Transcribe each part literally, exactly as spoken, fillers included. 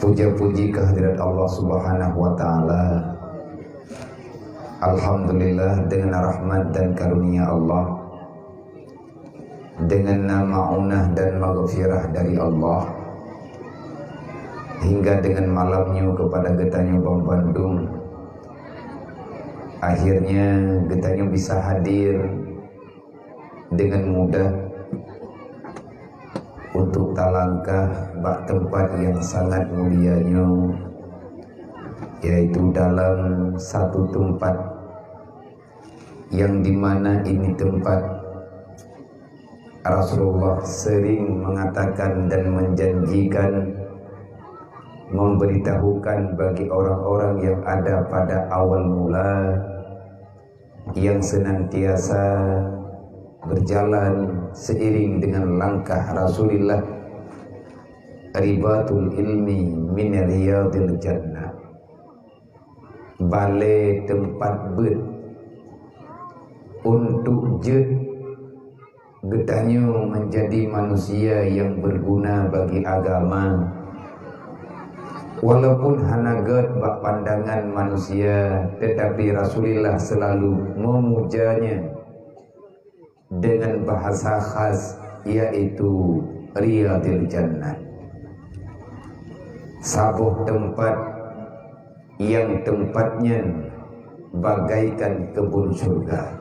Puja puji kehadirat Allah Subhanahu wa Ta'ala. Alhamdulillah, dengan rahmat dan karunia Allah, dengan maunah dan maghfirah dari Allah, hingga dengan malam nyoe kepada geutanyoe banmandum, akhirnya geutanyoe bisa hadir dengan mudah untuk talangkah bak tempat yang sangat mulia nyoe, yaitu dalam satu tempat yang di mana ini tempat Rasulullah sering mengatakan dan menjanjikan, memberitahukan bagi orang-orang yang ada pada awal mula, yang senantiasa berjalan seiring dengan langkah Rasulullah, "Ribatul ilmi min riyadil jannah." Balée teumpat beuet untuk jeuet geutanyoe menjadi manusia yang berguna bagi agama. Walaupun hana gét bak pandangan manusia, tetapi Rasulullah selalu memujanya dengan bahasa khas, yaitu Riyadil Jannah. Saboh tempat yang tempat nyan bagaikan kebun syurga.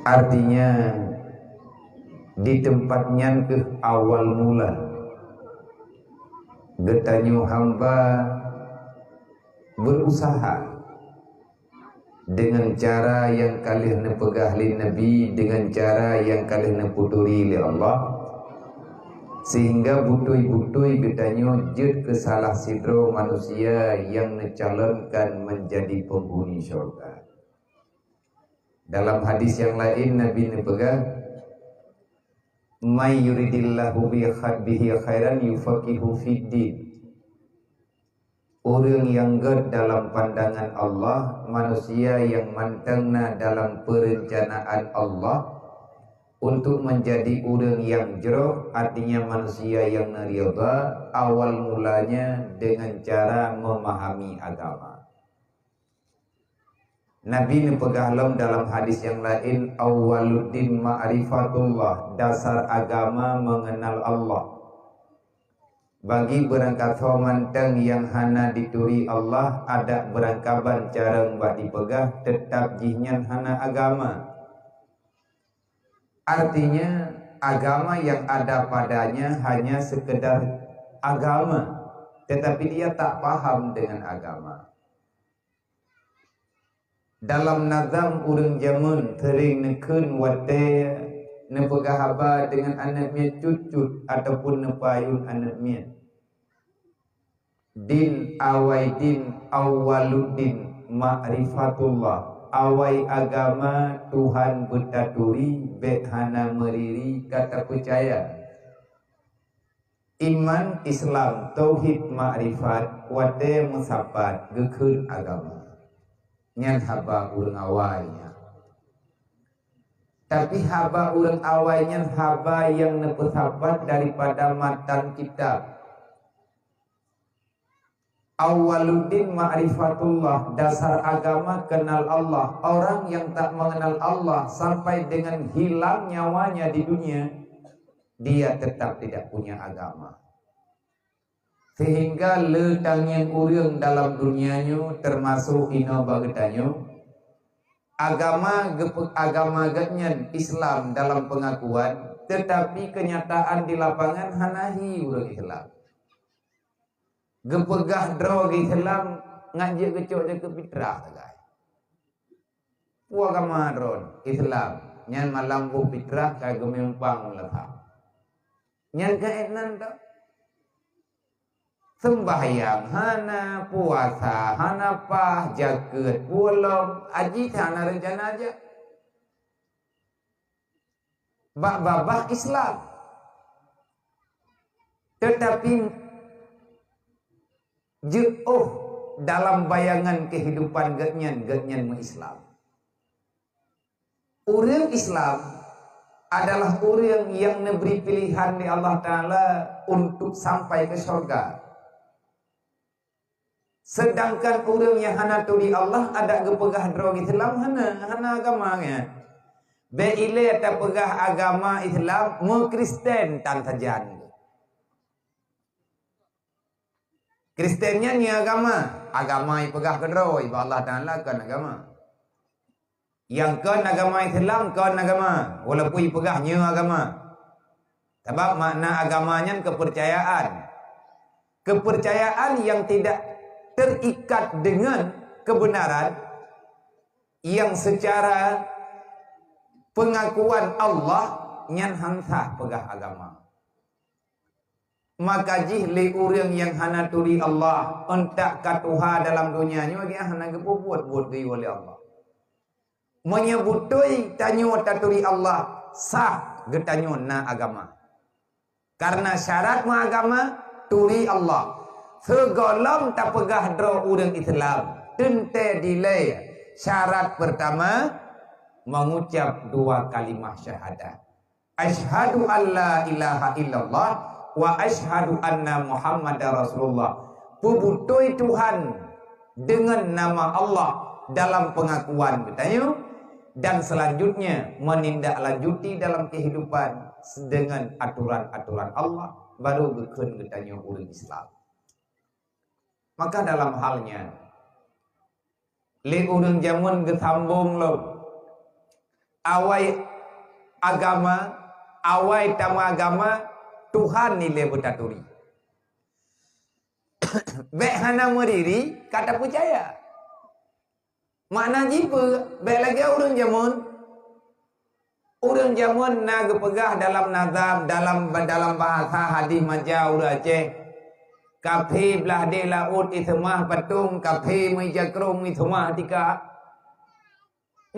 Artinya, di tempat nyan keuh awal mula geutanyoe hamba berusaha dengan cara yang ka lheueh neupeugah lé Nabi, dengan cara yang ka lheueh neuputuri lé Allah, sehingga beutôi-beutôi geutanyoe jeuet keu salah sidroe manusia nyang neucalonkan menjadi penghuni syurga. Dalam hadis nyang laén Nabi neupeugah, "May yuridillahu bi kha-, bihi khairan yufaqihu fid din." Ureuëng nyang gét dalam pandangan Allah, manusia nyang mantong na dalam peureuncanaan Allah untuk menjadi ureuëng nyang jroh, artinya manusia nyang neuridha, awal mulanya dengan cara memahami agama. Nabi neupeugah lom dalam hadis nyang laén, "Awwaluddin ma'rifatullah," dasar agama mengenal Allah. Bagi beurangkasoe mantong nyang hana jituri Allah, adak beurangkaban carông bak jipeugah, teutab jihnyan hana agama. Artinya, agama yang ada padanya hanya sekedar agama, tetapi dia tak paham dengan agama. Dalam nazam ureuëng jameun sering neukheun watée neupeugah haba deungon aneuëk miet cut-cut ataupun neupayun aneuëk miet. Din awai din, awwaluddin ma'rifatullah. Awai agama Tuhan beutaturi, bék hana meuriri ka tapeucaya. Iman, Islam, tauhid, makrifat, watée meusapat geukheun agama. Nyan haba ureuëng awai nyan. Tapi haba ureuëng awai nyan haba nyang neupeusapat daripada matan kitab. Awwaluddin ma'rifatullah, dasar agama kenal Allah. Orang yang tak mengenal Allah sampai dengan hilang nyawanya di dunia, dia tetap tidak punya agama. Sehingga le tangieng ureuëng dalam dunia nyoe, termasuk inoe bak geutanyoe, agama geupe-, agama geuhnyan Islam dalam pengakuan, tetapi kenyataan di lapangan hana hi ureuëng Islam. Geupeugah droe geuh Islam ngat jeuet geucok jakeuet fitrah sagai. Peue agama droe Islam, nyan malam boh fitrah ka geumeumpang lam leuha. Nyan keuh nan teuh. Seumbahyang hana, puasa hana paih, jakeuet pulang, haji hana reuncana jak. Bak babah Islam. Tetapi jeuet óh dalam bayangan kehidupan geuhnyan, geuhnyan meuislam. Ureuëng Islam adalah ureuëng nyang neubri pilihan lé Allah Taala untuk sampai ke syurga. Sedangkan ureuëng nyang hana turi Allah, adak geupeugah droe Islam hana, hana agama nyan. Bék ilée tapeugah agama Islam, meukristen tan sajan. Kristen nyan nyoe agama, agama ipeugah keudroe, bak Allah Taala kon agama. Nyang kon agama Islam kon agama, walaupun ipeugah nyoe agama. Sabab makna agama nyan kepercayaan. Kepercayaan yang tidak terikat dengan kebenaran yang secara pengakuan Allah nyan han sah peugah agama. Maka jih lé ureuëng nyang hana turi Allah, euntak ka tuha dalam donya nyoe, dia hana geupeubuet buet geuh lé Allah. Meunyoe beutôi tanyoe taturi Allah, sah geutanyoe na agama. Karena syarat meuagama, turi Allah. Sigohlom tapeugah droe ureuëng Islam, teuntée dilée syarat pertama, mengucap dua kalimah syahadat. Asyhadu an la ilaha illallah wa asyhadu anna Muhammadar Rasulullah. Peubeutôi Tuhan dengan nama Allah dalam pengakuan geutanyoe, dan selanjutnya menindaklanjuti dalam kehidupan dengan aturan-aturan Allah, baru geukheun geutanyoe ureuëng Islam. Maka dalam hal nyan, lé ureuëng jameun geusambong lom. Awai agama, awai tameuagama, Tuhan ilée beutaturi. Bék hana meuriri ka tapeucaya. Makna jih peue? Bék lagée ureuëng jameun. Ureuëng jameun na geupeugah dalam nazam, dalam, dalam bahasa hadih maja ureuëng Aceh, "Kaphé blah deh laôt iseumah patong, kaphé meuija krong iseumah tika."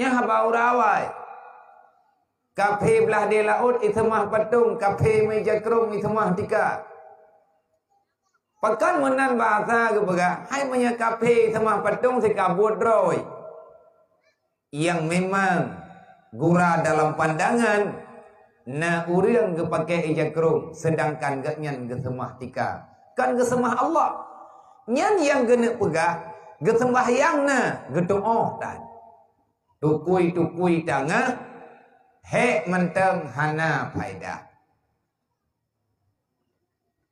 Nyan haba ureuëng awai. "Kaphé blah deh laôt iseumah patong, kaphé meuija krong iseumah tika." Pakon meunan bahasa geupeugah, hai meunyoe kaphé seumah patong sikabuet droe. Nyang memang gura dalam pandangan, na ureuëng geupakée ija krong, sedangkan gobnyan geuseumah tika. Kon geuseumah Allah. Nyan nyang geuneuk peugah, geuseumbahyang na, geutuoh tan. Tukui-tukui tangah, hék mantong hana faedah.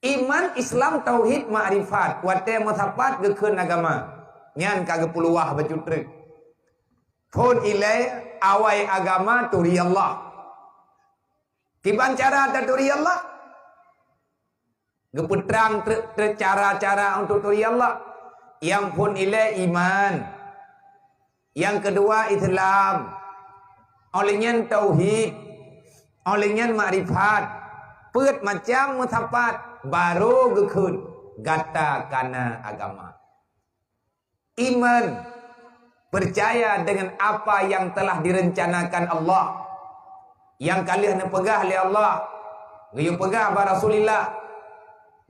Iman, Islam, tauhid, makrifat, watée meusapat geukheun agama. Nyan ka geupeuluwah bacut treuk. Phon ilée awai agama turi Allah. Kiban cara taturi Allah? Geupeutrang treuk-treuk cara-cara untuk turi Allah. Nyang phon ilée iman. Nyang keudua Islam, óh lheueh nyan tauhid, óh lheueh nyan makrifat, peuet macam meusapat, barô geukheun gata kana agama. Iman, percaya dengan apa yang telah direncanakan Allah. Nyang ka lheueh neupeugah lé Allah, geuyue peugah bak Rasulullah,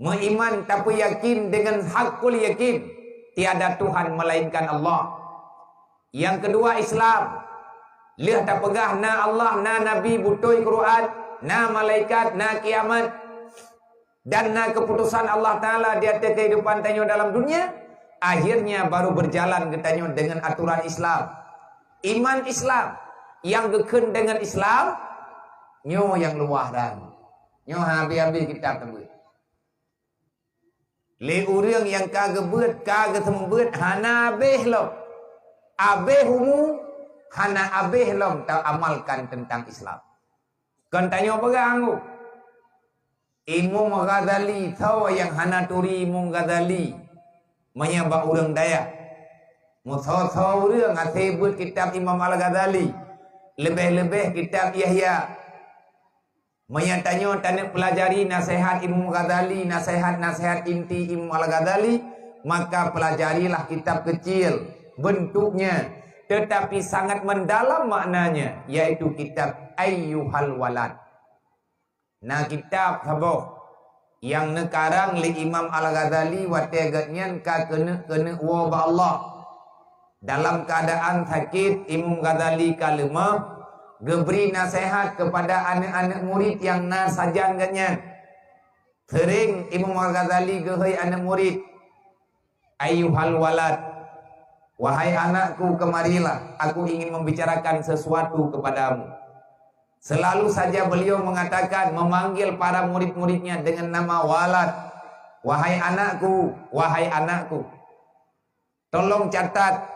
meuiman tapeuyakin dengan hakul yakin, tiada Tuhan melainkan Allah. Nyang keudua Islam, lheueh tapeugah na Allah, na Nabi, beutôi Quran, na malaikat, na kiamat, dan na keuputosan Allah Taala di ateueh keuhidupan tanyoe dalam dunia, akhirnya baru berjalan geutanyoe dengan aturan Islam. Iman Islam nyang geukheun dengan Islam, nyoe nyang luwah dan nyoe habéh-habéh kitab teubeuet. Lé ureuëng nyang ka geubeuet, ka geuseumeubeuet, hana habéh lom. Habéh umu, hana habéh lom taamalkan teuntang Islam. Kon tanyoe peugah anggô. Imam Ghazali, soe nyang hana turi Imam Ghazali? Meunyoe bak ureuëng dayah, meusoe-soe ureuëng hase beuet kitab Imam Al-Ghazali, leubeh-leubeh kitab Yahya. Meunyoe tanyoe taneuk peulajari naseuhat Imam Ghazali, naseuhat-naseuhat inti Imam Al-Ghazali, maka peulajarilah kitab keucil bentuknya, tetapi sangat mendalam maknanya, yaitu kitab Ayyuhal Walad. Na kitab saboh nyang neukarang lé Imam Al-Ghazali watée gobnyan ka keuneuk-keuneuk woe bak Allah. Dalam keuadaan sakét, Imam Ghazali ka leumah, geubri naseuhat keupada aneuk-aneuk murit nyang na sajan geuhnyan. Seuring Imam Al-Ghazali geuhôi aneuk murit, "Ayyuhal walad, wahai anakku, kemarilah, aku ingin membicarakan sesuatu kepadamu." Selalu saja beliau mengatakan, memanggil para murid-muridnya dengan nama walad, "Wahai anakku, wahai anakku." Tolong catat,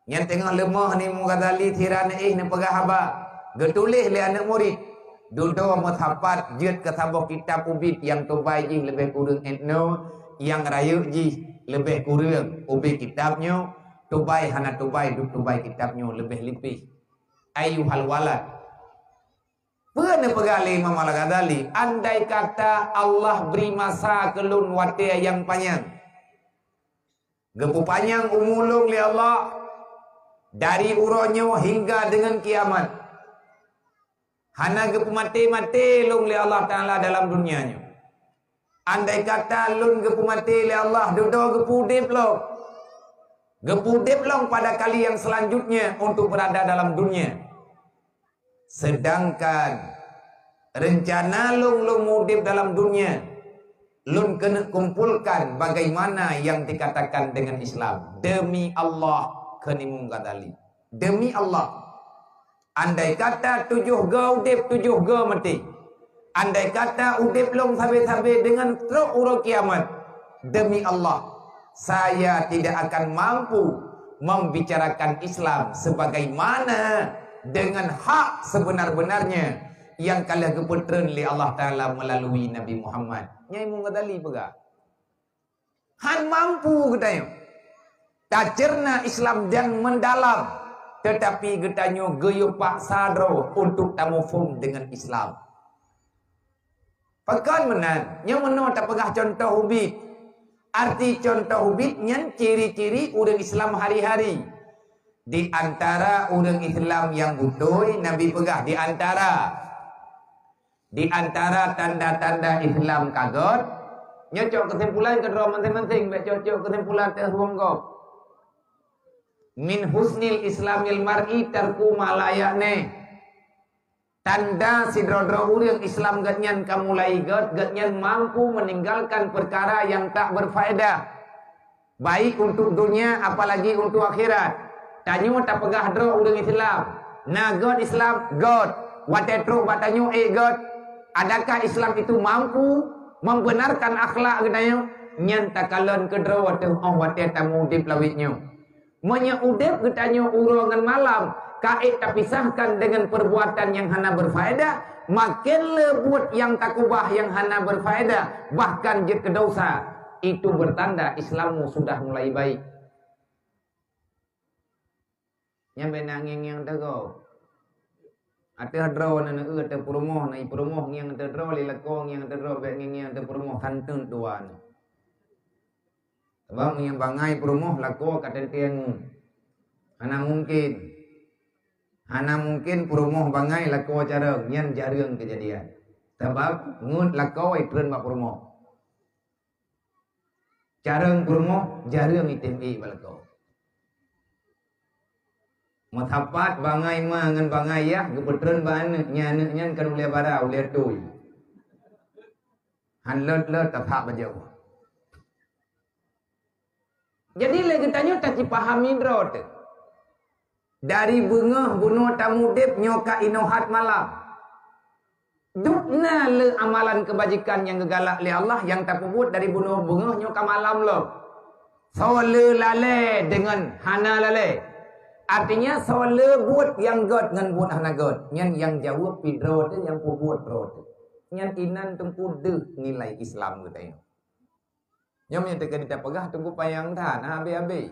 nyang teungoh leumoh ni Imam Ghazali sira neuéh neupeugah haba, geutuléh lé aneuk murid. Dudoe meusapat jeuet keu saboh kitab ubit nyang tubai jih leubeh kureueng ét noe, nyang rayeuk jih leubeh kureueng ubit kitab nyoe, tubai hana tubai duek tubai kitab nyoe leubeh lipéh. Ayyuhal walad. Peue neupeugah lé Imam Al-Ghazali, andai kata Allah bri masa keu lôn watée nyang panyang, geupeupanyang umu lôn lé Allah dari uroe nyoe hingga deungon kiamat. Hana geupeumaté-maté lôn lé Allah Taala dalam dunia nyoe. Andai kata lôn geupeumaté lé Allah, dudoe geupeu-udeb lôn. Geupeu-udeb lôn pada kali yang selanjutnya untuk berada dalam dunia. Sedangkan rencana lôn, lôn meu-udeb dalam dunia, lôn keuneuk kumpulkan bagaimana yang dikatakan dengan Islam. Demi Allah, kheun Imam Ghazali. Demi Allah. Andai kata tujoh goe udeb, tujoh goe maté. Andai kata udeb lôn sabe-sabe deungon trok uroe kiamat, demi Allah, saya tidak akan mampu membicarakan Islam sebagaimana dengan hak sebenar-benarnya yang ka lheueh geupeutreun lé Allah Taala melalui Nabi Muhammad. Nyan Imam Ghazali peugah. Han mampu geutanyoe tacerna Islam dan mendalam, tetapi geutanyoe geuyue paksa droe untuk tamuphom deungon Islam. Pakon meunan, nyoe meunoe tapeugah cuntoh ubit. Arti cuntoh ubit nyan ciri-ciri ureuëng Islam hari-hari. Di antara ureuëng Islam nyang beutôi, Nabi peugah di antara Di antara tanda-tanda Islam ka göt, nyoe cok keusimpulan keudroe maséng-maséng, bék cok-cok keusimpulan teuh ruwong gob. Min husnil islamil mar'i tarku ma la ya'ni. Tanda sidroe-droe ureuëng Islam geuhnyan ka mulai göt, geuhnyan mampu meninggalkan perkara yang tak berfaedah. Baik untuk dunia, apalagi untuk akhirat. Tanyoe tapeugah droe ureuëng Islam. Na göt Islam, göt. Watée trok bak tanyoe ék göt. Adakah Islam itu mampu membenarkan akhlak geutanyoe? Nyan takalon keudroe teuh óh watée tameudeb lawét nyoe. Meunyoe udeb geutanyoe uroe ngon malam ka ék tapisahkan dengan perbuatan yang hana berfaedah, maken le buet nyang takubah nyang hana berfaedah, bahkan jeuet keu dosa, itu bertanda Islammu sudah mulai baik. Nyan bék na ngieng-ngieng teuh gob. Ateueh droe na neueu ateueh peurumoh, na i peurumoh ngieng ateueh droe, lé lakoe ngieng ateueh droe, bék ngieng-ngieng ateueh peurumoh, santeun tuan. Sabab meunyoe bangai peurumoh lakoe ka teuntée ngon. Hana mungken. Hana mungken peurumoh bangai lakoe carông, nyan jareueng keujadian. Sabab ngon lakoe itreun bak peurumoh. Carông peurumoh jareueng item ék bak lakoe. Meusapat bangai ma ngon bangai yah geupeutreun bak aneuëk, nyan aneuëk nyan kan ulée bara, ulée tui. Han lôt-lôt taphak bajée. Jadi lé geutanyoe tacipahami droe teuh. Dari beungoh bunoe tameudeb nyoe ka inoe hat malam. Dub na le amalan keubajikan nyang geugalak lé Allah nyang tapeubuet dari bunoe beungoh nyoe ka malam lom. Soe le lalée deungon hana lalée. Artinya soe le buet nyang göt ngon buet hana göt. Nyan nyang jaweueb pih droe teuh, nyang peubuet droe teuh. Nyan inan teungku deuh nilai Islam geutanyoe. Nyoe meunyoe teuka tapeugah teungku panyang that, na habéh-habéh.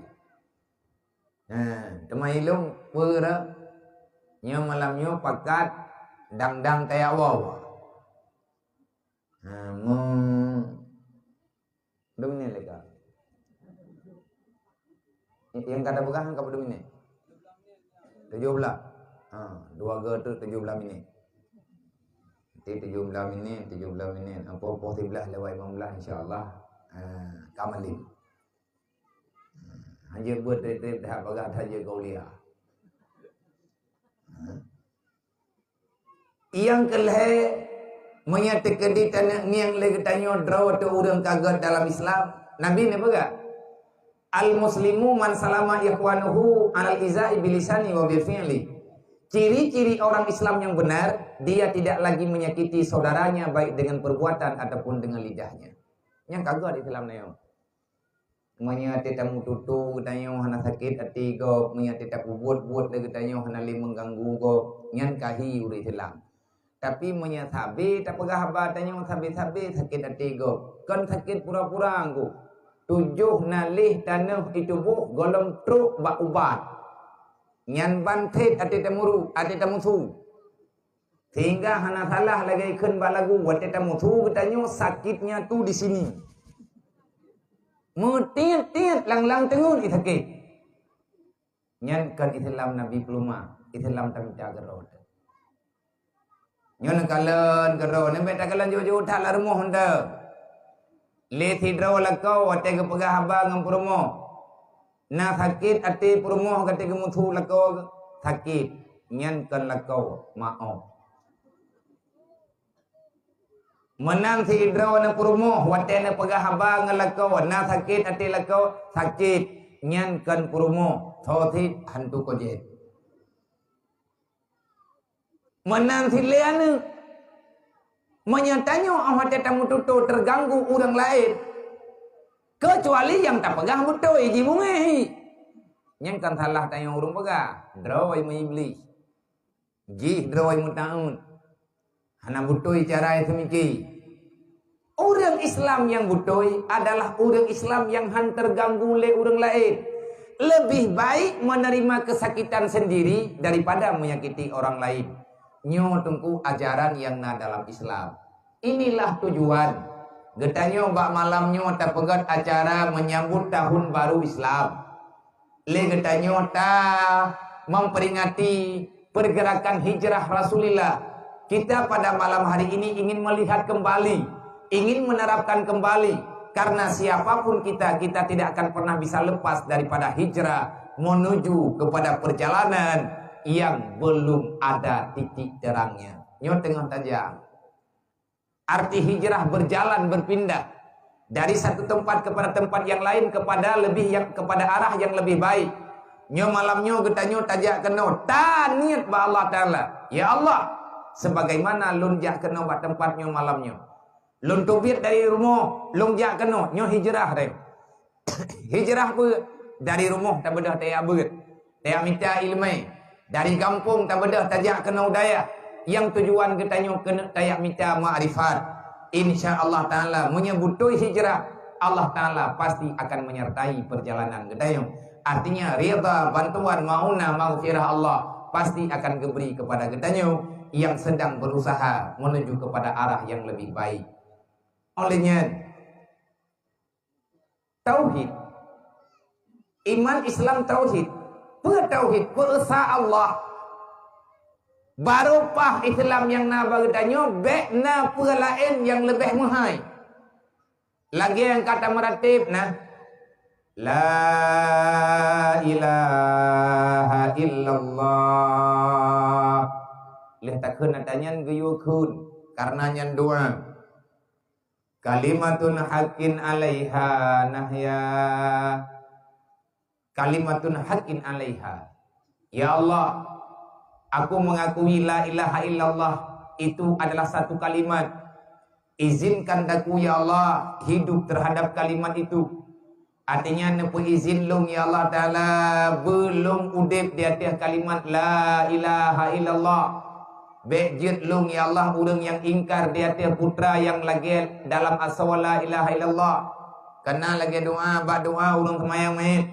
Ha, teuma ilong peue rot? Nyoe malam nyoe pakat dang-dang kaya woe. Ha, mu dum ni leka. Nyang ka tapeugah ka padum minit? Tujoh blah. Ha, dua go tu tujoh blah minit. Nanti tujoh blah minit, tujoh blah minit. Apoh-apoh siblah lewat lima belas, insya-Allah, ha, ka malem. Ha, hana buet trép-trép dah bagah dah je gaulia. Ha. Nyang keulhèe, meunyoe teukeudi taneuk ngieng lé geutanyoe droe teuh ureuëng ka gét dalam Islam, Nabi neupeugah, "Al-muslimu man salama ikhwanuhu alal izai bilisani wa bil fi'li." Ciri-ciri orang Islam yang benar, dia tidak lagi menyakiti saudaranya baik dengan perbuatan ataupun dengan lidahnya. Nyang ka gét Islam nyoe. Meunyoe até tameututoe geutanyoe hana sakét até gob, meunyoe até tapeubuet-buet lé geutanyoe hana lé mengganggu gob, nyan ka hi ureuëng Islam. Tapi meunyoe sabe tapeugah haba tanyoe sabe-sabe sakét até gob, kon sakét pura-pura anggô. Tujoh naleh tanoh di tuboh gohlom trok bak ubat. Nyan ban that até tamuru, até tamusu. Sehingga hana salah lagée kheun bak lagu, watée tamusu geutanyoe sakitnya tu di sini. Meutiet-tiet lang-lang teungeut sakét. Nyan kon Islam Nabi peuluma, Islam tamita keudroe. Nyoe neukalon keudroe, neubek takalon jauh-jauh that lam rumoh ente. Lé sidroe lakoe watée geupeugah haba ngon peurumoh. Na sakét até peurumoh gata geumusu lakoe sakét, nyan kon lakoe, maoh. Meunan sidroe na peurumoh watée neupeugah haba ngon lakoe, na sakét até lakoe sakét, nyan kon peurumoh, tho cit hantu kojét. Meunan silée aneuëk. Meunyoe tanyoe óh watée tameututoe teuganggu ureuëng laén, keucuali nyang tapeugah beutôi jibungéhi. Nyan kon salah tanyoe ureuëng peugah, droe meuiblih. Jih droe meutaun. Hana beutôi cara nyang seumiki. Ureuëng Islam nyang beutôi adalah ureuëng Islam nyang han teuganggu lé ureuëng laén. Leubeh baik menerima kesakitan sendiri daripada menyakiti orang lain. Nyoe teungku ajaran nyang na dalam Islam. Inilah tujuan geutanyoe bak malam nyoe tapeugét acara menyambut tahun baru Islam. Lé geutanyoe ta memperingati pergerakan hijrah Rasulullah. Kita pada malam hari ini ingin melihat kembali, ingin menerapkan kembali. Karena siapapun kita, kita tidak akan pernah bisa lepas daripada hijrah menuju kepada perjalanan yang belum ada titik terangnya. Nyoe teungoh tajak. Arti hijrah berjalan berpindah dari satu tempat kepada tempat yang lain kepada lebih yang kepada arah yang lebih baik. Nyoe malam nyoe geutanyoe tajak keunoe taniet bak Allah Taala, "Ya Allah, sebagaimana lôn jak keunoe bak tempat nyoe malam nyoe, lôn teubiet dari rumoh lôn jak keunoe, nyoe hijrah deh." Hijrah peue? Dari rumoh tabeudôh tajak beuet, tajak mita iéleumé. Dari gampông tabeudôh tajak keunoe dayah. Nyang tujuan geutanyoe keuneuk tajak mita makrifat. Insya Allah Taala, meunyoe beutôi hijrah, Allah Taala pasti akan menyertai perjalanan geutanyoe. Artinya, ridha, bantuan, maunah, maghfirah Allah pasti akan geubri kepada geutanyoe yang sedang berusaha menuju kepada arah yang lebih baik. Oleh nyan, tauhid. Iman Islam tauhid. Peue tauhid? Peuesa Allah. Baru paih Islam nyang na bak geutanyoe, bék na peue laén nyang leubeh meuhai. Lagée nyang ka tameuratéb na, "La ilaha illallah." Lheueh takheun ata nyan geuyue kheun, kareuna nyan doa. Kalimatun haqqin alaiha nahya. Kalimatun haqqin alaiha. Ya Allah, aku mengakui la ilaha illallah itu adalah satu kalimat. Izinkan daku, ya Allah, hidup terhadap kalimat itu. Artinya, neupeuizin lôn, ya Allah Taala, beu lôn udeb di ateueh kalimat la ilaha illallah. Bék jeuet lôn, ya Allah, ureuëng nyang ingkar di ateueh putra nyang lagée dalam asoe la ilaha illallah. Kana lagée doa bak doa ureuëng seumayang manyét,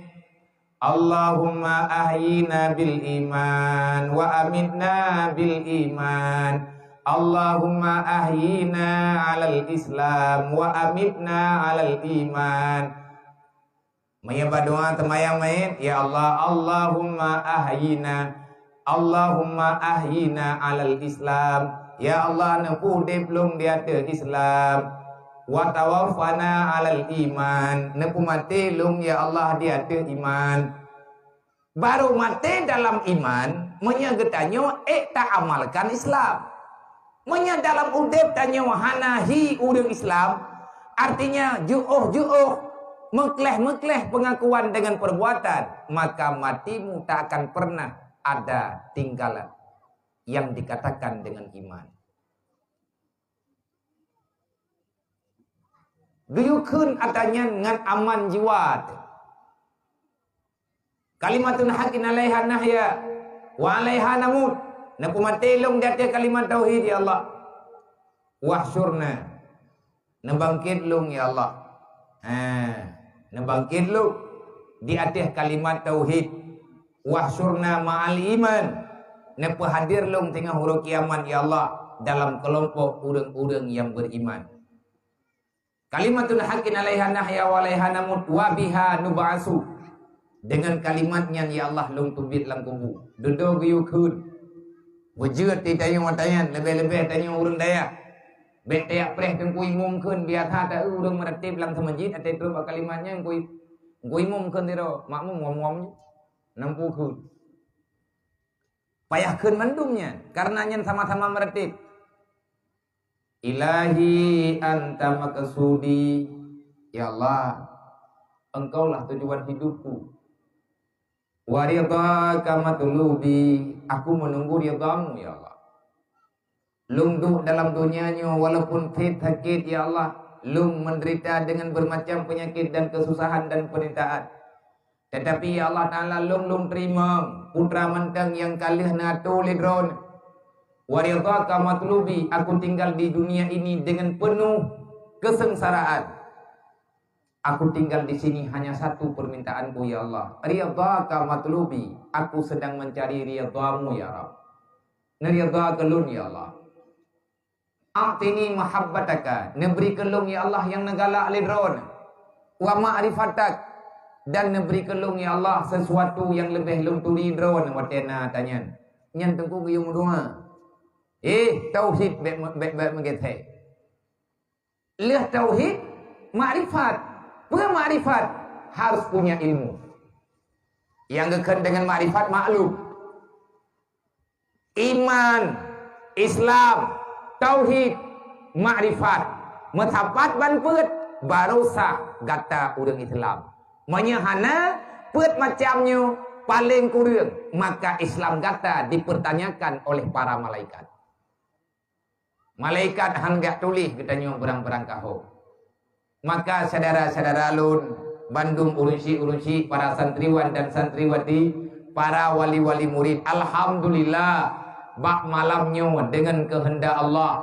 "Allahumma ahyina bil iman wa amitna bil iman. Allahumma ahyina alal Islam wa amitna alal iman." Meunyoe bak doa seumayang manyét, "Ya Allah, Allahumma ahyina, Allahumma ahyina alal Islam." Ya Allah, neupeuudeb lôn di ateueh Islam. "Wa tawaffana alal iman." Neupeumaté lôn, ya Allah, di ateueh iman. Baru maté dalam iman, meunyoe geutanyoe ék taamalkan Islam. Meunyoe dalam udeb tanyoe hana hi ureuëng Islam, artinya juoh-juoh, meukleh-meukleh pengakuan dengan perbuatan, maka matimu tak akan pernah ada tinggalan yang dikatakan dengan iman. Geuyue kheun ata nyan ngon aman jiwa teuh. Kalimatun haqqin alaiha nahya wa alaiha namut. Neupeumaté lôn di ateueh kalimat tauhid, ya Allah. Wahsyurna. Neubangkét lôn, ya Allah. Ha, neubangkét lôn di ateueh kalimat tauhid. Wahsyurna ma'al iman. Neupeuhadir lôn teungoh uroe kiamat, ya Allah, dalam keulompok ureuëng-ureuëng nyang beriman. Kalimatun haqqin alaiha nahya wa alaiha namut wa biha nub'asu. Dengan kalimat nyan, ya Allah, lôn teubiet lam kubu. Dudoe geuyue kheun. Beujeuet di tanyoe mata nyan, leubeh-leubeh tanyoe ureuëng dayah. Bék tajak preh Teungku Imum kheun, biasa ta ureuëng meuratéb lam seumeujid, até trok bak kalimat nyan, Teungku I-, Teungku Imum kheun sidroe, makmum wom-wom nyoe. Nampu kheun. Payah kheun mandum nyan, karena nyan sama-sama meuratéb. Ilahi anta maqsudi. Ya Allah, Engkaulah tujuan hidupku. Wa ridhaka matlubi. Aku menunggu ridhamu, ya Allah. Lôn duek dalam donya nyoe walaupun phet sakét, ya Allah. Lôn menderita dengan bermacam penyakit dan kesusahan dan penderitaan. Tetapi, ya Allah Ta'ala, lôn, lôn teurimong putra mantong nyang ka lheueh neuatoe lé Droeneuh. Wa ridhaka matlubi, aku tinggal di dunia ini dengan penuh kesengsaraan. Aku tinggal di sini hanya satu permintaanku, ya Allah. Ridhaka matlubi, aku sedang mencari ridhamu, ya Rabb. Neuridha keu lôn, ya Allah. A'tini mahabbataka, neubri keu lôn, ya Allah, nyang neugalak lé Droeneuh. Wa ma'rifatak, dan neubri keu lôn, ya Allah, sesuatu nyang leubeh lôn turi Droeneuh watée na ata nyan. Nyan Teungku geuyue meudoá. Eh, tauhid bék, bék, bék meugeusé. Lheueh tauhid, makrifat. Peue makrifat? Harus punya ilmu. Nyang geukheun deungon makrifat maklum. Iman, Islam, tauhid, makrifat. Meusapat ban peuet, baru sah gata ureuëng Islam. Meunyoe hana peuet macam nyoe, paleng kureueng, maka Islam gata dipertanyakan oleh para malaikat. Malaikat han geujak tuléh geutanyoe beurang-beurang kahô. Maka syedara-syedara lôn, bandum ureuëng syik-ureuëng syik, para santriwan dan santriwati, para wali-wali murid, alhamdulillah, bak malam nyoe deungon keuheundak Allah,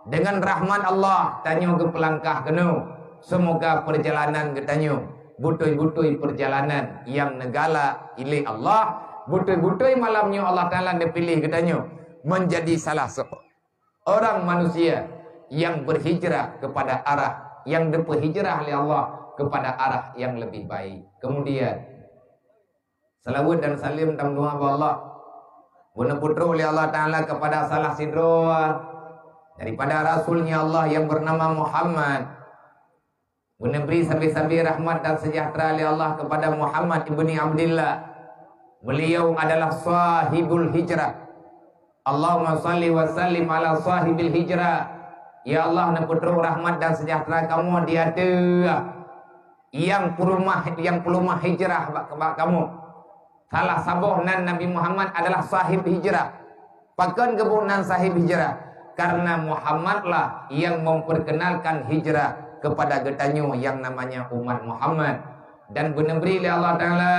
deungon rahmat Allah, tanyoe geupeulangkah keunoe. Seumoga peurjalanan geutanyoe beutôi-beutôi peurjalanan nyang neugalak lé Allah, beutôi-beutôi malam nyoe Allah Ta'ala neupiléh geutanyoe meunjadi salah se- orang manusia nyang berhijrah kepada arah, nyang geupeuhijrah lé Allah kepada arah nyang leubeh baik. Kemudian, seulaweuet dan saleuem tameudoá bak Allah. Beuneupeutrok lé Allah Ta'ala kepada salah sidroe daripada Rasul-Nya Allah nyang bernama Muhammad. Beuneubri sabe-sabe rahmat dan seujahteura lé Allah kepada Muhammad ibni Abdillah. Beliau adalah sahibul hijrah. Allahumma salli wa sallim ala sahibil hijrah. Ya Allah, neupeutrok rahmat dan seujahteura kamoe di ateueh nyang peuleumah, nyang peuleumah hijrah bak, bak kamoe. Salah saboh nan Nabi Muhammad adalah sahib hijrah. Pakon geuboh nan sahib hijrah? Karena Muhammad lah yang memperkenalkan hijrah kepada geutanyoe yang namanya umat Muhammad. Dan beuneubri lé Allah Ta'ala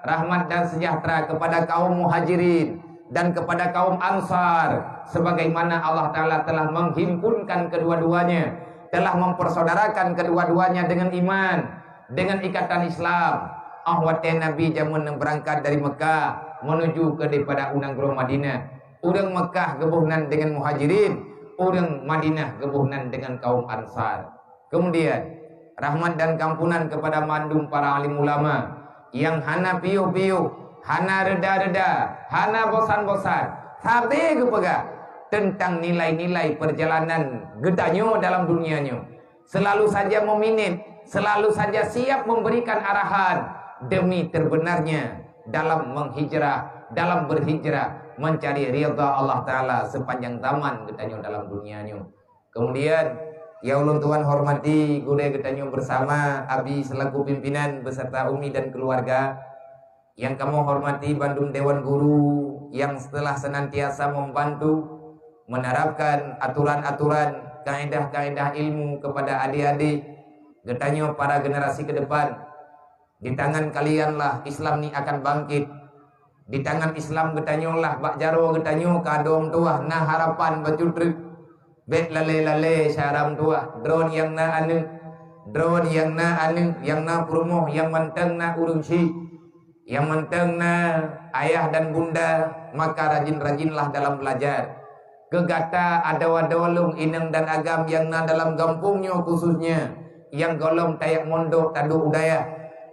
rahmat dan seujahteura kepada kaum Muhajirin dan kepada kaum Ansar, sebagaimana Allah Ta'ala telah menghimpunkan kedua-duanya, telah mempersaudarakan kedua-duanya dengan iman, dengan ikatan Islam. Óh watée Nabi jameun beurangkat dari Mekah menuju ke daripada u nanggroe Madinah, ureuëng Mekah geuboh nan deungon Muhajirin, ureuëng Madinah geuboh nan deungon kaum Ansar. Kemudian, rahmat dan kampunan kepada mandum para alim ulama nyang hana piôh-piôh, hana reda-reda, hana bosan-bosan, sabe geupeugah teuntang nilai-nilai peurjalanan geutanyoe dalam dunia nyoe. Selalu saja meminit, selalu saja siap memberikan arahan demi terbenarnya dalam menghijrah, dalam berhijrah, mencari ridha Allah Taala sepanjang zaman geutanyoe dalam dunia nyoe. Kemudian, nyang ulôn tuan hormati gurée geutanyoe bersama, Abi selaku pimpinan beserta Umi dan keluarga. Nyang kamoe hormati bandum dewan guru yang telah senantiasa membantu menerapkan aturan-aturan, kaedah-kaedah ilmu kepada adik-adik geutanyoe para generasi ke depan. Di tangan kalianlah Islam ni akan bangkit. Di tangan Islam geutanyoe lah bak jaroe geutanyoe ka dong tuah na harapan bacut treuk. Bék lalée-lalée syara meutuah, droe nyang na aneuëk, droe nyang na aneuëk, nyang na peurumoh, nyang mantong na ureuëng syik, nyang mantong na ayah dan bunda, maka rajin-rajinlah dalam belajar. Keu gata adoe-adoe lôn inong dan agam nyang na dalam gampông nyoe khususnya, nyang gohlom tajak mondok taduek u dayah.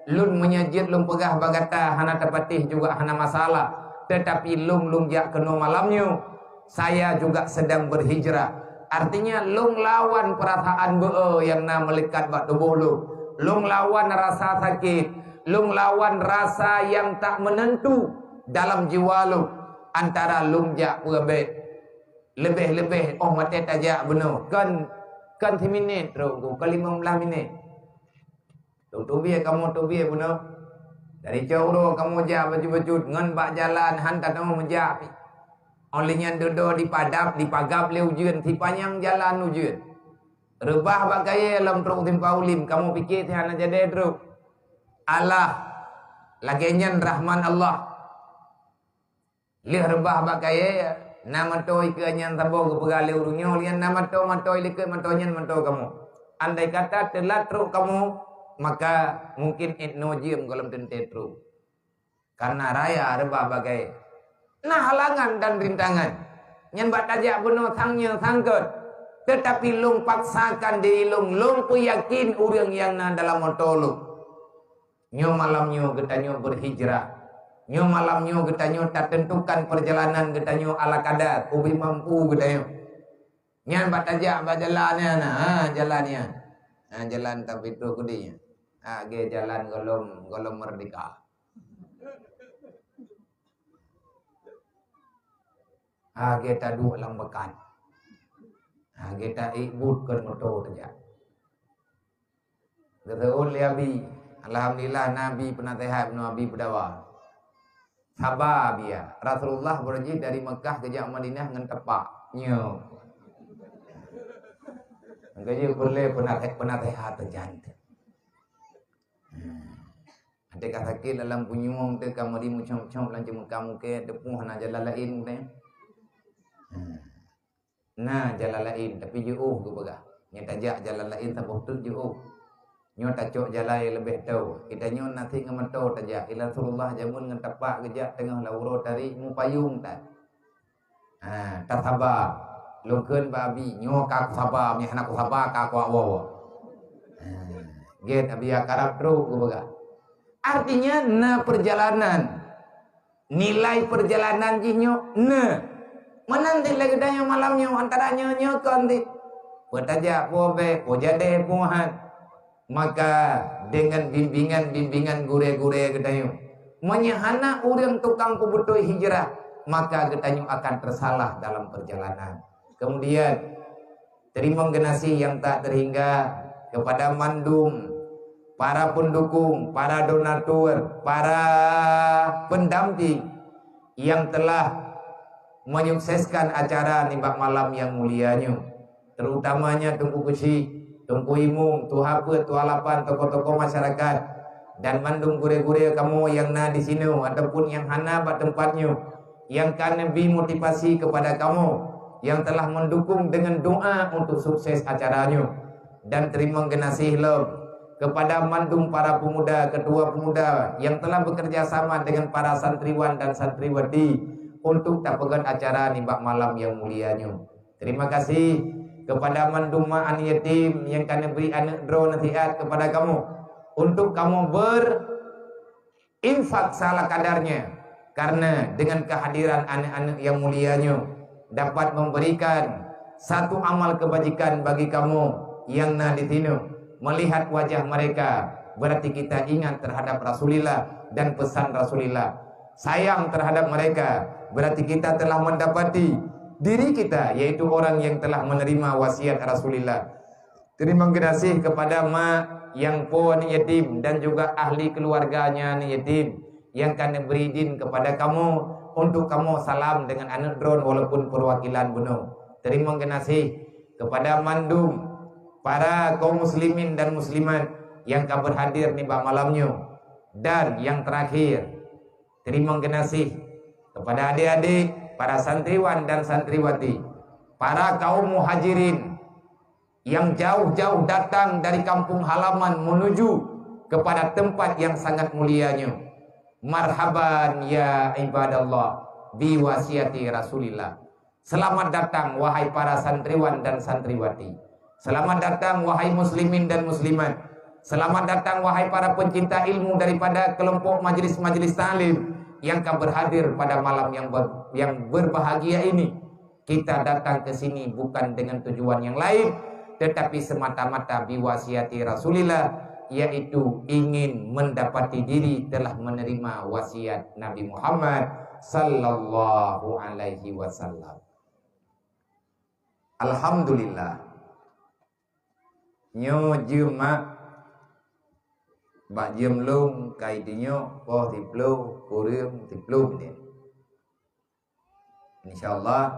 Lôn meunyoe jeuet lôn peugah bak gata hana tapatéh juga hana masalah, teutapi lôn, lôn jak keunoe malam nyoe, saya juga sedang berhijrah. Artinya, lôn lawan peurasaan beu-e nyang na meulekat bak tuboh lôn. Lôn lawan rasa sakét, lôn lawan rasa nyang tak meunentu dalam jiwa lôn. Antara lôn jak peue bék. Leubeh-leubeh óh watée tajak bunoe, kon, kon siminét trok, kon limong blaih minét. Teubiet kamoe teubiet bunoe. Dari cot uroe kamoe jak bacut-bacut ngon bak jalan han tanoh meujak pih. Óh lheueh nyan dudoe dipadab, dipagab lé ujeuen, sipanyang jalan ujeuen. Reubah bak kayée lom trok Simpang Ulim, kamoe pike si hana jadée trok. Alah, lagée nyan rahman Allah. Lheueh reubah bak kayée, na meutoe ikeue nyan saboh geupeugah lé ureuëng nyoe, lheueh na meutoe, meutoe likot, meutoe nyan meutoe kamoe. Andai kata teulat trok kamoe, maka mungkin inoe jeuem gohlom teuntée trok. Karena raya reubah bak kayée. Na halangan dan rintangan. Nyan bak tajak bunoe sang nyoe sangkot. Teutapi lôn paksakan diri lôn, lôn peuyakin ureuëng nyang na dalam moto lôn. Nyoe malam nyoe geutanyoe berhijrah. Nyoe malam nyoe geutanyoe tatentukan perjalanan geutanyoe ala kadar ubé mampu geutanyoe. Nyan bak tajak bak jalan nyan, ha, jalan nyan. Ha, jalan tapi troh keudeh nyan. Ha, ge jalan gohlom, gohlom merdeka. Ha, ge taduek lam bekan. Ha, ge taék buet kon moto tajak. Geuseuôt lé Abi. Alhamdulillah, na Abi peunaseuhat, na Abi peudawa. Saba Abi ya. Rasulullah beureuji dari Mekah geujak Madinah ngon tepak. Nyoe. Geujak peureulée peunaseuhat, peunaseuhat teujanté. Hmm. Até ka sakét dalam punyueng teuh ka meuri meucom-com lam ceumeuka mukée, teupeue hana jalan laén teuh. Hmm. Na jalan laén, tapi jiôh geupeugah. Nyoe tajak jalan laén saboh teuk jiôh. Nyoe tacok jalan nyang leubeh toe. Geutanyoe naseb ngon moto tajak. Ila Rasulullah jameun ngon tepak geujak teungoh lam uroe tarék mupayong that. Ha, tasaba. Lôn kheun bak Abi, nyoe ka kusaba, meunyoe hana kusaba ka kuwoe-woe. Ha, gét Abi ya karab trok geupeugah. Artinya na perjalanan. Nilai perjalanan jih nyoe na. Meunan cit lagée geutanyoe malam nyoe, antara nyoe nyoe kon cit. Peue tajak, peue bék, peue jadeh, peue han. Maka dengan bimbingan-bimbingan gurée-gurée geutanyoe, meunyoe hana ureuëng tukang peubeutôi hijrah, maka geutanyoe akan tersalah dalam perjalanan. Kemudian, teurimong geunaséh nyang tak terhingga kepada mandum para pendukung, para donatur, para pendamping yang telah menyukseskan acara nibak malam nyang mulia nyoe, terutamanya Teungku Keuchik, Teungku Imum, Tuha Peuet, Tuha Lapan, tokoh-tokoh masyarakat, dan mandum gurée-gurée kamoe nyang na di sinoe ataupun nyang hana bak teumpat nyoe, nyang ka neubri motivasi kepada kamoe yang telah mendukung dengan doa untuk sukses acara nyoe. Dan teurimong geunaséh lom kepada mandum para pemuda, ketua pemuda yang telah bekerja sama dengan para santriwan dan santriwati untuk tapeugét acara nibak malam nyang mulia nyoe. Terima kasih kepada mandum ma aneuk yatim nyang ka neubri aneuk droe nasihat kepada kamoe untuk kamoe ber- infak salah kadarnya, karena dengan kehadiran aneuk-aneuk yang mulia nyoe dapat memberikan satu amal kebajikan bagi kamoe yang na di sinoe. Melihat wajah mereka, berarti kita ingat terhadap Rasulillah dan pesan Rasulillah. sayang terhadap mereka, berarti kita telah mendapati diri kita, yaitu orang yang telah menerima wasiat Rasulullah. Terima kasih kepada mak yang po aneuk yatim dan juga ahli keluarganya aneuk yatim yang ka neubri idin kepada kamu untuk kamu salam dengan aneuk droen walaupun perwakilan bunoe. Terima kasih kepada mandum para kaum muslimin dan muslimat yang ka berhadir nibak malam nyoe. Dan yang terakhir, terima kasih kepada adik-adik, para santriwan dan santriwati, para kaum muhajirin yang jauh-jauh datang dari kampung halaman menuju kepada tempat yang sangat mulia nyoe. Marhaban ya ibadallah bi wasiati Rasulillah. Selamat datang wahai para santriwan dan santriwati. Selamat datang wahai muslimin dan muslimat. Selamat datang wahai para pencinta ilmu daripada kelompok majelis-majelis taklim yang ka berhadir pada malam yang ber- yang berbahagia ini. Kita datang ke sini bukan dengan tujuan yang lain, tetapi semata-mata biwasiati Rasulillah, yaitu ingin mendapati diri telah menerima wasiat Nabi Muhammad sallallahu alaihi wasallam. Alhamdulillah. Nyoe jeuem mak, bak jeuem lôn kai teunyoe poh siplôh kureueng siplôh minét. Insya Allah,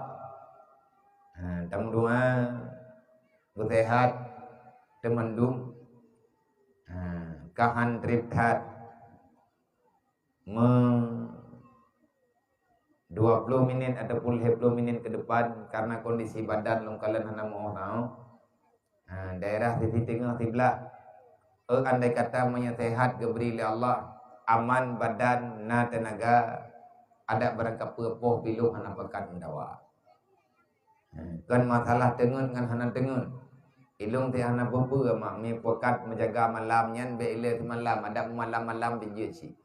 ha, tameudoa beuseuhat teumandum, ha, ka han trép that. Me dua puluh minit ataupun lhèe puluh minit ke depan, karena kondisi badan lôn kalon hana meu'oh tau. Ha, daerah sisi teungoh siblah. Eh, andai kata meunyoe sehat geubri lé Allah, aman badan, na teunaga, adak barangkapeue poh bilong hana pakat meudawa. Ha, kon masalah teungeut ngon hana teungeut. Ilong teuh hana peue-peue mak, mi pakat meujaga malam nyan bèk ilèe simalam, adak malam-malam bijeuet cit.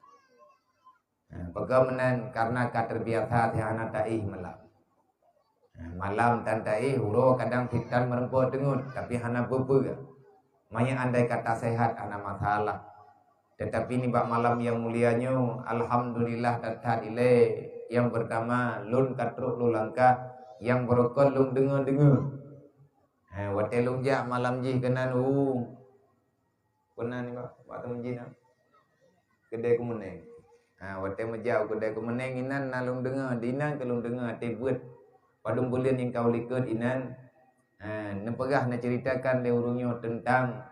Ha, pakon meunan, karena ka terbiasa teuh hana taéh malam. Ha, malam tan taéh, uroe kadang cit tan meureumpok teungeut, tapi hana peue-peue. Meunyoe andai kata sehat hana masalah. Tetapi nibak malam yang mulia nyoe, alhamdulillah that-that ilèe. Yang pertama, lôn ka trok lôn langkah, yang beurukon lôn deungoe-deungoe. Ha, watèe lôn jak malam jih keunan u, keunan nibak, bak teumeuji na. Keudè Keumeuneng. Ha, watèe meujak u keudè Keumeuneng inan na lôn deungoe, di inan keu lôn deungoe até beuet. Padum buleuen nyang ka u likot inan, ha, neupeugah neuceritakan lé ureueng nyoe teuntang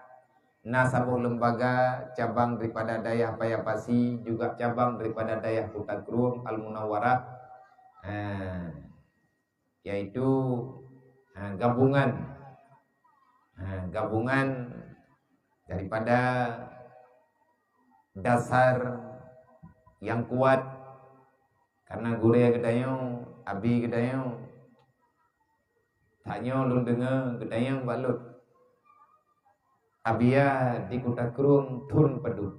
na saboh lembaga cabang daripada dayah Paya Pasi, juga cabang daripada dayah Kuta Krueng, Al Munawwarah. Ha, yaitu, ha, gabungan, ha, gabungan daripada dasar yang kuat, karena gurèe geutanyoe, abi geutanyoe, tanyoe lôn deungoe geutanyoe bak lôn. Abia di Kuta Krueng thon padum.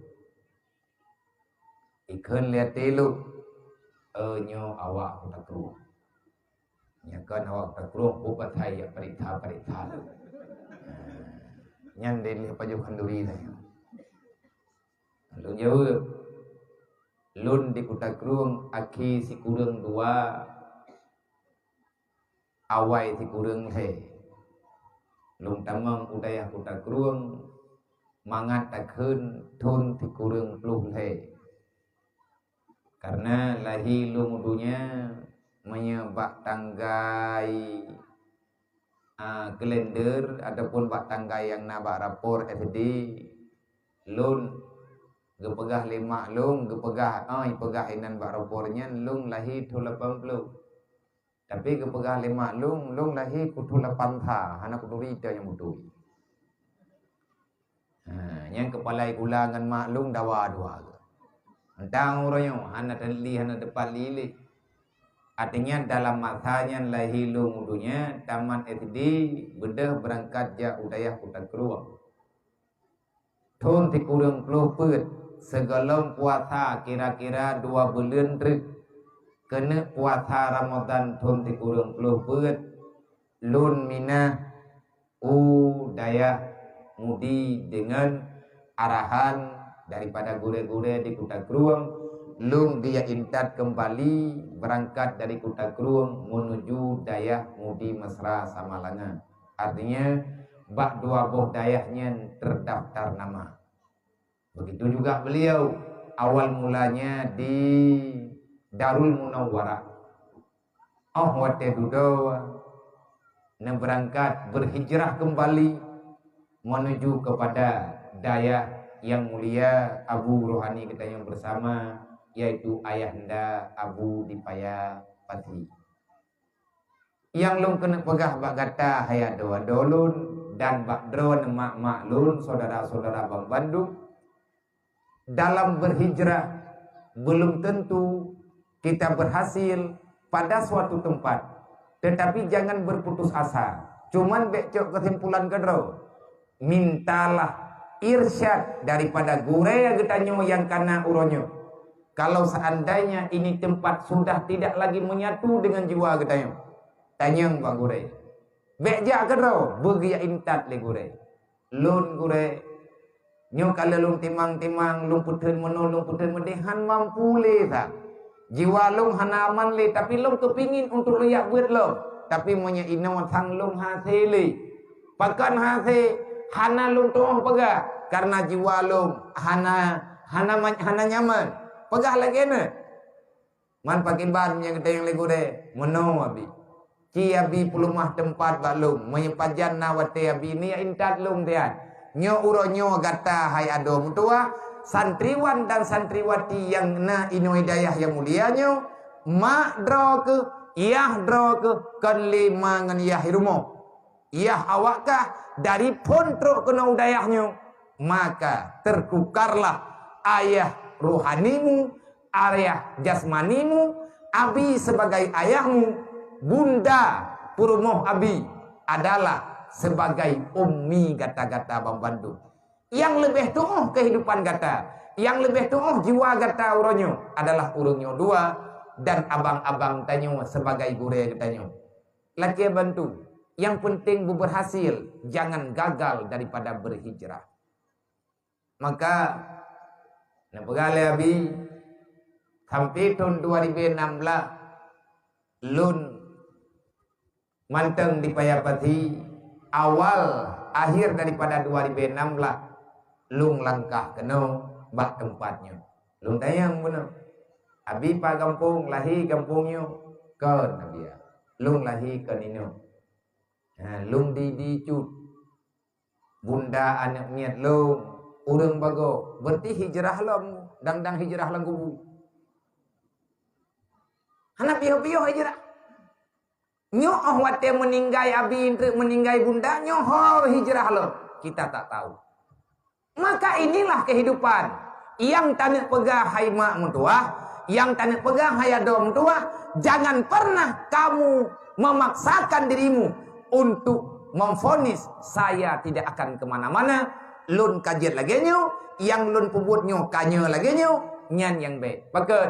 Ikheun lé até lôn, "Eh, nyoe awak Kuta Krueng." Nyan kan awak Kuta Krueng, peue pasai jak pareksa-pareksa lôn. Nyan dilèe pajoh khanduri tanyoe. Lôn jaweueb, "Lôn di Kuta Krueng akhé sikureueng dua, awai sikureueng lhèe. Lôn tamong u dayah Kuta Krueng mangat takheun thon sikureueng ploh lhèe." Karena lahé lôn u donya meunyoe bak tanggai, a, kalender ataupun bak tanggai nyang na bak rapor S D, lôn geupeugah lé mak lôn, geupeugah, a, ipeugah inan bak rapor nyan lôn lahé thon lapan ploh. Tapi geupeugah lé mak lôn, lôn lahé kuthon lapan sa, hana kuturi ita nyang beutôi. Ha, nyang keupala sikula ngon mak lôn dawa dua geuh. Mantong uroe nyoe hana teuliek, hana teupat liek. Artinya dalam masa nyan lahé lôn u donya, tamat S D, beudôh beurangkat jak u dayah Kuta Krueng. Thon sikureueng ploh peuet, sigohlom puasa kira-kira dua buleuen treuk. Keuneuk puasa Ramadan thon sikureueng ploh peuet, lôn minah u dayah Mudi deungon arahan daripada gurèe-gurèe di Kuta Krueng. Lôn geujak intat keumbali beurangkat dari Kuta Krueng meunuju dayah Mudi Mesra Samalanga. Artinya, bak dua boh dayah nyan terdaftar nama. Begitu juga beliau, awal mulanya di Darul Munawwarah. Óh watée dudoe neubeurangkat, berhijrah kembali menuju kepada dayah yang mulia Abu Rohani geutanyoe bersama, yaitu Ayahanda Abu di Paya Pati. Nyang lôn keuneuk peugah bak gata, hai adoe-adoe lôn, dan bak droeneuh mak-mak lôn, syedara-syedara banmandum, dalam berhijrah, belum tentu kita berhasil pada suatu tempat. Tetapi jangan berputus asa. Cuman bék cok kesimpulan keudroe. Mintalah irsyad daripada gurée geutanyoe nyang kana uroe nyoe. Kalau seandainya ini tempat sudah tidak lagi menyatu dengan jiwa geutanyoe, tanyong bak gurée. Bék jak keudroe, beugeujak intat lé gurée. Lôn gurée, nyoe ka lheueh lôn timang-timang, lôn peutheun meunoe, lôn peutheun meudeh, han mampu lé that. Jiwa lôn hana aman lé, tapi lôn keupingin untuk lôn jak beuet lom. Tapi meunyoe inoe sang lôn hase lé. Pakon hase? Hana lôn tuoh peugah, kareuna jiwa lôn hana, hana ma-, hana nyaman. Peugah lagée nyoe. Man pakriban nyang teunyang lé gurée, meunoe abi. Ci abi peuleumah teumpat bak lôn, meunyoe pajan na watée abi neujak intat lôn tian. Nyoe uroe nyoe gata hai adoe meutuwah, santriwan dan santriwati nyang na inoe dayah nyang mulia nyoe, mak droe keuh, yah droe keuh, kon lé ma ngon yah i rumoh. Yah awak kah dari phon trok keunoe u dayah nyoe, maka tertukarlah ayah rohanimu, ayah jasmanimu, abi sebagai ayahmu, bunda peurumoh abi adalah sebagai ummi gata-gata banmandum. Nyang leubeh tuoh kehidupan gata, nyang leubeh tuoh jiwa gata uroe nyoe adalah ureuëng nyoe dua dan abang-abang tanyoe sebagai gurée geutanyoe. Lakée bantu. Yang penting beuberhasil, jangan gagal daripada berhijrah. Maka, neupeugah lé abi, sampai thon dua ribu enam belas, lôn mantong di Paya Pati, awal akhir daripada dua ribu enam belas, lôn langkah keunoe bak teumpat nyoe. Lôn tanyong bunoe, "Abi pat gampông, lahé gampông nyoe?" "Kon, Abi, lôn lahé kon inoe." "Ha, lôn di, di cut. Bunda aneuëk miet lôn, ureuëng bagoe, beureuti hijrah lom, dang-dang hijrah lam kubu." Hana piôh-piôh hijrah. Nyoe óh watée meuninggai abi, treuk meuninggai bunda, nyoe ho hijrah lom. Kita tak tahu. Maka inilah kehidupan. Nyang taneuk peugah hai mak meutuwah, nyang taneuk peugah hai adoe meutuwah, jangan pernah kamu memaksakan dirimu untuk memvonis saya tidak akan kemana-mana. Lôn ka jeuet lagée nyoe, nyang lôn peubuet nyoe ka nyoe lagée nyoe, nyan nyang bék. Pakon?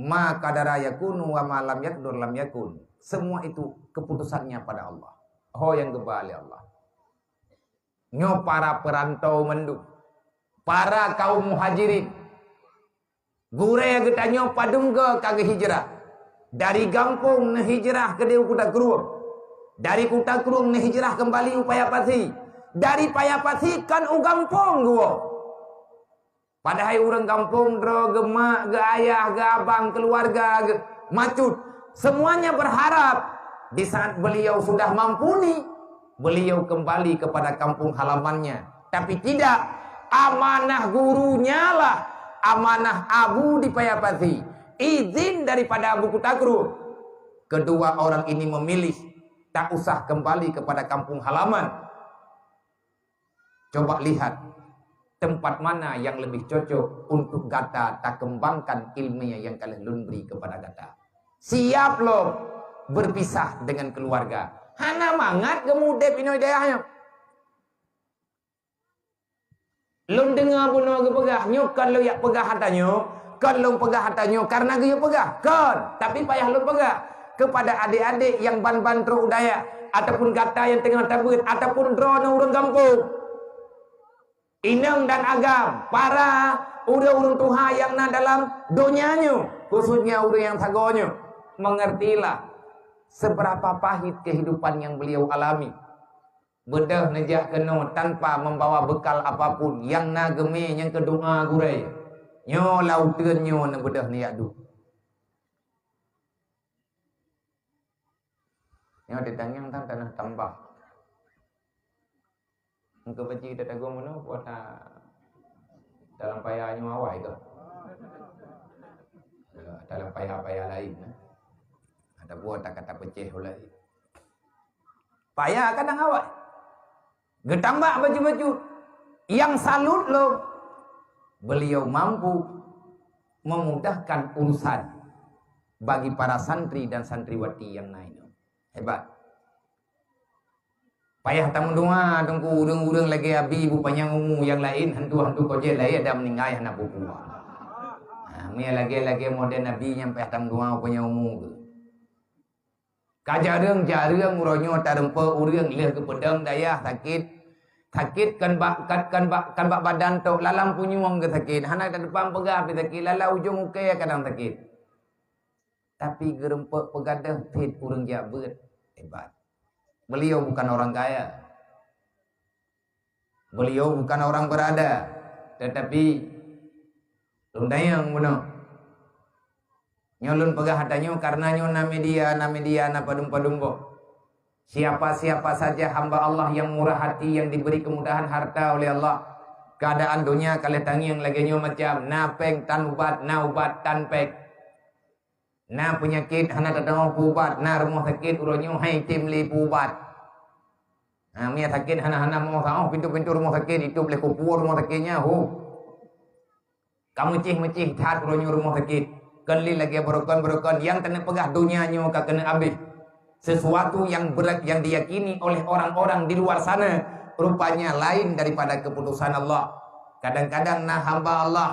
Ma qadara yakunu wa ma lam yaqdur lam yakun. Semua itu keputusannya pada Allah. Ho nyang geuba lé Allah. Nyoe para peurantau mandum, para kaum muhajirin. Gurée geutanyoe padum goe ka geuhijrah. Dari gampông neuhijrah keudéh u Kuta Krueng. Dari Kuta Krueng neuhijrah keumbali u Paya Pasi. Dari Paya Pasi kon u gampông geuwoe. Padahai ureuëng gampông droe geuh, mak geuh, ayah geuh, abang, keluarga geuh, macut, semuanya berharap di saat beliau sudah mampu ni, beliau kembali kepada kampung halamannya. Tapi tidak, amanah gurunya lah, amanah abu di Paya Pasi, izin daripada Abu Kuta Krueng. Kedua orang ini memilih tak usah kembali kepada kampung halaman. Coba lihat tempat mana yang lebih cocok untuk gata takembangkan ilmu yang ka lheueh lôn bri kepada gata. Siap lom berpisah dengan keluarga. Hana mangat geumudeb inoe dayah nyoe. Lôn deungoe bunoe geupeugah, nyoe kon lôn jak peugah ata nyoe, kon lôn peugah ata nyoe karena geuyue peugah. Kon, tapi payah lôn peugah kepada adik-adik yang ban-ban trok u dayah, ataupun gata yang teungoh tabeuet, ataupun droeneuh ureuëng gampông. Inong dan agam, para ureuëng-ureuëng tuha nyang na dalam donya nyoe, khususnya ureuëng nyang sagoe nyoe, mengertilah seberapa pahit kehidupan yang beliau alami. Beudôh neujak keunoe tanpa membawa bekal apapun, nyang na geumé nyang keu doa gurée. Nyoe lam uteuen nyoe neubeudôh neujak duek. Nyoe di tangieng tan tanah tambah. Engkau baca kita tagung mana, puasa dalam paya nyoe awai ke? Ya, dalam paya-paya lain, eh. Ataupun tak kata pecah ulai. Paya kadang awai. Geutambah bacut-bacut. Nyang salut lom, beliau mampu memudahkan urusan bagi para santri dan santriwati nyang na inoe. Hebat. Payah tameudoa teungku, ureuëng-ureuëng lagée Abi bu panyang umu, nyang laén hantu-hantu kojét laén ada meuninggai hana peue-peue. Ha, meunyoe lagée-lagée model Abi nyan payah tameudoa panyang umu geuh. Ka jareueng-jareueng uroe nyoe tareumpok ureuëng lheueh geupeudong dayah sakét. Sakét kan bak, kan, kan bak, kan bak badan tok, lalam punyueng geuh sakét. Hana ka depan peugah pih sakét, lalam ujong ukée kadang sakét. Tapi geureumpok peugadôh cit ureuëng jak beuet. Hebat. Beliau bukan orang kaya. Beliau bukan orang berada, tetapi lôn tanyong bunoe. Nyoe lôn peugah ata nyoe karena nyoe na media, na media, na padum-padum boh. Siapa-siapa saja hamba Allah yang murah hati, yang diberi kemudahan harta oleh Allah, keadaan dunia ka lheueh tangieng lagée nyoe macam, na péng tan ubat, na ubat tan péng. Na peunyakét hana teutamong peuubat, na rumoh sakét uroe nyoe hai tem lé peuubat. Na miet sakét hana-hana moh saoh, pintoe-pintoe rumoh sakét itôb lé kupue rumoh sakét nyan, ho. Ka meucéh-meucéh that uroe nyoe rumoh sakét. Kon lé lagée beurukon-beurukon nyang keuneuk peugah donya nyoe ka keuneuk abéh. Sesuatu yang berat yang diyakini oleh orang-orang di luar sana rupanya lain daripada keputusan Allah. Kadang-kadang na hamba Allah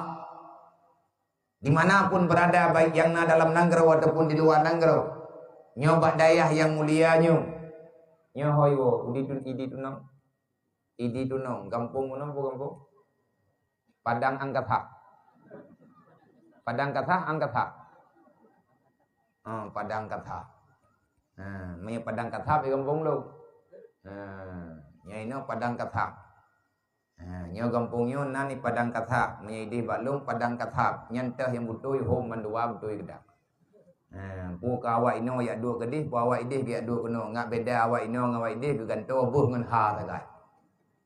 Di mana pun berada, baik nyang na dalam nanggroe ataupun di luwa nanggroe. Nyoe bak dayah nyang mulia nyoe. Nyoe hôi woe, Idi Tun-, Idi Tunong. Idi Tunong, gampông meunan peue gampông? Padang Angkasa. Padang Kasah, Angkasa. Ha, Padang Kasah. Ha, meunyoe Padang Kasah di gampông lôn. Ha, nyoe inoe Padang Kasah. Ha, nyoe gampông nyoe nan di Padang Kasab. Meunyoe ideh bak lôn Padang Kasab, nyan teuh nyang beutôi hom mandua beutôi geudak. Ha, peue ka awak inoe jak duek keudeh, peue awak ideh jak duek keunoe. Ngat beda awak inoe ngon awak ideh geugantoe beuh ngon ha sagai.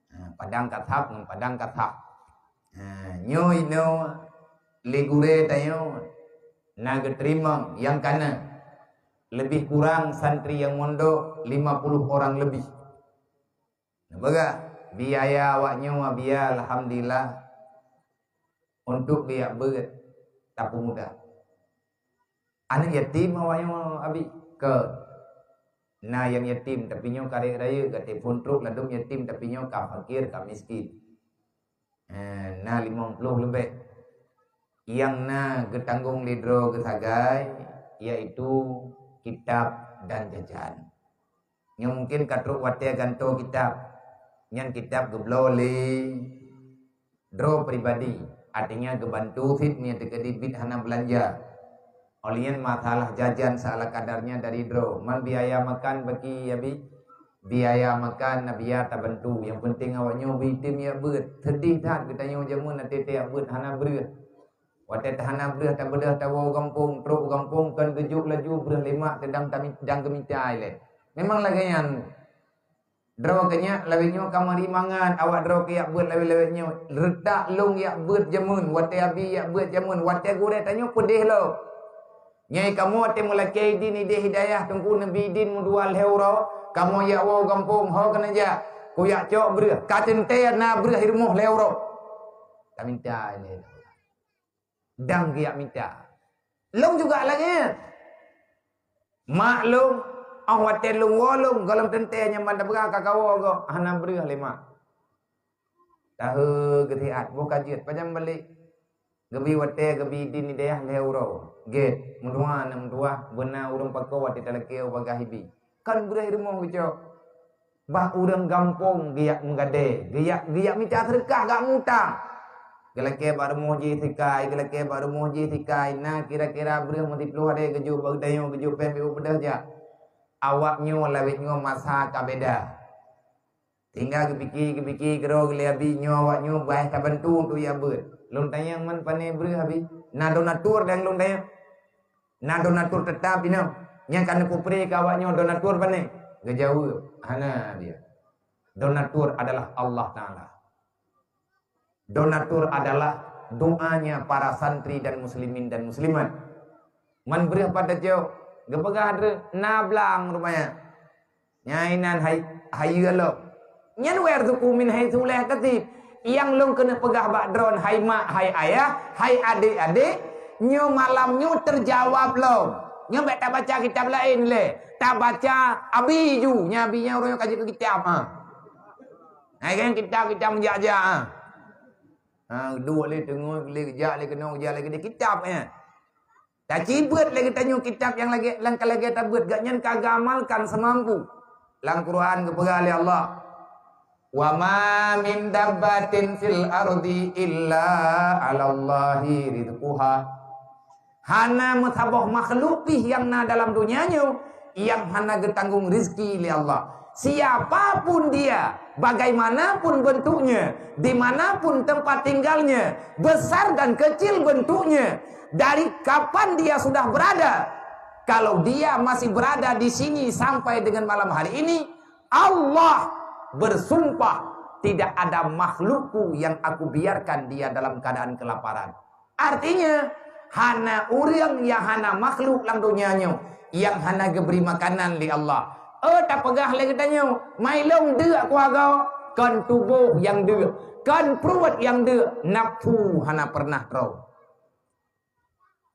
Ha, Padang Kasab ngon Padang Kasab. Ha, nyoe inoe lé gurée tanyoe na geuteurimong nyang kana lebih kurang santri nyang mondok lima puluh orang lebih. Neupeugah, biaya awak nyoe biaya alhamdulillah untuk geujak beuet tapeumudah. Aneuk yatim awak nyoe abi, kon. Na nyang yatim tapi nyoe ka rayeuk-rayeuk, ka teupeu trok ladôm yatim tapi nyoe ka fakir, ka miskin. Eh, na limong ploh leubeh. Nyang na geutanggong lé droe geusagai, yaitu kitab dan jajan. Nyoe mungken ka trok watée gantoe kitab. Nyan kitab geubloe lé droe pribadi, artinya geubantu cit meunyoe teukeudi biet hana beulanja. Óh lheueh nyan masalah jajan seala kadarnya dari droe. Man biaya makan bagi abi, biaya makan na biaya tabantu. Nyang penting awak nyoe bri item jak beuet. Seudeh that geutanyoe jameun até-até jak beuet hana breueh. Watée teuhana breueh tabeudôh tawoe u gampông, trok u gampông kon geujok laju breueh lé mak teudang tami-, dang geumita ilée. Memang lagée nyan. Droe keu nyak lawét nyoe ka meuri mangat awak droe keu jak beuet lawét-lawét nyoe. Reutak lôn jak beuet jameun, watée abi jak beuet jameun, watée gurée tanyoe peudeh lom. Nyai kamoe watée meulakée idin ideh hidayah Teungku Neubi idin meudua lhée uroe, kamoe jak woe u gampông ho keuneuk jak, kujak cok breueh, ka teuntée na breueh i rumoh lhée uroe. Ka mita ilée. Dang geujak mita. Lôn juga lagée nyan. Mak lôn, óh watée lôn woe lôn, gohlom teuntée nyan ban tapeugah ka kawoe gob, hana breueh lé mak. Tahe geuteuiat, boh ka jeuet, pajan balek. Geubi watée, geubi idin idayah lhée uroe. Gét, meutuha aneuk meutuwah, beuna ureuëng pakoe watée talakée u bagaih ibi. Kon breueh i rumoh geucok. Bah ureuëng gampông geujak meugadée, geujak, geujak mita seudeukah, geujak mutang. Geulakée bak rumoh jih sikai, geulakée bak rumoh jih sikai, na kira-kira breueh meusiploh deh geujok bak geutanyoe, geujok péng peuet peuet peudah jak. Awak nyoe lawét nyoe masa ka beda. Tinggai geupike, geupike keudroe geulée abi nyoe awak nyoe bah ka bantu untuk jak beuet. Lôn tanyong man pané breueh abi. Na donatur dan lôn tanyong. Na donatur teutap inong nyang ka neupeupré keu awak nyoe donatur pané? Geujaweueb, hana dia. Donatur adalah Allah Taala. Donatur adalah doanya para santri dan muslimin dan muslimat. Man breueh pat tacok, geupeugah dreueh na blang rupanya. Nyang inan hai-, hayeue lom. Nyan wa yarzuqhu min haitsu la yahtasib. Nyang lôn keuneuk peugah bak droen, hai mak, hai ayah, hai adék-adék, nyoe malam nyoe teujaweueb lom. Nyoe bék tabaca kitab laén lé. Tabaca Abi ju, nyan Abi nyan ureuëng nyang ka jeuet keu kitab, ha. Hai kan kitab-kitab meujak-jak, ha. Ha, duek lé teungoh lé geujak lé keunoe geujak lé keudeh kitab, ha. Tacibeuet lé geutanyoe kitab nyang lagée, nyang ka lagée tabeuet, gobnyan ka geuamalkan seumampu. Lam Quran geupeugah lé Allah, "Wa ma min dabbatin fil ardi illa 'alallahi rizquha." Hana meusaboh makhluk pih nyang na dalam donya nyoe nyang hana geutanggong rizki lé Allah. Siapa pun dia, bagaimanapun bentuknya, di mana pun tempat tinggalnya, besar dan kecil bentuknya, dari kapan dia sudah berada, kalau dia masih berada di sini sampai dengan malam hari ini, Allah bersumpah, tidak ada makhlukku yang aku biarkan dia dalam keadaan kelaparan. Artinya, hana ureuëng nyang hana makhluk lam donya nyoe nyang hana geubri makanan lé Allah. Oh, tapeugah lé geutanyoe, mai lôn deuk kuagoe, kon tuboh nyang deuk, kon pruet nyang deuk, nafsu hana pernah troe.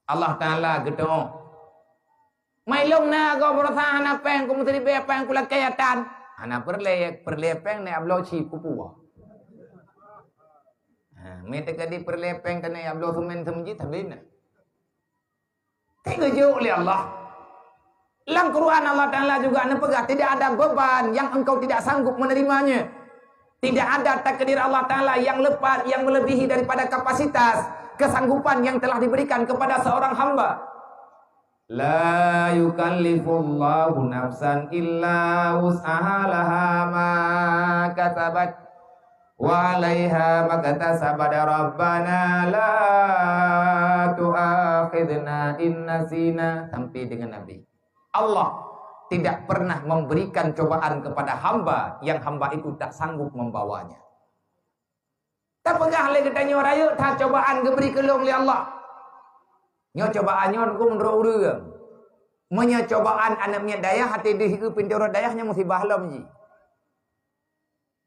Allah Taala geutuoh, "Mai lôn na goe beurosa hana péng, ku meusiribée péng, ku lakée atan." Hana peureulée, peureulée péng neu abloe cit kupuwoe. Ha, mita ka di peureulée péng tanyoe abloe seumén seumeujit habéh na. Teugeujok lé Allah. Lam Quran Allah Taala juga neupeugah, "Tidak ada beban yang engkau tidak sanggup menerimanya." Tidak ada takdir Allah Taala yang lepas, yang melebihi daripada kapasitas, kesanggupan yang telah diberikan kepada seorang hamba. La yukallifullahu nafsan illa wus'aha, laha ma kasabat wa 'alaiha maktasabat, rabbana la tu'akhidna in nasina, sampai dengan Nabi. Allah tidak pernah memberikan cobaan kepada hamba yang hamba itu tak sanggup membawanya. Tapeugah lé geutanyoe rayeuk that cobaan geubri keu lôn lé Allah. Nyoe cobaan nyoe teungku meunurot ureuëng. Meunyoe cobaan aneuk miet dayah até deuh ié pintoe rot dayah nyoe musibah lom jih.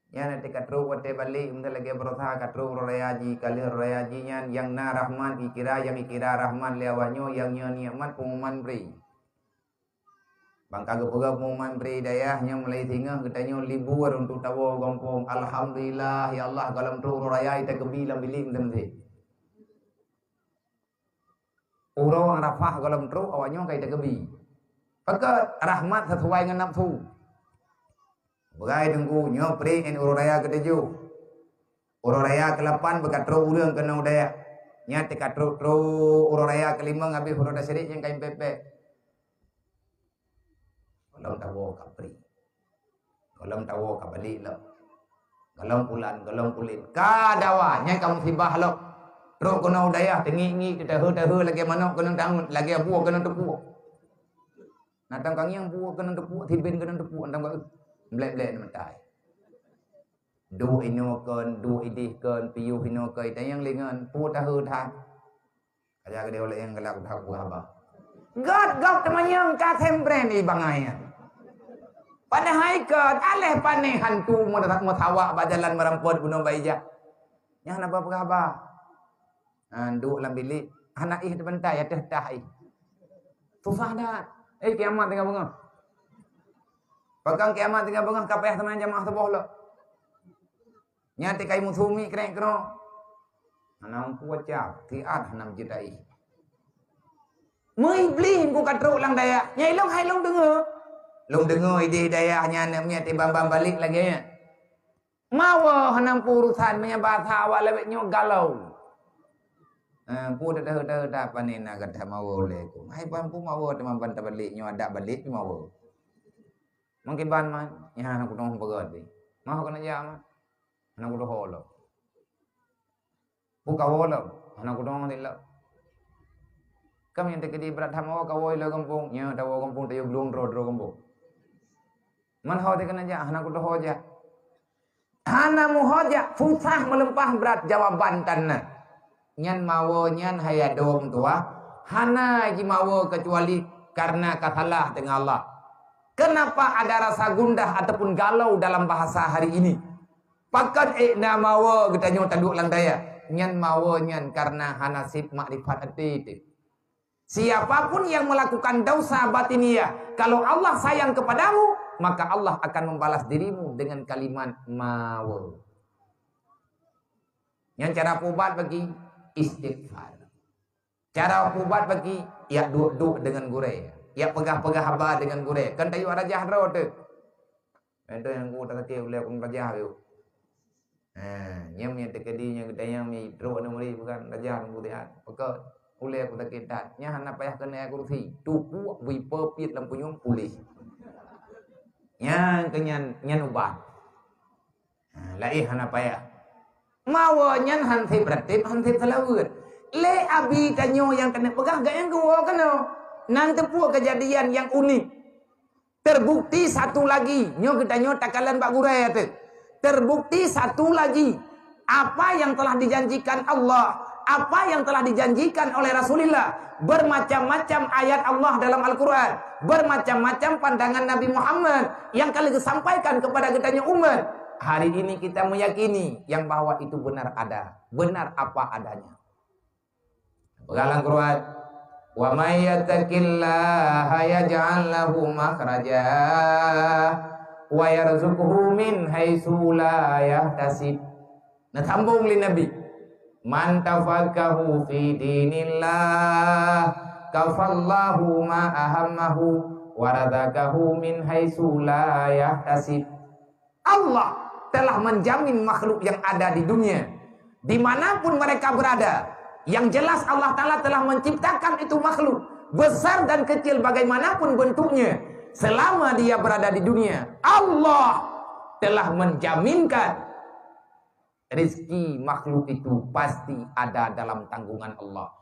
Nyan até ka trok watée balek, meunyoe lagée beurosa ka trok uroe raya jih, ka lheueh uroe raya jih nyan nyang na rahmat ikira, nyang ikira rahmat lé awak nyoe, nyang nyoe nikmat pengumuman bri. Bang ka geupeugah pengumuman bri dayah nyoe mulai singoh geutanyoe libur untuk tawoe gampông. Alhamdulillah, ya Allah, gohlom trok uroe raya ita keubi lam bilék meuteumé. Uroe Arafah gohlom trok, awak nyoe ka ita keubi. Pakon rahmat sesuai ngon nafsu. Beugai teungku, nyoe prik ngon uroe raya keutujoh. Uroe raya keulapan beuka trok ureuëng keunoe dayah. Nyan teuka trok-trok uroe raya keulimong habéh uroe tasyrik nyang ka impék-pék. Gohlom tawoe ka prik. Gohlom tawoe ka balek lom. Gohlom pulan, gohlom pulen. Ka dawa, nyan ka musibah lom. Trok keunoe dayah, teungiek-ngiek, teuteuheu-teuheu lagée manok keuneuk tangut, lagée buoh keuneuk teupuek. Na tang ka ngieng buoh keuneuk teupuek, siben keuneuk teupuek, na tang ka, blek-blek na meutai. Duek inoe kon, duek ideh kon, piôh inoe kon, tanyong lingon, peue tahu that. Aja geude oleh nyang galak udah buah haba. Got gob teumanyong ka sempren di bangai nyan. Padahai kon, aléh pané hantu meusa-, meusawak bak jalan meurampot bunoe bak ija. Nyan hana peugah haba. Ha, duek lam bilék, hana éh teubantai ateueh tah éh. Susah that. Eh, kiamat tinggai beungoh. Pakon kiamat tinggai beungoh ka payah teuma jamaah suboh lom. Nyan teuka musoh miet krek keudroe. Hana mampu baca, siat hana meucit ai. Meuiblih ku ka trok lam dayah. Nyang ilong hai long deungoe. Lôn deungoe idéh dayah nyan aneuk miet tiban-ban balek lagée nyan. Mawe hana peue urusan meunyo basa awak lawét nyoe galau. Eh, peue teuh-teuh that pane na gata mawe ulée ku. Hai ban peue mawe teuma ban tabalek nyoe adak balek pih mawe. Mungkin ban man, nyan hana kudong peugah pih. Mawe keuneuk jak man. Hana kudoho lom. Peue kawoe lom, hana kudong lom. Kam nyang teukeudi brat hamawoe kawoe ilée gampông, nyoe tawoe gampông tayue glung droe-droe gampông. Man ho teukeuna jak, hana kudoho jak. Hana muho jak, susah meuleumpah brat jawaban tan na. Nyan mawoe nyan hai adoe meutuwah, hana jimawoe keucuali kareuna ka salah deungon Allah. Kenapa ada rasa gundah ataupun galau dalam bahasa hari ini? Pakon ék na mawoe geutanyoe taduek lam dayah? Nyan mawoe nyan kareuna hana sép makrifat até teuh. Siapa pun yang melakukan dosa batiniah, kalau Allah sayang kepadamu, maka Allah akan membalas dirimu dengan kalimat mawoe. Nyan cara peuubat bagi istighfar. Cara peuubat bagi, yak duek-duek deungon gurée, yak peugah-peugah haba deungon gurée. Kan tayue rajah droe teuh. Itu nyang ku tasakét ulée ku rajah yuk. Ha, nyang mi teukeudi nyang geutanyoe mi trok aneuk murit bukan rajah nunggu siat. Pakon ulée ku sakét that. Nyan hana payah keuneuk kursi. Tupuk bui peupiet lam punyueng puléh. Nyan keu nyan, nyan ubat. Ha, laén hana payah. Mawoe nyan han sép reuteb, han sép seulaweuet. Lé abi tanyoe nyang keuneuk peugah gayang geuwoe keunoe. Nan teupeu keujadian nyang unik. Terbukti satu lagi, nyoe geutanyoe takalon bak gurée teuh. Terbukti satu lagi, apa yang telah dijanjikan Allah, apa yang telah dijanjikan oleh Rasulullah, bermacam-macam ayat Allah dalam Al-Quran, bermacam-macam pandangan Nabi Muhammad yang ka lheueh geusampaikan kepada geutanyoe umat. Hari ini kita meyakini yang bahwa itu benar ada, benar apa adanya. Peugah lam Quran, "Wa may yattaqillaha yaj'al lahu makhraja wa yarzuqhu min haitsu la yahtasib." Neusambong lé Nabi, "Man tafaqahu fi dinillah kafallahu ma ahammahu wa razaqahu min haitsu la yahtasib." Allah telah menjamin makhluk yang ada di dunia, di mana pun mereka berada. Yang jelas, Allah Ta'ala telah menciptakan itu makhluk, besar dan kecil bagaimanapun bentuknya, selama dia berada di dunia. Allah telah menjaminkan rezeki makhluk itu pasti ada dalam tanggungan Allah.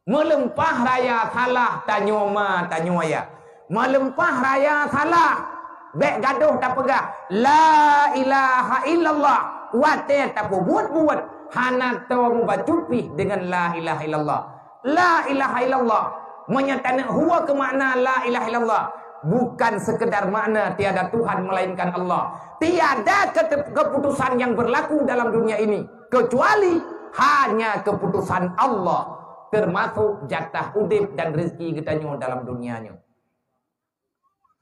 Meuleumpah raya salah tanyoe ma tanyoe ayah. Meuleumpah raya salah, bék gadôh tapeugah, "La ilaha illallah." Watée tapeubuet-buet, hana toe mubacut pih deungon la ilaha illallah. La ilaha illallah, meunyoe taneuk hue keu makna la ilaha illallah, bukan sekedar makna tiada Tuhan melainkan Allah. Tiada kete-, keputusan yang berlaku dalam dunia ini kecuali hanya keputusan Allah, termasuk jatah udeb dan rezeki geutanyoe dalam dunia nyoe.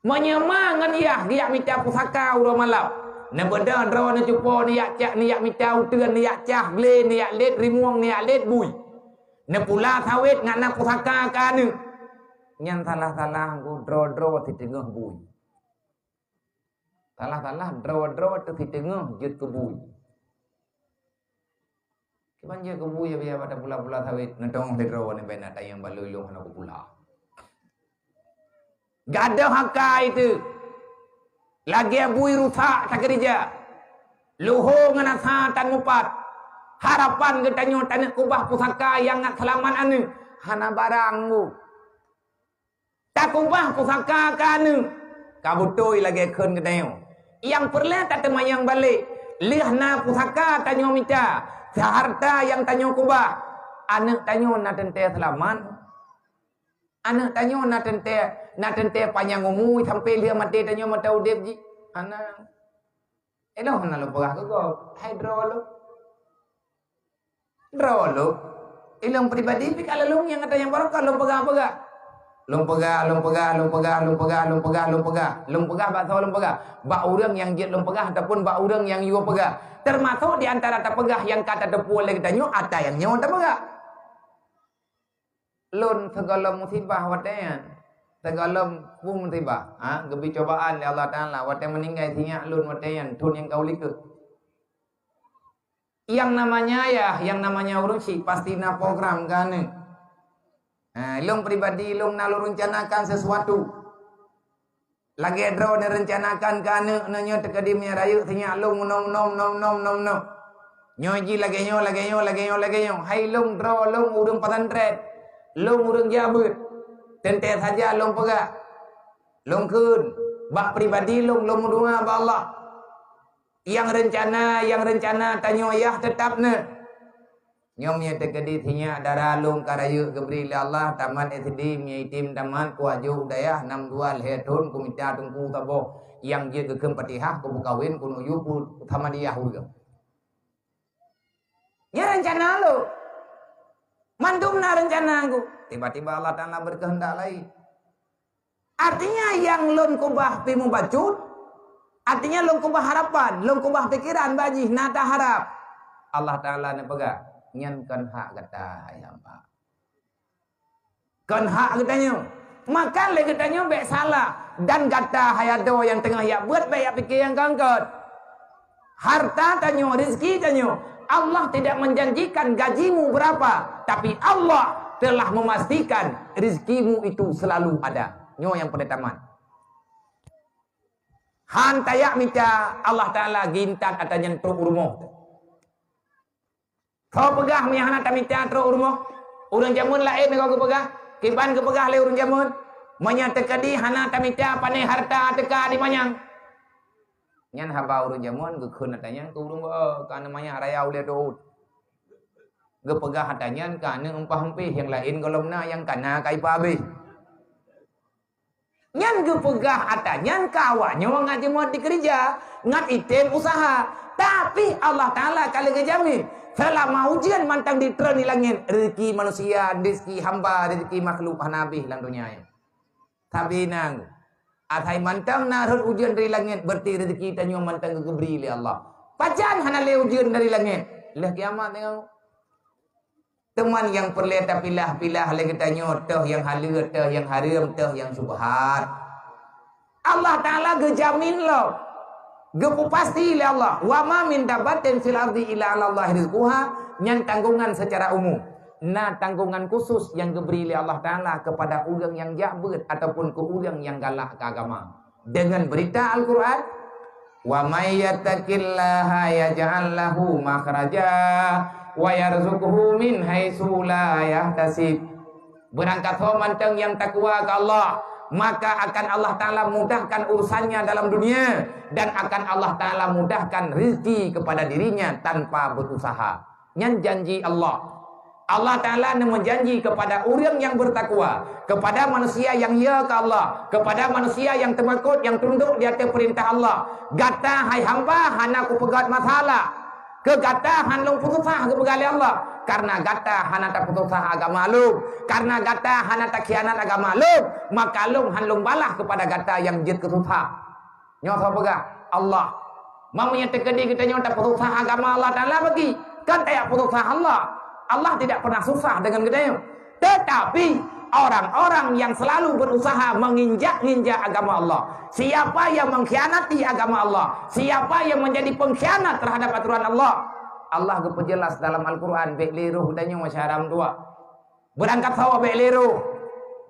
Meunyoe ma ngon yah geujak mita pusaka uroe malam, neubeudôh droe neucupo, neujak cak, neujak mita uteuen, neujak cah glé, neujak lét rimueng, neujak lét bui, neupula sawét ngon na pusaka keu aneuk, nyan salah-salah droe-droe siteungoh bui. Salah-salah droe-droe teuh siteungoh jeuet keu bui. Kiban jeuet keu bui, ya, biar pada pula-pula sawét, neutong sidroe nibak na tayang balui lôn hana kupula. Gadôh akai teuh. Lagée bui rusak takeurija. Luho ngon asa tan mupat. Harapan geutanyoe taneuk kubah pusaka nyang ngat seulamat aneuk, hana barang bu. Takubah pusaka keu aneuk, ka beutôi lagée kheun geutanyoe. Nyang peureulée tateumanyong balek, lheueh na pusaka tanyoe mita, hareuta nyang tanyoe kubah, aneuk tanyoe na teuntée seulamat? Aneuk tanyoe na teuntée, na teuntée panyang umu sampoe lheueh maté tanyoe mata udeb jih? Hana. Ilôn hana lôn peugah keu gob, hai droe lôn. Droe lôn. Ilôn pribadi pih ka lôn nyang ata nyang barokah lôn peugah-peugah. Lôn peugah, lôn peugah, lôn peugah, lôn peugah, lôn peugah, lôn peugah. Lôn peugah bak soe lôn peugah? Bak ureuëng nyang jeuet lôn peugah ataupun bak ureuëng nyang yue peugah. Teumasok di antara tapeugah nyang ka tateupeue lé geutanyoe ata nyang nyoe tapeugah. Lôn sigohlom musibah watée nyan, Sigohlom peue musibah, ha, geubri cobaan lé Allah Taala, watée meuninggai sinyak lôn watée nyan thon nyang ka u likot. Yang namanya ayah, yang namanya ureuëng syiek pasti na program keu aneuk. Ha, lôn pribadi, lôn na lôn rencanakan sesuatu. Lagée droe neurencanakan keu aneuk, na nyoe teukeudi meunyoe rayeuk sinyak lôn meunoe, meunoe, meunoe. Nyoe jih lagée nyoe, lagée nyoe, lagée nyoe, lagée nyoe. Hai lôn droe lôn ureuëng pesantren, lôn ureuëng jak beuet. Teuntée saja lôn peugah. Lôn kheun, bak pribadi lôn, lôn meudoá bak Allah. Nyang reuncana, nyang reuncana tanyoe yah teutab neuh. Nyoe meunyoe teukeudi sinyak dara lôn ka rayeuk geubri lé Allah, tamat S D, meunyoe item tamat, kuwajok u dayah, nam dua lhée thon kumita teungku saboh, nyang jeuet geukheun Fatihah, kupeukawén, kuneuk yue pu Samadiyah ureuëng. Nyan reuncana lôn. Mandum na reuncana ku. Tiba-tiba Allah Taala berkehendak lain. Artinya nyang lôn keubah pih mubacut, artinya lôn keubah harapan, lôn keubah pikiran bak jih na taharap. Allah Taala neupeugah, "Nyan kon hak gata, hai hamba." Kon hak geutanyoe. Maka lé geutanyoe bék salah, dan gata hai adoe nyang teungoh jak beuet bék jak pike nyang kangkot. Harta tanyoe, rezeki tanyoe, Allah tidak menjanjikan gajimu berapa, tapi Allah telah memastikan rezekimu itu selalu ada. Nyoe nyang peurtama. Han tajak mita, Allah Taala geuintat ata nyan trok u rumoh. Soe peugah meunyoe hana tamita trok u rumoh? Ureuëng jameun laén goe geupeugah, kiban geupeugah lé ureuëng jameun, meunyoe teukeudi hana tamita, pané harta teuka dimanyang. Nyan haba ureuëng jameun geukheun ata nyan keu ureuëng beuo, keu aneuk manyak raya ulée dot. Geupeugah ata nyan keu aneuk eumpah-eumpéh nyang laén gohlom na nyang kana ka ipa habéh. Nyan geupeugah ata nyan keu awaknyoe ngat jimuat dikeurija, ngat item usaha. Tapi Allah Taala ka lheueh geujamin, seulama ujeuen mantong jitreun di langét, rezeki manusia, rezeki hamba, rezeki makhluk hana habéh lam donya nyoe. Sabe na, asai mantong na rhot ujeuen dari langét, berarti rezeki tanyoe mantong geugeubri lé Allah. Pajan hana lé ujeuen dari langét? Lheueh kiamat teuh. Teuma nyang peureulée tapilah-pilah lé geutanyoe, toh nyang haleue, toh nyang hareuem, toh nyang syubhat. Allah Taala geujamin lom, geupeupasti lé Allah, "Wa ma min dabbatin fil ardi illa 'alallahi rizquha," nyan tanggongan secara umum. Na tanggongan khusus nyang geubri lé Allah Taala keupada ureuëng nyang jak beuet ataupun keu ureuëng nyang galak keu agama. Dengan berita Al-Quran, "Wa may yattaqillaha yaj'al lahu makhraja wa yarzuqhu min haitsu la yahtasib." Beurangkat soe mantong nyang takwa keu Allah, maka akan Allah Taala mudahkan urusannya dalam dunia dan akan Allah Taala mudahkan rezeki kepada dirinya tanpa berusaha. Nyan janji Allah. Allah Taala neumeujanji kepada ureuëng nyang bertakwa, kepada manusia nyang ya keu Allah, kepada manusia nyang teumakot, nyang tundok di ateueh peurintah Allah. Gata hai hamba hana kupeugét masalah. Keu gata han lôn peususah geupeugah lé Allah. Karena gata hana tapeususah agama lôn, karena gata hana takhianat agama lôn, maka lôn han lôn balah kepada gata nyang jeuet keu susah. Nyoe soe peugah? Allah. Meunyoe teukeudi geutanyoe tapeususah agama Allah Taala bagi, kan tajak peususah Allah. Allah tidak pernah susah dengan geutanyoe. Tetapi orang-orang yang selalu berusaha menginjak-injak agama Allah, siapa yang mengkhianati agama Allah, siapa yang menjadi pengkhianat terhadap aturan Allah, Allah geupeujelas dalam Al-Quran, bék lé roh geutanyoe syedara meutuah. Beurangkat sawa bék lé roh,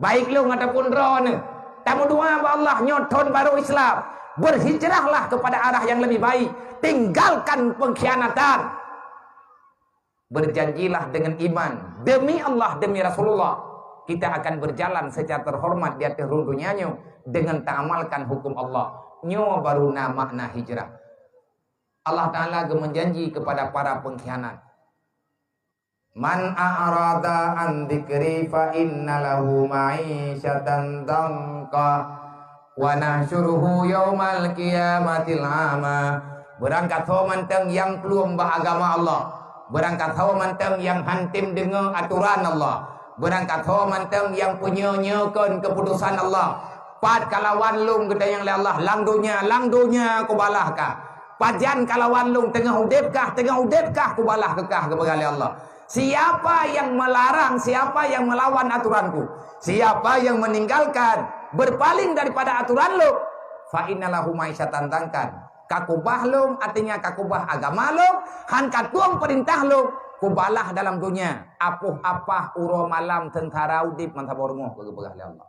baik lôn ataupun droeneuh. Tameudoa bak Allah nyoe thon barô Islam. Berhijrahlah kepada arah yang lebih baik. Tinggalkan pengkhianatan. Berjanjilah dengan iman. Demi Allah, demi Rasulullah, kita akan berjalan secara terhormat di atas rhueng dunia nyoe dengan taamalkan hukum Allah. Nyoe baru na makna hijrah. Allah Taala geumeujanji kepada para pengkhianat. "Man a'rada an dzikri fa inna lahu ma'isyatan dhanka wa nahsyuruhu yaumal qiyamati a'ma." Beurangkat soe mantong nyang plueng bak agama Allah, beurangkat soe mantong nyang han tem deungoe atoran Allah, beurangkat soe mantong nyang peunyoe-nyoe kon keuputosan Allah. Pat kalawan lôn geutanyong lé Allah, lam donya, lam donya kubalah kah. Pajan kalawan lôn, teungoh udeb kah, teungoh udeb kah kubalah keu kah, geupeugah lé Allah. Siapa yang melarang, siapa yang melawan aturanku, siapa yang meninggalkan Berpaling daripada aturan lôn, fa inna lahu ma'isyatan dhankan. Ka kubah lôn, artinya ka kubah agama lôn, han ka tueng peurintah lôn, kubalah dalam donya. Apoh apah uroe malam seungsara udép meusaboh rumoh, geupeugah lé Allah.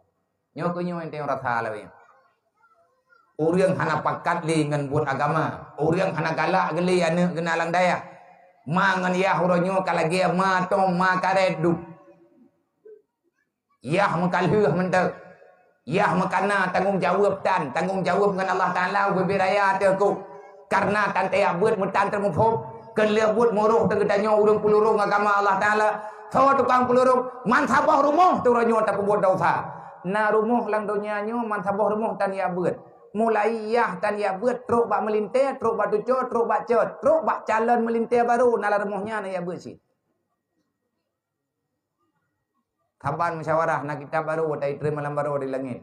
Nyoe keuh nyoe nyang rasa lawét. Ureuëng hana pakat lé ngon buet agama, ureuëng hana galak geulé aneuëk geuh na lam dayah. Ma ngon yah uroe nyoe ka lagée ma tong ma karet duek. Yah meukalheueh mantong. Yah meukana tanggong jaweueb tan, tanggong jaweueb ngon Allah Taala ubé-bé raya teuh kôh. Kareuna tan teuyak beuet meutan teumuphom, keu lheueh buet meuroh teuh geutanyoe ureuëng peulurông agama Allah Taala. Soe tukang peulurông? Meusaboh rumoh teuh uroe nyoe tapeubuet desya. Na rumoh lam donya nyoe meusaboh rumoh tan yak beuet. Mulai yah tan yak beuet, trok bak meulintée, trok bak tucoe, trok bak cot, trok bak calon meulintée barô na lam rumoh nyan na yak beuet cit. Saban musyawarah, na kitab barô, watée itré malam barô di langét.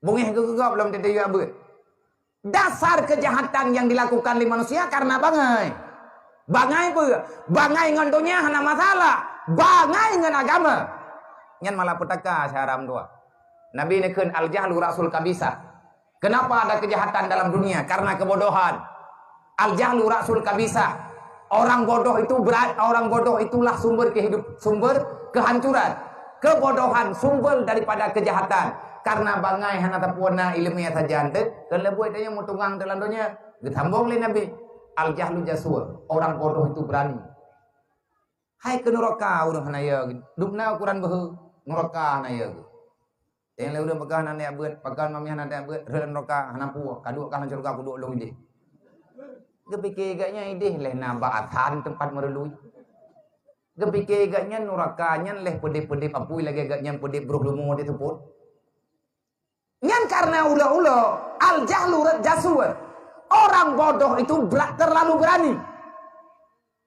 Beungéh geugeugop lom teuh yak beuet. Dasar kejahatan yang dilakukan lé manusia karena bangai. Bangai peue? Bangai ngon donya hana masalah. Bangai ngon agama. Nyan malah peutaka syara meutuah. Nabi neukheun, "Al-jahlu ra'sul kabisah." Kenapa ada kejahatan dalam dunia? Karena kebodohan. Al-jahlu ra'sul kabisah. Orang bodoh itu berat, orang bodoh itulah sumber kehidup, sumber kehancuran. Kebodohan sumber daripada kejahatan. Karena bangai hana tapeuona iéleumé sajan teuh, keuleubui tanyoe meutungang dalam donya. Geusambong lé Nabi, "Al-jahlu jasur." Orang bodoh itu berani. Hai keu nuraka ureuëng hana yö, dum na ukuran beuhe nuraka hana yö. Teuh lé ureuëng peugah hana neuk beuet, pakon mamiah hana neuk beuet, rhot nuraka hana puwoe, ka duek kah lam syeuruga kuduek lôn idéh. Geupike gobnyan idéh lé na bak asan teumpat meurului. Geupike gobnyan nuraka nyan lé peudép-peudép apui lagée gobnyan peudép broh lumo di seupôt. Nyan karena ulo-ulo, al-jahlu jasur. Orang bodoh itu bera-, terlalu berani.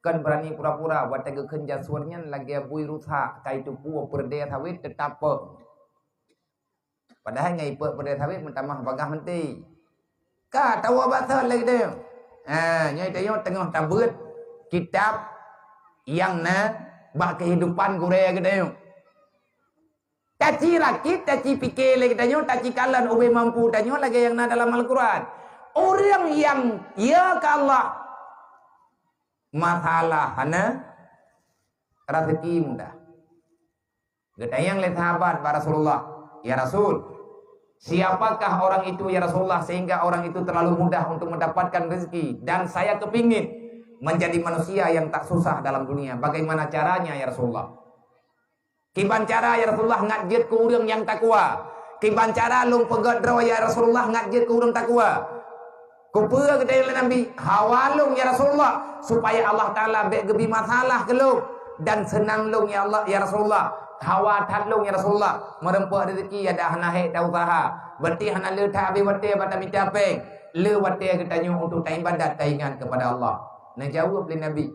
Kan berani pura-pura, watée geukheun jasur nyan lagée bui rusak, ka itupeue peureudée sawét teutapeueng. Padahai ngon ipeuek peureudée sawét meutamah bagah meuti. Ka tawoe bak thon lé geutanyoe. Ha, nyoe tanyoe teungoh tabeuet kitab nyang na bak keuhidupan gurée geutanyoe. Taci rakit, taci pike lé geutanyoe, taci kalon ubé mampu tanyoe lagée nyang na dalam Al-Quran. Ureuëng nyang yö keu Allah, masalah hana, raseuki mudah. Geutanyong lé sahabat bak Rasulullah, "Ya Rasul, siapakah orang itu ya Rasulullah sehingga orang itu terlalu mudah untuk mendapatkan rezeki dan saya kepingin menjadi manusia yang tak susah dalam dunia. Bagaimana caranya ya Rasulullah?" Kiban cara ya Rasulullah ngat jeuet keu ureuëng nyang takwa? Kiban cara lôn peugét droe ya Rasulullah ngat jeuet keu ureuëng takwa? Kupeugah lé Nabi, hawa lôn ya Rasulullah, supaya Allah Taala bék geubi masalah keu lôn dan seunang lôn ya Allah, ya Rasulullah. Hawa that lôn ya Rasulullah, meureumpok rezeki ya dah hana hék ta usaha. Berarti hana le that abéh watée bak tamita péng. Le watée geutanyoe untuk taibadat taingat kepada Allah. Neujaweueb lé Nabi.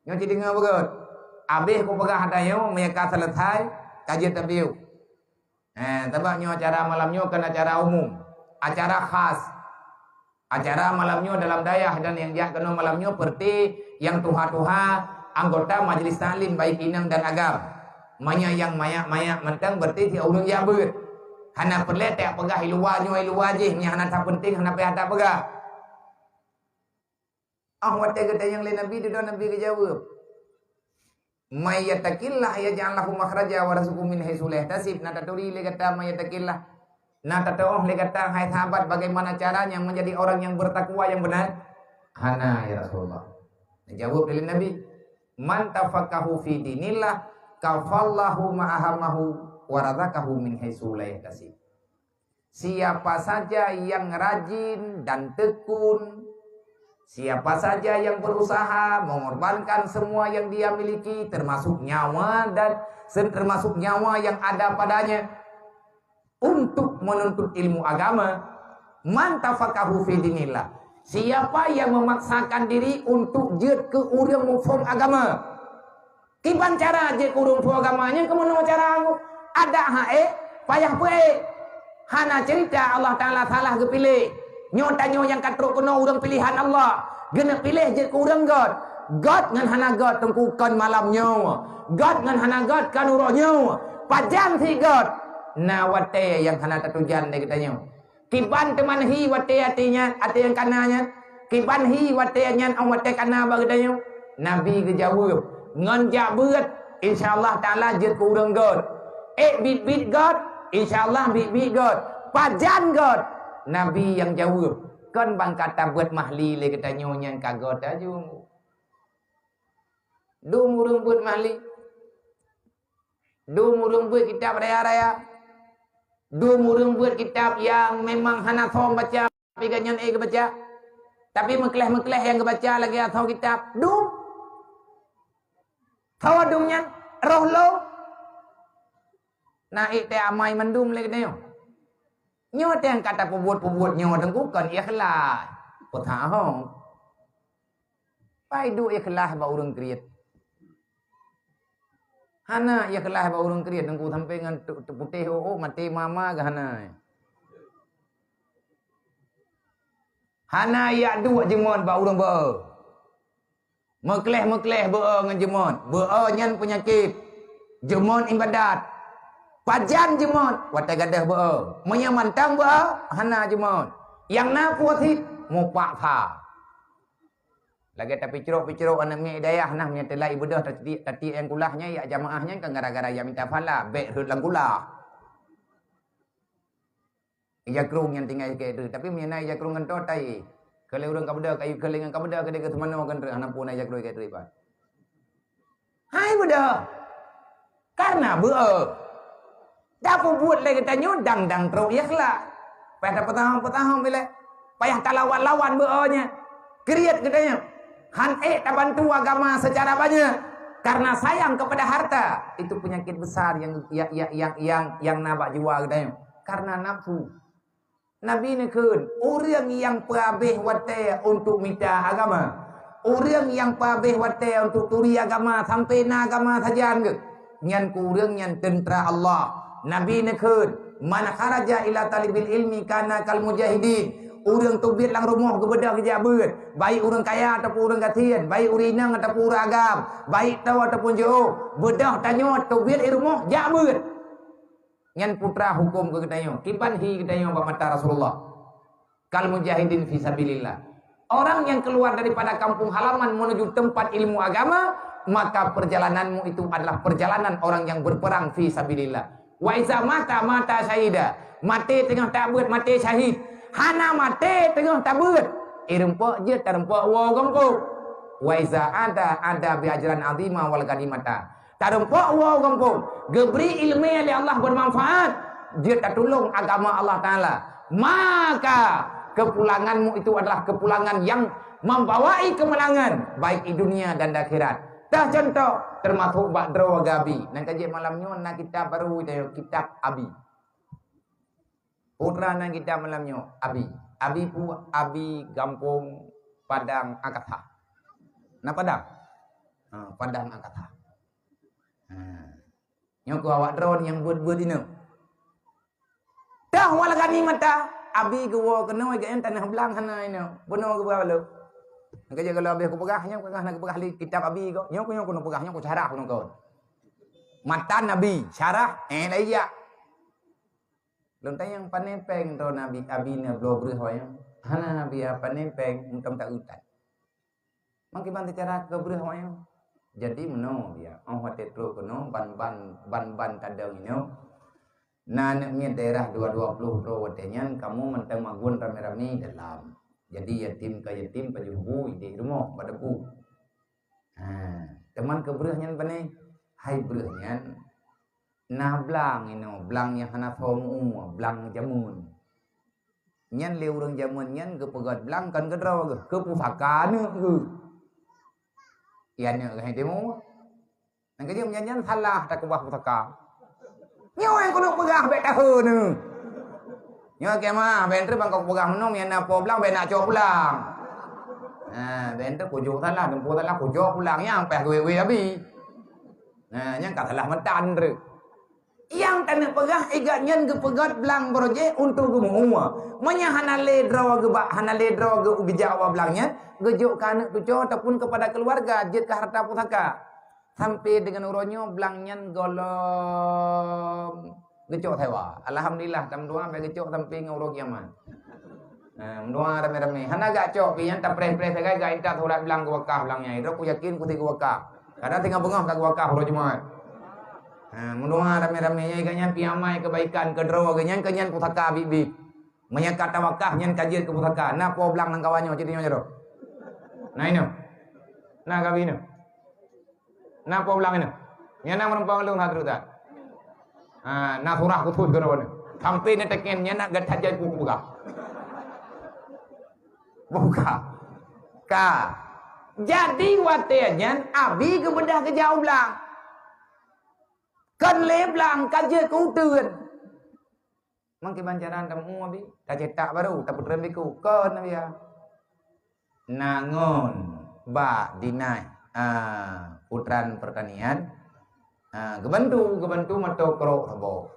Nyoe cit deungoe beugét. Abéh kupeugah ata nyoe, meunyo ka seuleusai, ka jeuet tabiu. Eh, sabab nyoe acara malam nyoe kon acara umum. Acara khas. Acara malam nyoe dalam dayah dan nyang jak keunoe malam nyoe peureuté nyang tuha-tuha anggota majlis taklim baik inong dan agam. Meunyo nyang manyak-manyak mantong beureuté si ureuëng jak beuet. Hana peureulée tapeugah i luwa nyoe i luwa jih, nyang hana that peunteng hana payah tapeugah. Ah, watée geutanyong lé Nabi, dudoe Nabi geujaweueb, "May yattaqillah yaj'al lahu makhraja wa yarzuqhu min haitsu la yahtasib." Na taturi lé gata may yattaqillah. Na tatuoh lé gata, hai sahabat, bagaimana caranya menjadi orang yang bertakwa yang benar? Hana, ya Rasulullah. Jaweueb lé Nabi, "Man tafaqahu fi dinillah, kafallahu ma ahammahu wa razaqahu min haitsu la yahtasib." Siapa saja yang rajin dan tekun, siapa saja yang berusaha mengorbankan semua yang dia miliki, termasuk nyawa dan sen-, termasuk nyawa yang ada padanya, untuk menuntut ilmu agama, man tafaqahu fi dinillah. Siapa yang memaksakan diri untuk jeuet keu ureuëng muphom agama, Kiban cara jeuet keu ureuëng phon agama nyan keumeunyoe cara adak hak ék, payah peuék. Hana cerita Allah Taala salah geupiléh. Nyoe tanyoe nyang ka trok keunoe ureuëng pilihan Allah. Geuneuk piléh jeuet keu ureuëng gét. Gét ngon hana gét teungku kon malam nyoe. Gét ngon hana gét kon uroe nyoe. Pajan sit gét. Na watèe nyang hana tatujan lé geutanyoe. Kiban teuma hi watèe até nyan, até nyang kana nyan. Kiban hi watèe nyan, 'oh watèe kana bak geutanyoe. Nabi geujaweueb, "Ngon jak beuet, insya Allah Taala jeuet keu ureueng göt. Ék biet-biet göt, insya Allah biet-biet göt. Pajan göt?" Nabi nyang jaweueb. Kon ban ka tabeuet mahli lé geutanyoe nyan ka göt aju. Dum ureueng beuet mahli. Dum ureueng beuet kitab raya-raya. Dum ureueng beuet kitab nyang memang hana som baca, tapi gobnyan ék geubaca. Tapi meukleh-meukleh nyang geubaca lagèe asoe kitab. Dum. Soe dum nyan? Roh lôn. Na ék teu amai mandum lé geutanyoe. Nyoe teuh ka tapeubuet-peubuet nyoe teungku kon ikhlas. Peutahong. Pai duek ikhlas bak ureueng kriet. Hana ikhlas bak ureueng kriet, teungku, sampai ngon tu-, tu-, putéh ôk-ôk, maté mama geuh hana. Hana yak duek jeumot bak ureueng beu-e. Meukleh-meukleh beu-e ngon jeumot. Beu-e nyan peunyakét. Jeumot ibadat. Pajan jeumot? Watèe gadôh beu-e. Meunyoe mantong beu-e, hana jeumot. Nyang na peue cit? Mupaksa. Lagèe tapicrok-picrok aneuk miet dayah nah, meunyoe teulai beudôh tatiek, tatiek nyang kulah nyan, yak jamaah nyan kan gara-gara yak mita pahala, bèk rhot lam kulah. Ija krong nyan tinggai keu treuk, tapi meunyoe na ija krong ngon toh tai. Keu lé ureueng ka beudôh, kayu keu lé ngon ka beudôh, keu deh keu seumanoe kan treuk, hana peue na ija krong keu treuk pat. Hai beudôh. Karena beu-e. Tapeubuet lé geutanyoe dang-dang trok ikhlas. Payah tapeutahong-peutahong bilek. Payah talawan-lawan beu-e nyan. Kriet geutanyoe. Han ék tabantu agama secara banyak. Karena sayang kepada harta. Itu penyakit besar yang, yang, yang, yang, yang, yang na bak jiwa geutanyoe. Karena nafsu. Nabi neukheun, ureueng nyang peuhabéh watèe untuk mita agama, ureueng nyang peuhabéh watèe untuk turi agama sampai na agama sajan geuh, nyan keu ureueng nyan teuntra Allah. Nabi neukheun, "Man kharaja ila talibil ilmi kana kal mujahidin." Ureueng teubiet lam rumoh geubeudôh geujak beuet, baik ureueng kaya ataupun ureueng gasien, baik ureueng inong ataupun ureueng agam, baik toe ataupun jiôh, beudôh tanyoe teubiet i rumoh jak beuet. Nyan putra huköm keu geutanyoe, kiban hi geutanyoe bak mata Rasulullah. Kal mujahidin fi sabilillah. Orang yang keluar daripada kampung halaman menuju tempat ilmu agama, maka perjalananmu itu adalah perjalanan orang yang berperang fi sabilillah. Wa iza mata, mata syahida. Maté teungoh tabeuet, maté syahid. Hana maté teungoh tabeuet. Irumpok jeuet tarumpok woe gampông. Wa iza ada, ada bi ajran azima wal ganimata. Tarumpok woe gampông, geubri ileumèe lé Allah beumanfaat, jeuet tatulông agama Allah Taala, maka kepulanganmu itu adalah kepulangan yang membawai kemenangan, baik di dunia dan di akhirat. Teuh contoh, termasuk bak droe Abi. Nyan ka jeuet malam nyoe na kitab baru, kitab Abi. Putra nan kitab malam nyoe, Abi. Abi peue? Abi gampông Padang Akasa. Na Padang? Ha, Padang Akasa. Ha. Nyoe keuh awak droe nyang beuet-beuet inong. Teuh wal ganimata, Abi geuwoe keunoe geuh, tanah blang hana inong. Bunoe geuba lom. Nyan ka jeuet kalau habéh kupeugah, nyoe peugah na kupeugah lé kitab Abi kok. Nyoe keuh, nyoe keuh peugah, nyoe keuh syarah keunoe kon. Matan Abi, syarah, eh, lai jak. Lôn tanyong, pane péng droe Nabi, Abi na bloe breueh awaknyan? Hana, Abi, pane péng, meutam ta utat. Mangke ban teucara keu breueh awaknyan. Jadi meunoe, Abi, 'oh watèe trok keunoe, ban-ban, ban-ban tadong inoe. Na aneuk miet daerah dua dua ploh droe watèe nyan, kamoe mantong magun ramé-ramé dalam. Jadi yatim ka yatim, pajoh bu idéh rumoh, bak dapu. Ha, teuma keu breueh nyan pane? Hai breueh nyan, na blang inoe, blang nyang hana soe meu-ue, blang jameun. Nyan lé ureueng jameun nyan geupeugöt blang kon keu droe geuh, keu pusaka aneuk geuh. Ya aneuk geuh timu. Nyang keujeuet nyan, nyan salah takeubah pusaka. Nyoe nyang keuneuk peugah bèk taheun. Nyoe keuh mah, bèk treuk ban kapeugah meunoe, nyang na po blang, bèk nak cok pulang. Ha, bèk treuk kujok salah, dumpeue salah, kujok pulang, nyang paih geuwé-wé Abi. Ha, nyang ka salah meutan treuk. Nyang taneuk peugah, i gobnyan geupeugöt blang barô jih untuk geumeu-ue. Meunyo hana lé droe geuba, hana lé droe geu-, geujak bak blang nyan, geujok keu aneuk cucoe ataupun kepada keluarga, jeuet keu harta pusaka. Sampai deungon uroe nyoe blang nyan gohlom Geucok sewa. Alhamdulillah, tameudoa bèk geucok sampai ngon uroe kiamat. Ha, meudoa ramé-ramé. Hana gak cok, pi nyan tapreh-preh sagai gak intat surat blang geuwakaf blang nyan. Droe kuyakin kusi geuwakaf. Kadang singoh beungoh ka geuwakaf uroe Jumat. Ha, meudoa ramé-ramé nyan, gak nyan pi amai kebaikan keu droe geuh nyan, keu nyan pusaka biet-biet. Meunyo ka tawakaf nyan ka jeuet keu pusaka. Na po blang lam kawan nyoe, cit nyoe jaroe. Na inoe. Na gabi inoe. Na po blang inoe. Nyan na meurumpok lôn hadru that. Ha, na surah khusus keu droe nyoe. Sampai na teken nyan na gata jai buku buka. Buka. Ka. Jadi watèe nyan abi geubeudôh geujak u blang. Kon lé blang ka jeuet keu uteuen. Mang kiban cara tamu abi, tacetak baru, tapeutrön biku. Kon abi ya. Na ngon bak dinas, ah, putran pertanian, ah, geubantu, geubantu moto krok saboh.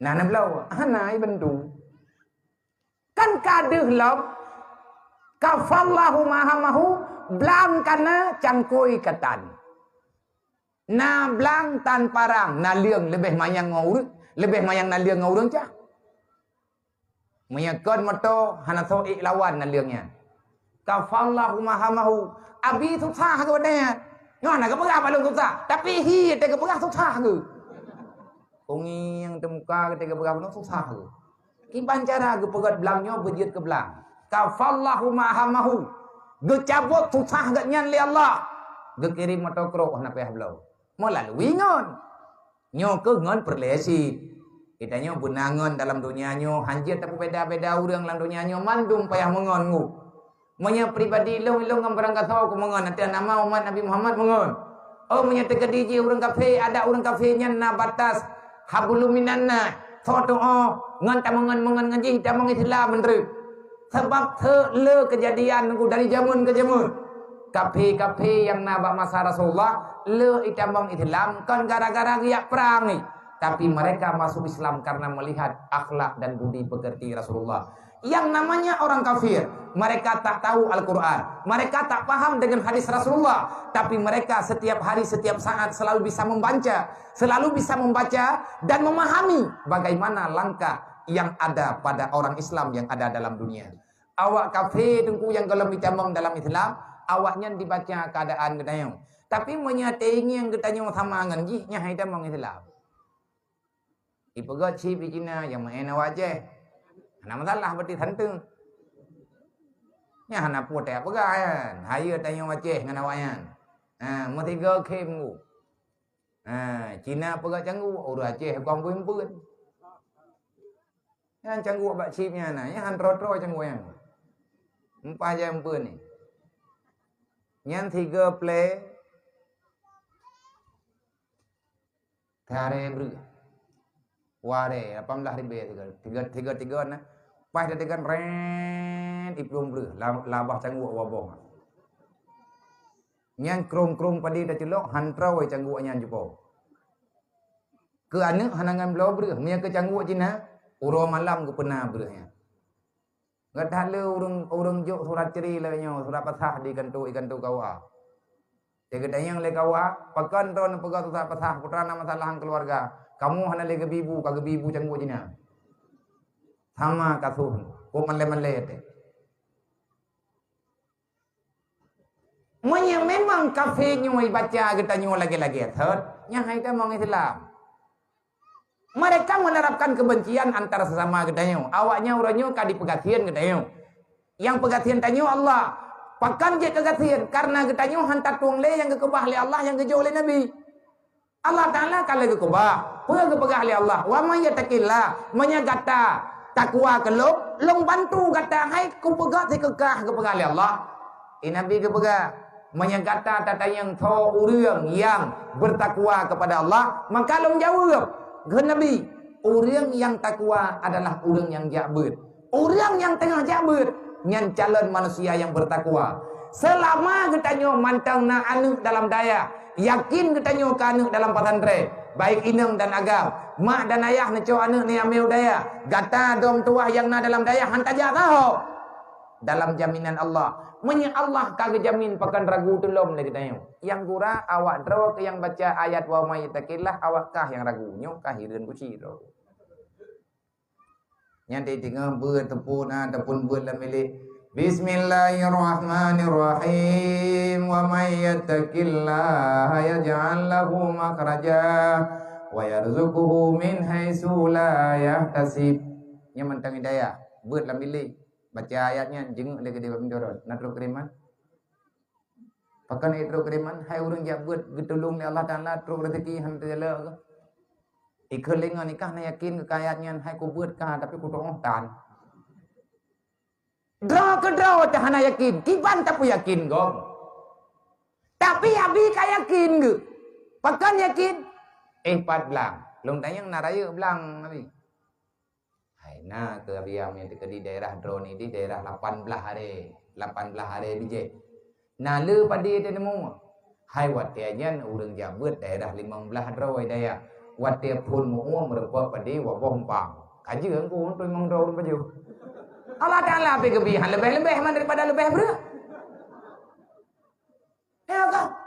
Nah, na bloe, hana ibantu. Kan ka deuh lom, kafallahu mahamahu, blang kana cangkôi katan. Na blang tan parang, na leueng leubeh manyang ngon ureueng, leubeh manyang na leueng ngon ureueng cah. Meunyo kon moto, hana soe ék lawan na leueng nyan. Kafallahu mahamahu. Abi susah geuh watèe nyan. Nyoe hana geupeugah bak lôn susah, tapi hi watèe geupeugah susah geuh. Kunyeng teumuka watèe geupeugah bak lôn susah geuh. Kiban cara geupeugöt blang nyoe beujeuet keu blang. Kafallahu mahamahu. Geucabot susah geuh nyan lé Allah. Geukirém moto krok hana payah bloe. Meulalui ngon. Nyoe keuh ngon peureulèe cit. Geutanyoe beuna ngon dalam donya nyoe, hanjeuet tapeubeda-beda ureueng lam donya nyoe, mandum payah meungon ngon. Meunyoe pribadi lôn, lôn ngon barangkasoe ku meungon, ateueh nama umat Nabi Muhammad meungon. Oh, meunyoe teukeudi jih ureueng kafé, adak ureueng kafé nyan na batas hablum minan nas. Soe tu'oh ngon tameungon-meungon ngon jih, tamong Islam meunteuk. Sabab teuk le keujadian nunggu dari jameun keu jameun. Kafé-kafé nyang na bak masa Rasulullah le itamong Islam kon gara-gara geujak prang nyan, tapi mereka masuk Islam karena melihat akhlak dan budi pekerti Rasulullah. Yang namanya orang kafir, mereka tak tahu Al-Quran, mereka tak paham dengan hadis Rasulullah, tapi mereka setiap hari, setiap saat selalu bisa membaca, selalu bisa membaca dan memahami bagaimana langkah yang ada pada orang Islam yang ada dalam dunia. Awak kafé teungku nyang gohlom itamong dalam Islam, awaknyan dibaca keadaan geutanyoe. Tapi meunyoe teuingieng geutanyoe sama ngon jih, nyan hai tamong Islam. Ipeugöt cit di Cina nyang meu'en awak Aceh. Hana masalah, berarti santeung. Nyan hana peue tapeugah nyan. Hayeue tanyoe Aceh ngon awaknyan. Ha, meusigoe khém ku. Ha, Cina peugöt cangguek, ureueng Aceh kon beuimpeuen. Nyan cangguek bak chip nyan na, nyan han troe-troe cangguek nyan. Empah jai empeuen ni. Nyan tiga play. Taré breuh. Waré, lapan belas ribèe tiga, tiga, tiga, tiga na. Pas dah tiga ren, iplueng breuh. La-, labah cangguek waboh. Nyan krong-krong padé taceulok, han troe cangguek nyan jipo. Keu aneuk hana ngon bloe breuh, meunyoe keu cangguek Cina, uroe malam geupeuna breuh nyan. Gata le ureueng, ureueng jok surat cerai lagèe nyoe, surat pasah di kanto, di kanto K U A. Lé geutanyong lé K U A, pakon droeneuh peugah surat pasah, peue teuma na masalah ngon keuluwarga? Kamoe hana lé geubi bu, ka geubi bu cangguek Cina. Sama kasus, kok malèe-malèe teuh. Meunyoe memang kafé nyoe ibaca geutanyoe lagèe-lagèe thot, nyan hai tamong Islam. Mereka menerapkan kebencian antara sesama geutanyoe. Awaknyan uroe nyoe ka dipeugasien geutanyoe. Nyang peugasien tanyoe Allah. Pakon jeuet keugasien? Karena geutanyoe han tatueng lé nyang geukeubah lé Allah nyang geujok lé Nabi. Allah Taala ka lheueh geukeubah. Peue geupeugah lé Allah? "Wa may yattaqillah," meunyoe gata takwa keu Lôn, Lôn bantu gata. Hai kupeugah sikeukah geupeugah lé Allah. Eh, Nabi geupeugah, "Meunyoe gata tatanyong soe ureueng nyang beutakwa keupada Allah, maka Lôn jaweueb," kheun Nabi, "Ureueng nyang takwa adalah ureueng nyang jak beuet." Ureueng nyang teungoh jak beuet, nyan calon manusia nyang beutakwa. Seulama geutanyoe mantong na aneuk dalam dayah, yakin geutanyoe ka aneuk dalam pesantren, baik inong dan agam, mak dan ayah neucok aneuk neuamé u dayah, gata dom tuwah nyang na dalam dayah han tajak sahoe. Dalam jaminan Allah, Meunyoe Allah ka geujamin, pakon ragu tulom lé geutanyoe. Nyang gura awak droe keuh nyang baca ayat "Wa may yattaqillah", awak kah nyang ragu, nyoe kah hireuen kuci droe. Nyan teungoh beuet teupeu na, teupeu beuet lam bilék. "Bismillahirrahmanirrahim. Wa may yattaqillaha yaj'al lahu makhraja wa yarzuqhu min haitsu la yahtasib." Nyan mantong hidayah. Beuet lam bilék. Baca ayat nyan, jeungeuk lé keudéh bak pintoe rot. Na trok kiriman? Pakon trok kiriman? Hai ureuëng jak beuet, geutulông lé Allah Taala, trok rezeki hana teujalok keuh. Ikheun lé ngon ikah na yakin keu ayat nyan, hai kubeuet ka, tapi kutu'oh tan. Droe keudroe teuh hana yakin, kiban tapeuyakin gob. Tapi Abi ka yakin geuh. Pakon yakin? Eh, pat blang. Lôn tanyong na rayeuk blang, Abi. Hai, na keuh Abi nyang teukeudi daerah droeneuh di daerah lapan blaih aré. Lapan blaih aré bijéh. Na le padé teuneumua. Hai watée nyan ureuëng jak beuet daerah limong blaih droe dayah. Watée phon meu-uem meureumpok padé waboh umpang. Ka jeueng ku untuk limong droe ureuëng pajoh. Allah Taala pih geubri han leubeh-leubeh man daripada leubeh breueh. Ya kan?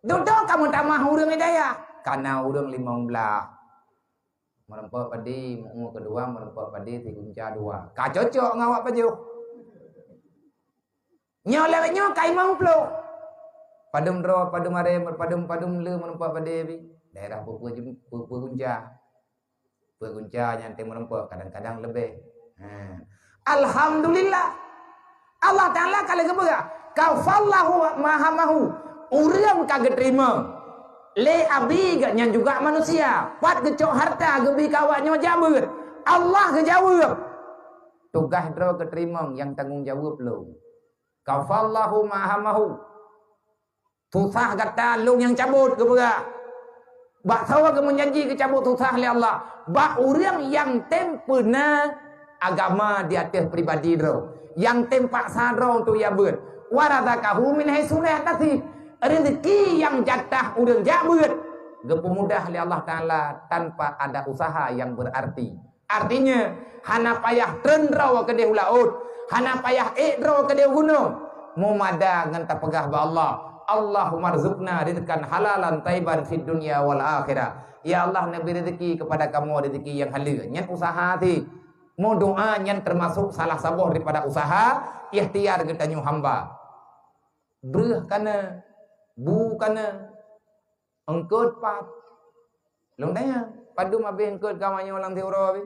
Dudoe kamoe tamah ureuëng dayah. Kana ureuëng limong blaih. Meureumpok padé, meu-uem keudua, meureumpok padé, sigunca dua. Ka cocok ngon awak pajoh. Nyoe lewat nyoe ka limong ploh. Padum droe, padum aré, padum, padum le meureumpok padé bi. Daerah peue-peue jem-, peue-peue gunca. Peue gunca nyan teuh meureumpok, kadang-kadang leubeh. Ha. Alhamdulillah. Allah Taala ka lheueh geupeugah, "Kafallahu ma hamahu." Ureuëng ka geuteurimong lé Abi, geuhnyan juga manusia. Pat geucok harta geubi keu awak nyoe jak beuet. Allah geujaweueb. Tugaih droe geuteurimong, nyang tanggong jaweueb lôn. "Kafallahu ma hamahu." Susah gata lôn nyang cabot geupeugah. Bak soe geumeujanji geucabot susah lé Allah? Bak ureuëng nyang tem peuna agama di ateueh pribadi droe, nyang tem paksa droe untuk jak beuet. "Wa razaqahu min haitsu la yahtasib." Rezeki nyang jatah ureuëng jak beuet geupeumudah lé Allah Taala tanpa ada usaha nyang berarti. Artinya, hana payah treun droe keudéh u laôt, hana payah ék droe keudéh u gunong. Meumada ngon tapeugah bak Allah, "Allahummarzuqna rizqan halalan thayyiban fid dunya wal akhirah." Ya Allah, neubri rezeki keupada kamoe rezeki nyang haleue. Nyan usaha teuh. Meudoá nyan teumasok salah saboh daripada usaha ikhtiar geutanyoe hamba. Breueh kana, bu kana, Eungkot pat? Lôn tanya, padum abéh eungkot kamoe nyoe lam siuroe abéh?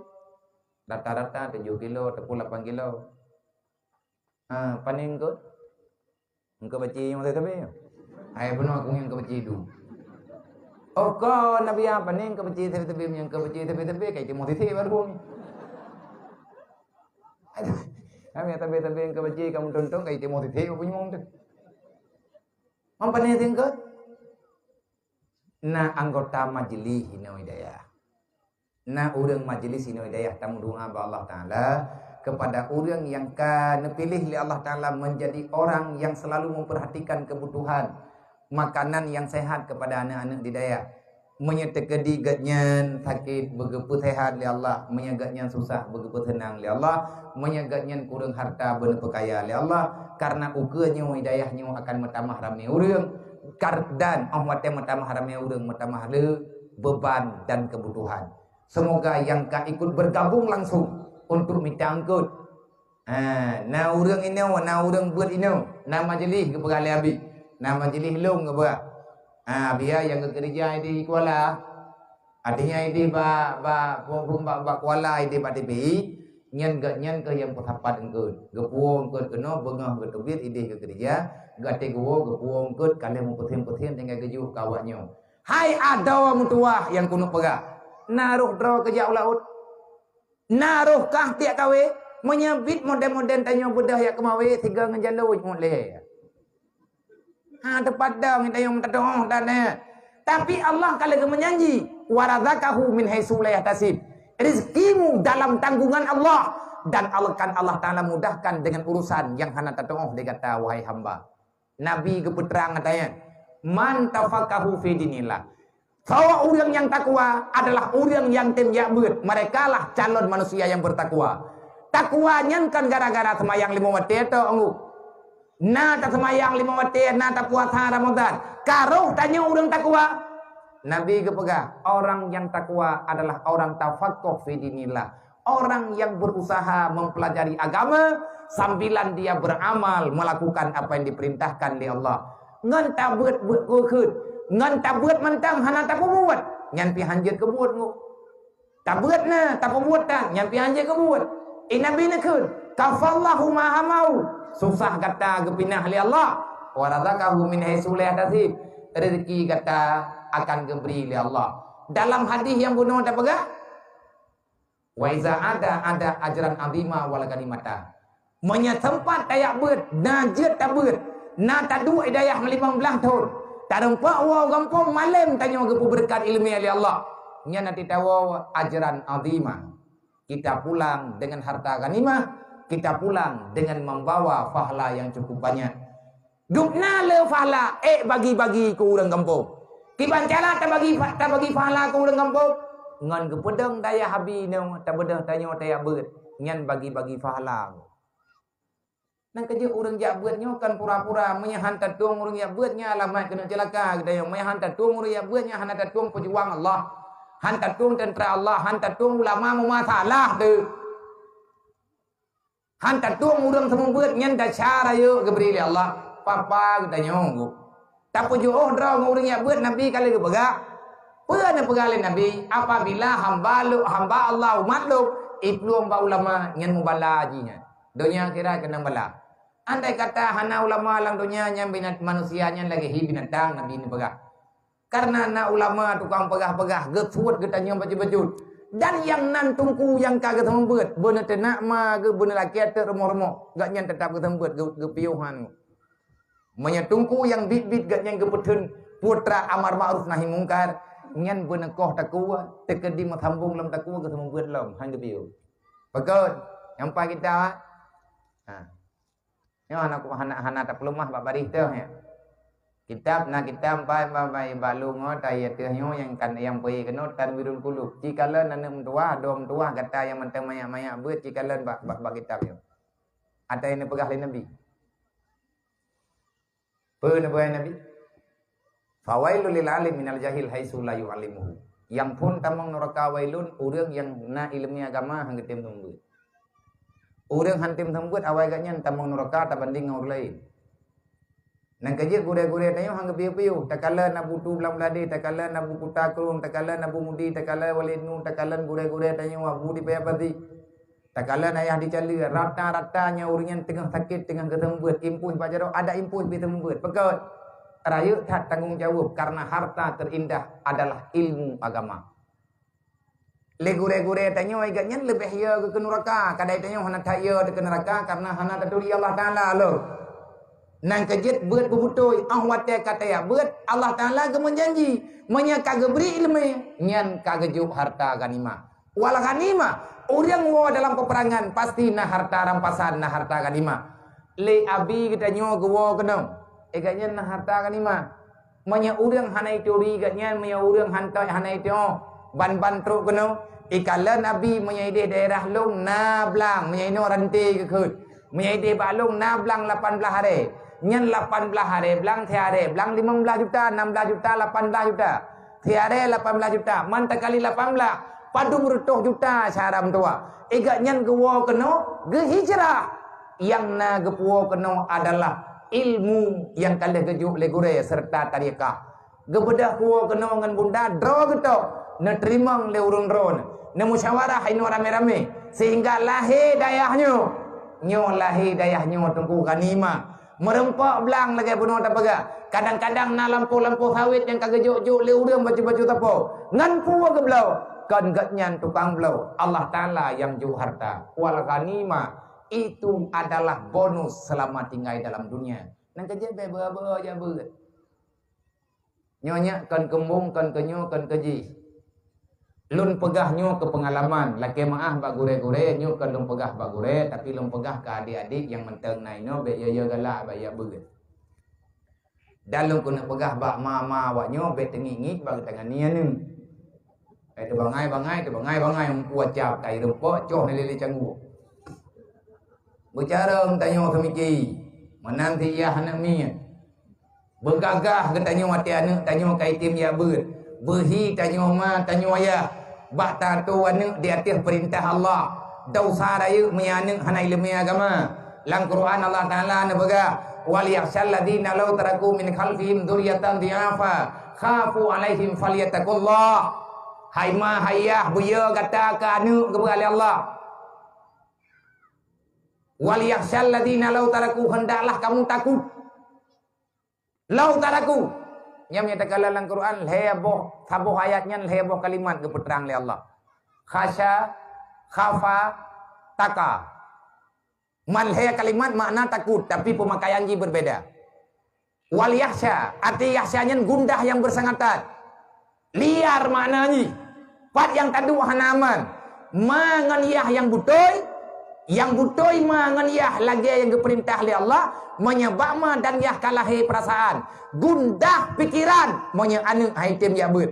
Rata-rata tujoh kilo ataupun lapan kilo. Ha, pane eungkot? Eungkot baci nyang sabe-sabe. Hai, bunoe aku nyang eungkot baci tu. Oh, kon Nabi apa ni eungkot baci sabe-sabe, nyang eungkot baci sabe-sabe, kai timoh sisek baru ni. Kami sabe-sabe eungkot baci, kamu tonton, kai timoh sisek, apa nyong tu? Mam pane eungkot? Na anggota majlis inoe dayah. Na ureuëng majlis inoe dayah tameudoá bak Allah Taala kepada ureuëng nyang ka neupiléh lé Allah Taala menjadi orang yang selalu memperhatikan kebutuhan makanan yang sehat kepada aneuk-aneuk di dayah. Meunyoe teukeudi geuhnyan sakét, beugeupeusehat lé Allah. Meunyoe geuhnyan susah, beugeupeuseunang lé Allah. Meunyoe geuhnyan kureueng harta, beuneupeukaya lé Allah. Karena ukeue nyoe, dayah nyoe akan meutamah ramé ureuëng. Kar-, dan óh watée meutamah ramé ureuëng, meutamah le beuban dan keubutuhan. Semoga nyang ka ikut bergabung langsung untuk mita eungkot. Ha, na ureuëng inoe, na ureuëng beuet inoe, na majlis geupeugah lé Abi. Na majlis lôn geupeugah. Ha, biya nyang geukeureuja di Kuala. Artinya idéh bak, bak, bak, bak Kuala, idéh bak T P I, nyan geuhnyan keuh nyang peusapat eungkot. Geupuwoe eungkot keunoe, beungoh geuteubiet, idéh geukeureuja, geuaté geuwoe, geupuwoe eungkot, ka lheueh meupeusen-peusen tinggai geujok keu awak nyoe. Hai adoe meutuwah nyang keuneuk peugah, na roh droe keujak u laôt. Na roh kah tiek kawé, meunyoe bit modern-modern tanyoe beudôh jak keumawé, sigoe ngon jalô nyoe lé. Ha, teupat dong tanyoe meutateuoh dan, eh. Tapi Allah ka lagée meunjanji, "Wa razaqahu min haitsu la yahtasib." Rezekimu dalam tanggungan Allah, dan akan Allah Taala mudahkan dengan urusan yang hana tateuoh lé gata, wahai hamba. Nabi geupeutrang gata nyan, "Man tafaqahu fi dinillah." Soe ureuëng nyang takwa adalah ureuëng nyang tem jak beuet. Merekalah calon manusia yang bertakwa. Takwa nyan kon gara-gara seumayang limong watée tok, anggô. Na taseumayang lima watée, na tapuasa Ramadan. Ka roh tanyoe ureuëng takwa. Nabi geupeugah, orang yang takwa adalah orang tafaqquh fi dinillah. Orang yang berusaha mempelajari agama sambilan dia beramal melakukan apa yang diperintahkan oleh Allah. Ngon tabeuet buet keukeut, ngon tabeuet mantong hana tapeubuet, nyan pih hanjeuet keubuet ngon. Tabeuet na, tapeubuet tan, nyan pih hanjeuet keubuet. Eh, Nabi neukheun, "Kafallahu ma hamau." Susah gata geupinah lé Allah. "Wa razaqahu min haitsu la yahtasib." Rezeki gata akan geubri lé Allah. Dalam hadis nyang bunoe tapeugah, "Wa iza ada, ada ajran azima wal ghanimata." Meunyoe sempat tajak beuet, na jeuet tabeuet, na taduek i dayah limong blaih thon, tareumpok woe gampông malém tanyoe geupeubeureukat ileumé lé Allah, nyan na titawoe ajran azima. Kita pulang dengan harta ghanimah, kita pulang dengan membawa pahala yang cukup banyak. Dubna le pahala ék bagi-bagi keu ureuëng gampông. Kiban cara tabagi, tabagi pahala keu ureuëng gampông? Ngon geupeudong dayah abi nyoe, tabeudôh tanyoe tajak beuet, nyan bagi-bagi pahala. Nyan keuh jeuet ureuëng jak beuet nyoe kon pura-pura, meunyoe han tatueng ureuëng jak beuet nyan alamat keuneuk ceulaka geutanyoe, meunyoe han tatueng ureuëng jak beuet nyan hana tatueng peujuang Allah, han tatueng teuntra Allah, han tatueng ulama meumasalah teuh. Han tatueng ureuëng seumeubeuet nyan desya rayeuk geubri lé Allah. Papa geutanyoe, tapeujeuôh droe ngon ureuëng jak beuet Nabi ka lheueh geupeugah. Peue neupeugah lé Nabi, "Apabila hamba lôn, hamba Allah umat lôn, iplueng bak ulama nyan mubala jih nyan. Donya akhirat keunong bala." Andai kata hana ulama lam donya nyan binat-, manusia nyan lagée hi binatang, Nabi neupeugah. Karena na ulama tukang peugah-peugah, geusuet geutanyoe bacut-bacut. Dan nyang nan teungku nyang ka geuseumeubeuet, beuneuh teunak ma geuh, beuneuh lakée teuk rumoh-rumoh, gobnyan teutap geuseumeubeuet, geu-, geupiôh han. Meunyoe teungku nyang biet-biet gobnyan geupeutheun putra amar ma'ruf nahi mungkar, nyan beuneukoh takue, teukeudi meusambong lom takue geuseumeubeuet lom, han geupiôh. Pakon? Nyang paih kita, ha. Nyoe hana, hana, hana tapeuleumah bak baréh teuh, ya. Kitab na kitab bai, bai, bai, bak lungoe tayue teuh nyoe nyang kan, nyang peuye keunoe Tanwirul Qulub. Cikalon aneuk meutuwah, dua meutuwah gata nyang mantong manyak-manyak beuet cikalon bak, bak, bak kitab nyoe. Ata nyang neupeugah lé Nabi. Peue neupeugah Nabi? "Fawailul lil alim minal jahil haitsu la yu'allimuhu." Nyang phon tamong nuraka wailun ureuëng nyang na ileumé agama han geutem seumeubeuet. Ureuëng han tem seumeubeuet awai gobnyan tamong nuraka tabandéng ngon ureuëng laén. Nyan keuh jeuet gurée-gurée tanyoe han geupiôh-piôh, takalon na bu tu blang Bladé, takalon na bu Kuta Krueng, takalon na bu Mudi, takalon Walid Nu, takalon gurée-gurée tanyoe Abu di Paya Pati. Takalon ayah di Caleue, rata-rata nyan ureuëng nyan teungoh sakét, teungoh geuseumeubeuet, impôh bak jaroe, adak impôh bit seumeubeuet. Pakon? Rayeuk that tanggong jaweueb, karena harta teurindah adalah ilmu agama. Lé gurée-gurée tanyoe gobnyan leubeh yo geuh keu nuraka, kadai tanyoe hana that yo teuh keu nuraka karena hana taturi Allah Taala lom. Nyan keuh jeuet beuet beubutôi, óh watée ka tajak beuet, Allah Taala geumeujanji, meunyoe ka geubri ileumé, nyan ka geujok harta ghanimah. Wal ghanimah, ureuëng woe dalam peperangan pasti na harta rampasan, na harta ghanimah. Lé abi geutanyoe geuwoe keunoe, eh, gobnyan na harta ghanimah. Meunyoe ureuëng hana ituri gobnyan, meunyoe ureuëng han tôh hana itoe, ban-ban trok keunoe, ikalon abi meunyoe ideh daerah lôn na blang, meunyoe inoe ranté geukheun. Meunyoe ideh bak lôn na blang lapan blaih arée. Nyan lapan blaih arée blang, siarée blang limong blaih juta, nam blaih juta, lapan blaih juta. Siarée lapan blaih juta, man takali lapan blaih, padum reutôh juta syara meutuwah. Eh, gobnyan geuwoe keunoe, geuhijrah. Nyang na geupuwoe keunoe adalah ilmu nyang ka lheueh geujok lé gurée seureuta tareukah. Geubeudôh kuwoe keunoe ngon bunda droe geutok, neuteurimong lé ureuëng droe, neumusyawarah inoe ramé-ramé, sehingga lahé dayah nyoe. Nyoe lahé dayah nyoe Teungku Ghanimah. Meureumpok blang lagée bunoe tapeugah. Kadang-kadang na lampôh-lampôh sawét nyang ka geujok-jok lé ureuëng bacut-bacut sapo. Ngon peue geubloe? Kon gobnyan tukang bloe. Allah Taala nyang jok harta. Wal ghanimah, itu adalah bonus selama tinggai dalam dunia. Nyan keuh jeuet bék beu-beu jak beuet. Nyoe nyak kon keumbong, kon keunyoe, kon keujih. Lôn peugah nyoe keu peungalaman, lakée meuáh bak gurée-gurée, nyoe kon lôn peugah bak gurée, tapi lôn peugah keu adék-adék nyang mantong na inoe bék yo-yo galak bak jak beuet. Dan lôn keuneuk peugah bak ma-ma awak nyoe bék teungiek-ngiek bak geutangani aneuk. Eh, teubangai-bangai, teubangai-bangai, meukuah cap, kai reumpok, coh lé-lé cangguek. Beucarông tanyoe seumiki. Meunan si yah aneuk miet. Beugagah geutanyoe watée aneuk tanyoe ka item jak beuet. Beuhi tanyoe ma, tanyoe ayah. Bak tato aneuk di ateueh peurintah Allah. Desya rayeuk meunyoe aneuk hana ileumé agama. Lam Quran Allah Taala neupeugah, "Wal yakhsyal ladzina law taraku min khalfihim dzurriyyatan dhi'afa khafu 'alaihim falyattaqullah." Hai ma, hai yah, beuyo gata keu aneuk, geupeugah lé Allah. "Wal yakhsyal ladzina law taraku," hendaklah kamu takut. "Law taraku." Nyang meunyoe takalon lam Quran, lhée boh, saboh ayat nyan lhée boh kalimat geupeutrang lé Allah. Khasya, khafa, taka. Man lhée kalimat makna takut, tapi peumakaian jih berbeda. Wal yakhsya, arti yakhsya nyan gundah nyang beusangatan. Liar makna jih. Pat nyang taduek hana aman. Ma ngon yah nyang beutôi, nyang beutôi ma ngon yah lagée nyang geupeurintah lé Allah, meunyoe bak ma dan yah ka lahé peurasaan, gundah pikeran meunyoe aneuk han item jak beuet.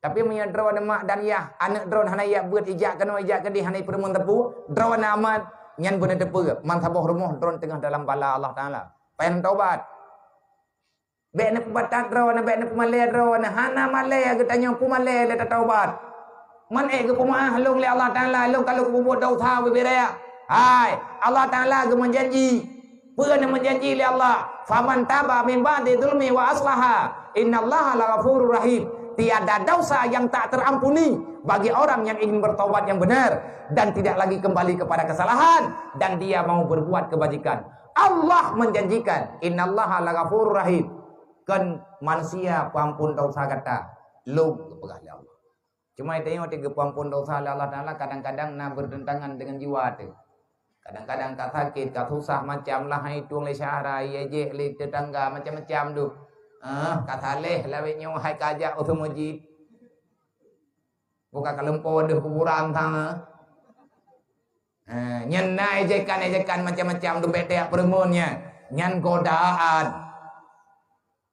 Tapi meunyoe droeneuh mak dan yah, aneuk droeneuh hana jak beuet, ijak keunoe, ijak keudeh, hana ipeureumeun teupeu, droeneuh aman, nyan beuneuteupeu, man saboh rumoh droeneuh teungoh dalam bala Allah Taala. Payah neutobat. Bék neupeubatat droeneuh, bék neupeumalée droeneuh, hana malée geutanyoe, peumalée lé tatobat. Man ék geupeumeuáh lôn lé Allah Taala, lôn ka lôn peubuet desya bubé raya. Hai, Allah Taala geumeujanji. Peue nyang meujanji lé Allah, "Faman taba min ba'di zulmi wa aslaha, innallaha laghafurur rahim." Tiada dosa yang tak terampuni bagi orang yang ingin bertobat yang benar dan tidak lagi kembali kepada kesalahan dan dia mau berbuat kebajikan. Allah menjanjikan, "Innallaha laghafurur rahim." Kan manusia peuampun dosa gata, lôn geupeugah lé Allah. Cuma tanyoe teuh geupeuampun dosa lé Allah Taala kadang-kadang na bertentangan dengan jiwa teuh. Kadang-kadang ka sakét, ka susah macam lah hai tueng lé syahra, ia jek lé tetangga macam-macam tu. Ah, ka saleh lawét nyoe hai ka jak u seumujid. Buka ka lumpoe deuh kuburan sana. Ah, nyan na ejekan-ejekan macam-macam tu bék teuyak peureumeun nyan. Nyan godaan.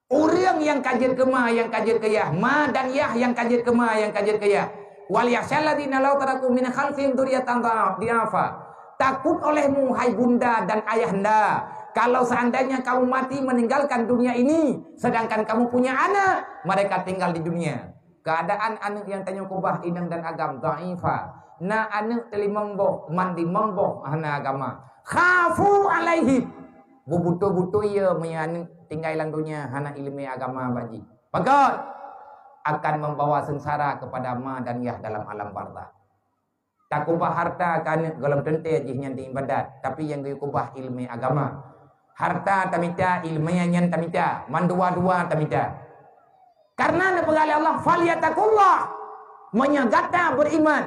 Ureuëng nyang ka jeuet keu ma, nyang ka jeuet keu yah, ma dan yah nyang ka jeuet keu ma, nyang ka jeuet keu yah. "Wal yakhsyal ladzina law taraku min khalfihim dzurriyyatan dha'af-, dhi'afa." Takut olehmu, hai bunda dan ayahanda, kalau seandainya kamu mati meninggalkan dunia ini, sedangkan kamu punya anak, mereka tinggal di dunia. Keadaan aneuk nyang tanyoe keubah inong dan agam, dha'ifa. Na aneuk teulimong boh, man limong boh hana agama. Khafu 'alaihim. Beubeutôi-beutôi ya meunyoe aneuk tinggai lam donya hana ileumé agama bak jih. Pakon? Akan membawa sengsara kepada ma dan yah dalam alam barzakh. Takeubah harta keu aneuk gohlom teuntée jih nyan teuibadat, tapi nyang geukeubah ileumé agama. Harta tamita, ileumé nyan tamita, mandua-dua tamita. Karena neupeugah lé Allah, "Falyattaqullah." Meunyoe gata beriman,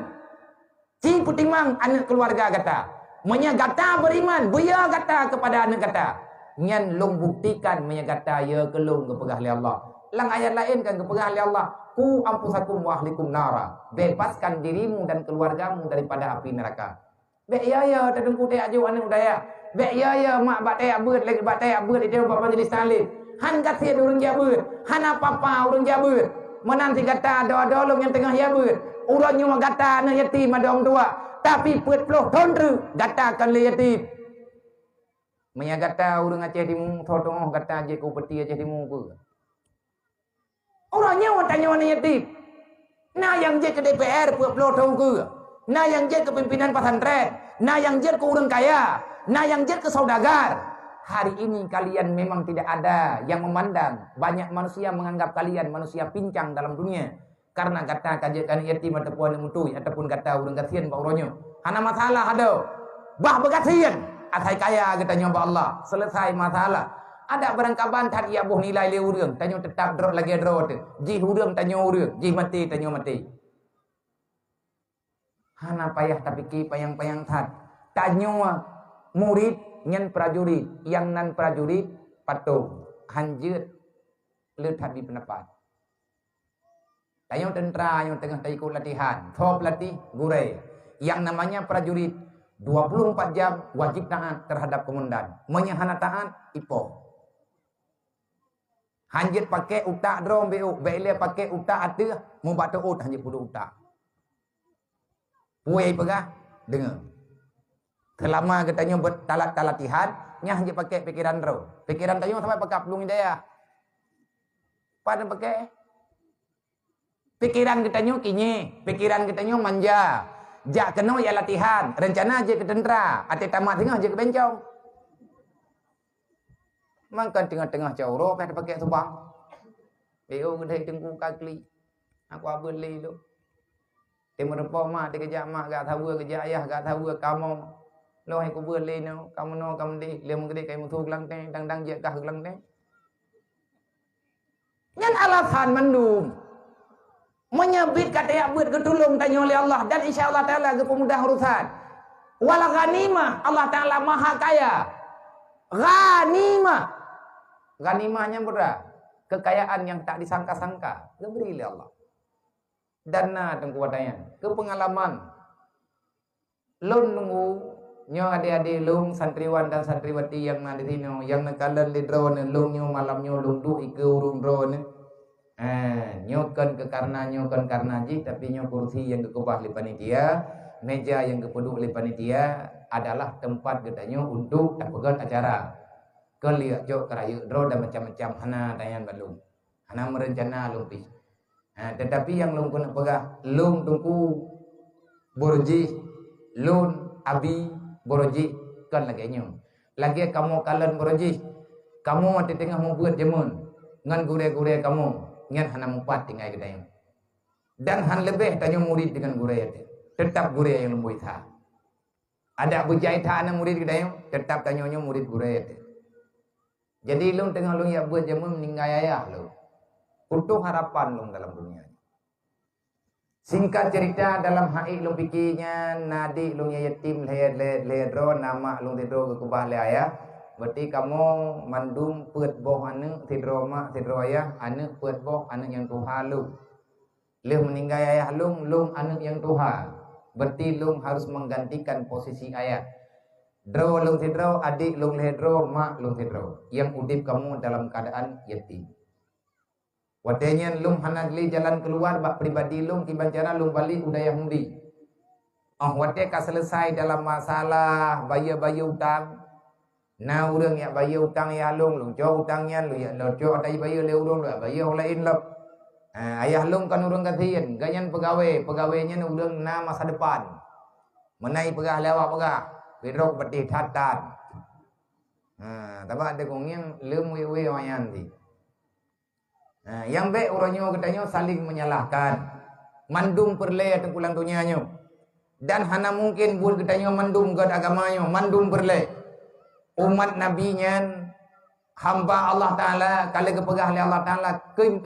Ci peutimang aneuk keuluwarga gata. Meunyoe gata beriman, beuyo gata keupada aneuk gata. Nyan lôn buktikan meunyoe gata yo keu lôn geupeugah lé Allah. Lam ayat laén kan geupeugah lé Allah, "Qu anfusakum wa ahlikum nara." Bebaskan dirimu dan keluargamu daripada api neraka. Bék yo-yo teudungku teuyak jok aneuk dayah. Bék yo-yo mak bak teuyak beuet lagée bak teuyak beuet itém bak majelis taklim. Han gasien ureuëng jak beuet, hana papa ureuëng jak beuet. Meunan si gata adoe-adoe lôn nyang teungoh jak beuet. Uroe nyoe gata aneuk yatim adoe meutuwah, tapi peuet ploh thon treuk gata kon lé yatim. Meunyoe gata ureuëng Aceh Timu, soe teungoh gata jeuet keu upeuti Aceh Timu peue? Uroe nyoe tanyoe aneuk yatim. Na nyang jeuet keu D P R peuet ploh thon keue. Na nyang jeuet keu pimpinan pesantren. Na nyang jeuet keu ureuëng kaya. Na nyang jeuet keu saudagar. Hari ini kalian memang tidak ada yang memandang. Banyak manusia menganggap kalian manusia pincang dalam dunia. Karena gata ka jeuet keu aneuk yatim ataupun aneuk meutuih, ataupun gata ureuëng gasien bak uroe nyoe. Hana masalah adoe. Bah beugasien, asai kaya geutanyoe bak Allah. Selesai masalah. Adak barangkaban that jak boh nilai lé ureuëng, tanyoe teutap droe lagée droe teuh. Jih ureuëng tanyoe ureuëng, jih maté tanyoe maté. Hana payah tapike panyang-panyang that. Tanyoe murit nyan prajurit, nyang nan prajurit patong. Han jeuet le that jipeunapat. Tanyoe teuntra nyang teungoh taikot latihan, soe peulatih? Gurée. Yang namanya prajurit, dua puluh empat jam wajib taat terhadap komandan. Meunyoe hana taat, ipoh. Han jeuet pakai utak droe bék, bék lé pakai utak ateueh, mubak teuôt han jeuet peuduek utak. Peue nyang ipeugah? Deungoe. Seulama geutanyoe beu-, talat-, talatihan, Nyang jipakèk pikeran droe. Pikeran tanyoe saban pakap lôn hidayah. Pat pakèk? Pikeran geutanyoe kinyéh, pikeran geutanyoe manja. Jak keunoe jak latihan, reuncana jeuet keu teuntra, até tamat singoh jeuet keu bencong. Mangkon teungoh-teungoh cot uroe ka tapakèk subang. Beu geude teungku ka klik. Aku abeuet lé lôn. Teumeureumpok mak, teukeujak mak, gak saweue, keujak ayah, gak saweue, kamoe. Lôn hai kubeuet lé nyoe, kamoe nyoe, kamoe deh, lé meugeudeh kai musu geulangteng, dang-dang jeuet kah geulangteng. Nyan alasan mandum. Meunyoe bit ka tajak beuet geutulông tanyoe lé Allah dan insya Allah Taala geupeumudah urusan. Wal ghanimah, Allah Taala Maha Kaya. Ghanimah. Ghanimah nyan peue? Kekayaan yang tak disangka-sangka geubri lé Allah. Dan na teungku watèe nyan keu peungalaman. Lôn nunggu nyoe adé-adé lôn, santriwan dan santriwati nyang na di sinoe, nyang neukalon lé droeneuh, lôn nyoe malam nyoe lôn duek ikeue ureueng droeneuh. Eh, nyoe kon keu karena, nyoe kon karena jih, tapi nyoe kursi nyang geukeubah lé panitia, meja nyang geupeuduek lé panitia adalah teumpat geutanyoe untuk tapeugöt acara. Kon liak cok keurayeuk droe dan macam-macam, hana tanyan bak lôn. Hana meureuncana lôn pih. Ha, teutapi nyang lôn keuneuk peugah, lôn Teungku Borojih, lôn Abi Borojih, kon lagèe nyoe. Lagèe kamoe kalon Borojih, kamoe teuteungoh mubeuet jameun ngon gurèe-gurèe kamoe, nyan hana mupat tinggai geutanyoe. Dan han leubeh tanyoe murit deungon gurèe teuh. Teutap gurèe nyang lumboi that. Adak beujai that aneuk murit geutanyoe, teutap tanyoe nyoe murit gurèe teuh. Jadi lôn teungoh lôn jak beuet jameun meuninggai ayah lôn. Putôh harapan lôn dalam dunia nyoe. Singkat cerita, dalam hak lôn pike nyan, na adék lôn nyang yatim lhèe, lhèe, lhèe droe, na mak lôn sidroe geukeubah lé ayah. Berarti kamoe mandum peuet boh aneuk, sidroe mak, sidroe ayah, aneuk peuet boh, aneuk nyang tuha lôn. Lheueh meuninggai ayah lôn, lôn aneuk nyang tuha. Berarti lôn harus menggantikan posisi ayah. Droe lôn sidroe, adék lôn lhèe droe, mak lôn sidroe, nyang udép kamoe dalam keuadaan yatim. Watèe nyan lôn hana lé jalan keuluar bak pribadi lôn, kiban cara lôn balek u dayah Hundi. Óh watèe ka seuleusai dalam masalah bayeue-bayeue utang, na ureueng jak bayeue utang ayah lôn, lôn cok utang nyan, lôn jak, lôn cok ata jibayeue lé ureueng, lôn jak bayeue ureueng laén lom. Ha, ayah lôn kon ureueng gasien, gobnyan peugawée, peugawée nyan ureueng na masa depan. Meunan jipeugah lé awak peugah, "Sidroe patéh that-that." Ha, sabab deungon nyan lom wéh-wéh awak nyan cit. Ha, nyang bèk uroe nyoe geutanyoe saling menyalahkan. Mandum peureulèe teungku lam donya nyoe. Dan hana mungken buet geutanyoe mandum göt agama nyoe, mandum peureulèe. Umat Nabi nyan hamba Allah Taala, ka lheueh geupeugah lé Allah Taala,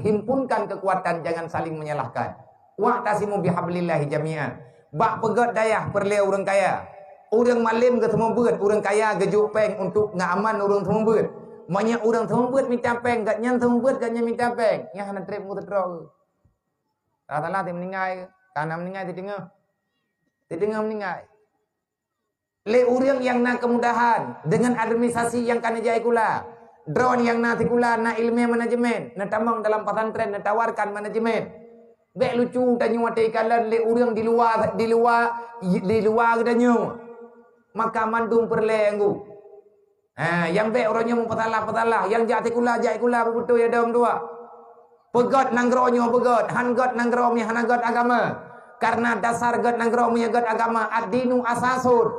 "Himpunkan keukuatan, jangan saling menyalahkan." "Wa'tasimu bihablillahi jami'an." Bak peugöt dayah peureulèe ureueng kaya. Ureueng malém geuseumeubeuet, ureueng kaya geujok péng untuk ngeuaman ureueng seumeubeuet. Meunyoe ureueng seumeubeuet mita péng, gobnyan seumeubeuet, gobnyan mita péng, nyan hana trép meuseutroe. Salah-salah si meuninggai, ka na meuninggai si teungoh. Si teungoh meuninggai. Lé ureueng nyang na keumudahan deungon administrasi nyang ka neujak sikula. Droeneuh nyang na sikula, na ileumèe manajemen, neutamong dalam pesantren, neutawarkan manajemen. Bèk lucu tanyoe watèe jikalon lé ureueng di luwa, di luwa, di luwa geutanyoe. Maka mandum peureulèe ngon. Ha, nyang bèk uroe nyoe meupeusalah-peusalah, nyang jak sikula, jak sikula, beubeutôi adoe meutuah. Peugöt nanggroe nyoe peugöt, han göt nanggroe meunyoe hana göt agama. Karena dasar göt nanggroe meunyoe göt agama, ad-dinu asasun.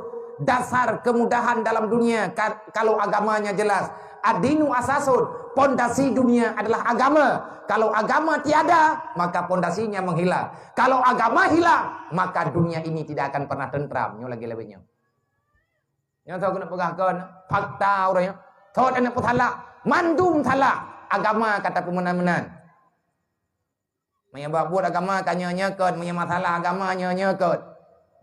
Dasar kemudahan dalam dunia, ka-, kalau agamanya jelas. Ad-dinu asasun, pondasi dunia adalah agama. Kalau agama tiada, maka pondasinya menghilang. Kalau agama hilang, maka dunia ini tidak akan pernah tentram. Nyoe lagèe lawét nyoe. Nyang soe keuneuk peugah kon fakta uroe nyoe. Thot aneuk peusalah, mandum salah. Agama ka tapeumeunan-meunan. Meunyoe bak buet agama ka nyoe-nyoe kon, meunyoe masalah agama nyoe-nyoe kon.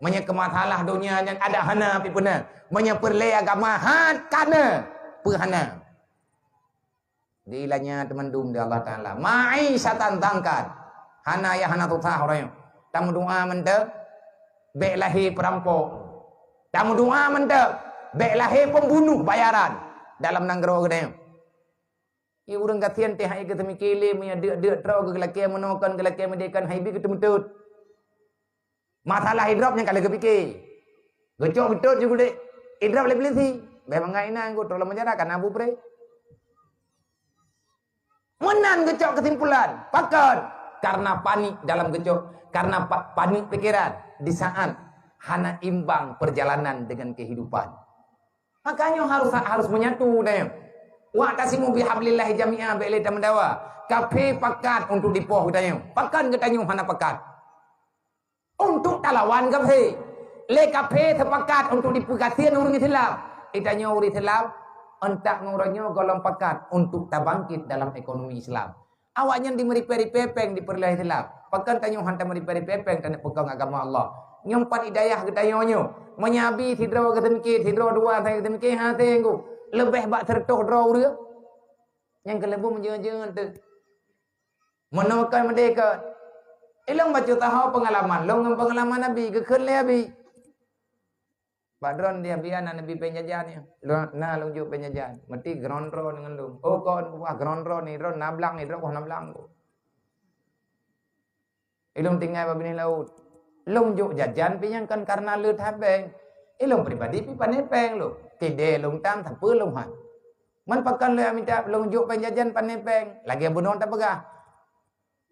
Meunyoe keu masalah donya nyan adak hana pih peuna. Meunyoe peureulèe agama han kana, peue hana. Diilanya teumandum di Allah Taala. Ma'isyatan dhankan. Hana yah hana susah uroe nyoe. Tameudoa mantong, bèk lahé peurampok. Tameudoa mantong, bèk lahé pembunuh bayaran dalam nanggroe geutanyoe. Ie ureueng gasien teuh hai geuseumiké lé, meunyoe deuk-deuk troe geulakèe meunoe kon, geulakèe meudéh kon, hai bi geuteumeutot. Masalah idrop nyang ka lheueh geupiké. Geucok geutot ju gudek. Idrop lé polisi. Beh mangat inan ku, trok lam penjara kana bu pre. Meunan geucok keusimpulan. Pakon? Karena panik dalam geucok, karena pa-, panik pikiran di saat hana imbang perjalanan dengan kehidupan. Makanya harus, harus menyatu deh. Wa'tasimu bihablillahi jami'a, bèk lé tameudawa. Kafé pakat untuk dipoh geutanyoe. Pakon geutanyoe hana pakat? Untuk talawan kafé. Lé kafé sepakat untuk dipeugasien ureueng Islam. Geutanyoe ureueng Islam, entak ngon uroe nyoe gohlom pakat untuk tabangkit dalam ekonomi Islam. Awaknyan dimeuripèe-ripèe pèng di peureulèe Islam. Pakon tanyoe han tameuripèe-ripèe pèng taneuk peukong agama Allah? Nyoe pat hidayah geutanyoe nyoe. Meunyo abi sidroe geuseumiké, sidroe dua saja geuseumiké, hase ngon leubeh bak sireutôh droe ureueng. Nyang keuleubeh meujeuet-jeuet teuh. Meunoe kon meudeh kon. Ilong bacut taho peungalaman lôn ngon peungalaman abi, geukheun lé abi. Bak droeneuh di Abian na neubi péng jajan nyoe. Lôn, na lôn jok péng jajan. Meuti geuron droe ngon lôn. Oh, kon wah geuron droe ni, droe na blang ni, droe wah na blang. Ilôn tinggai bak binéh laôt. Lôn jok jajan pih nyang kon kareuna le that beng. Ilôn pribadi pih pané péng lôn. Tidée lôn tam sapeue lôn han. Man pakon lôn mita lôn jok péng jajan pané péng. Lagée bunoe tapeugah.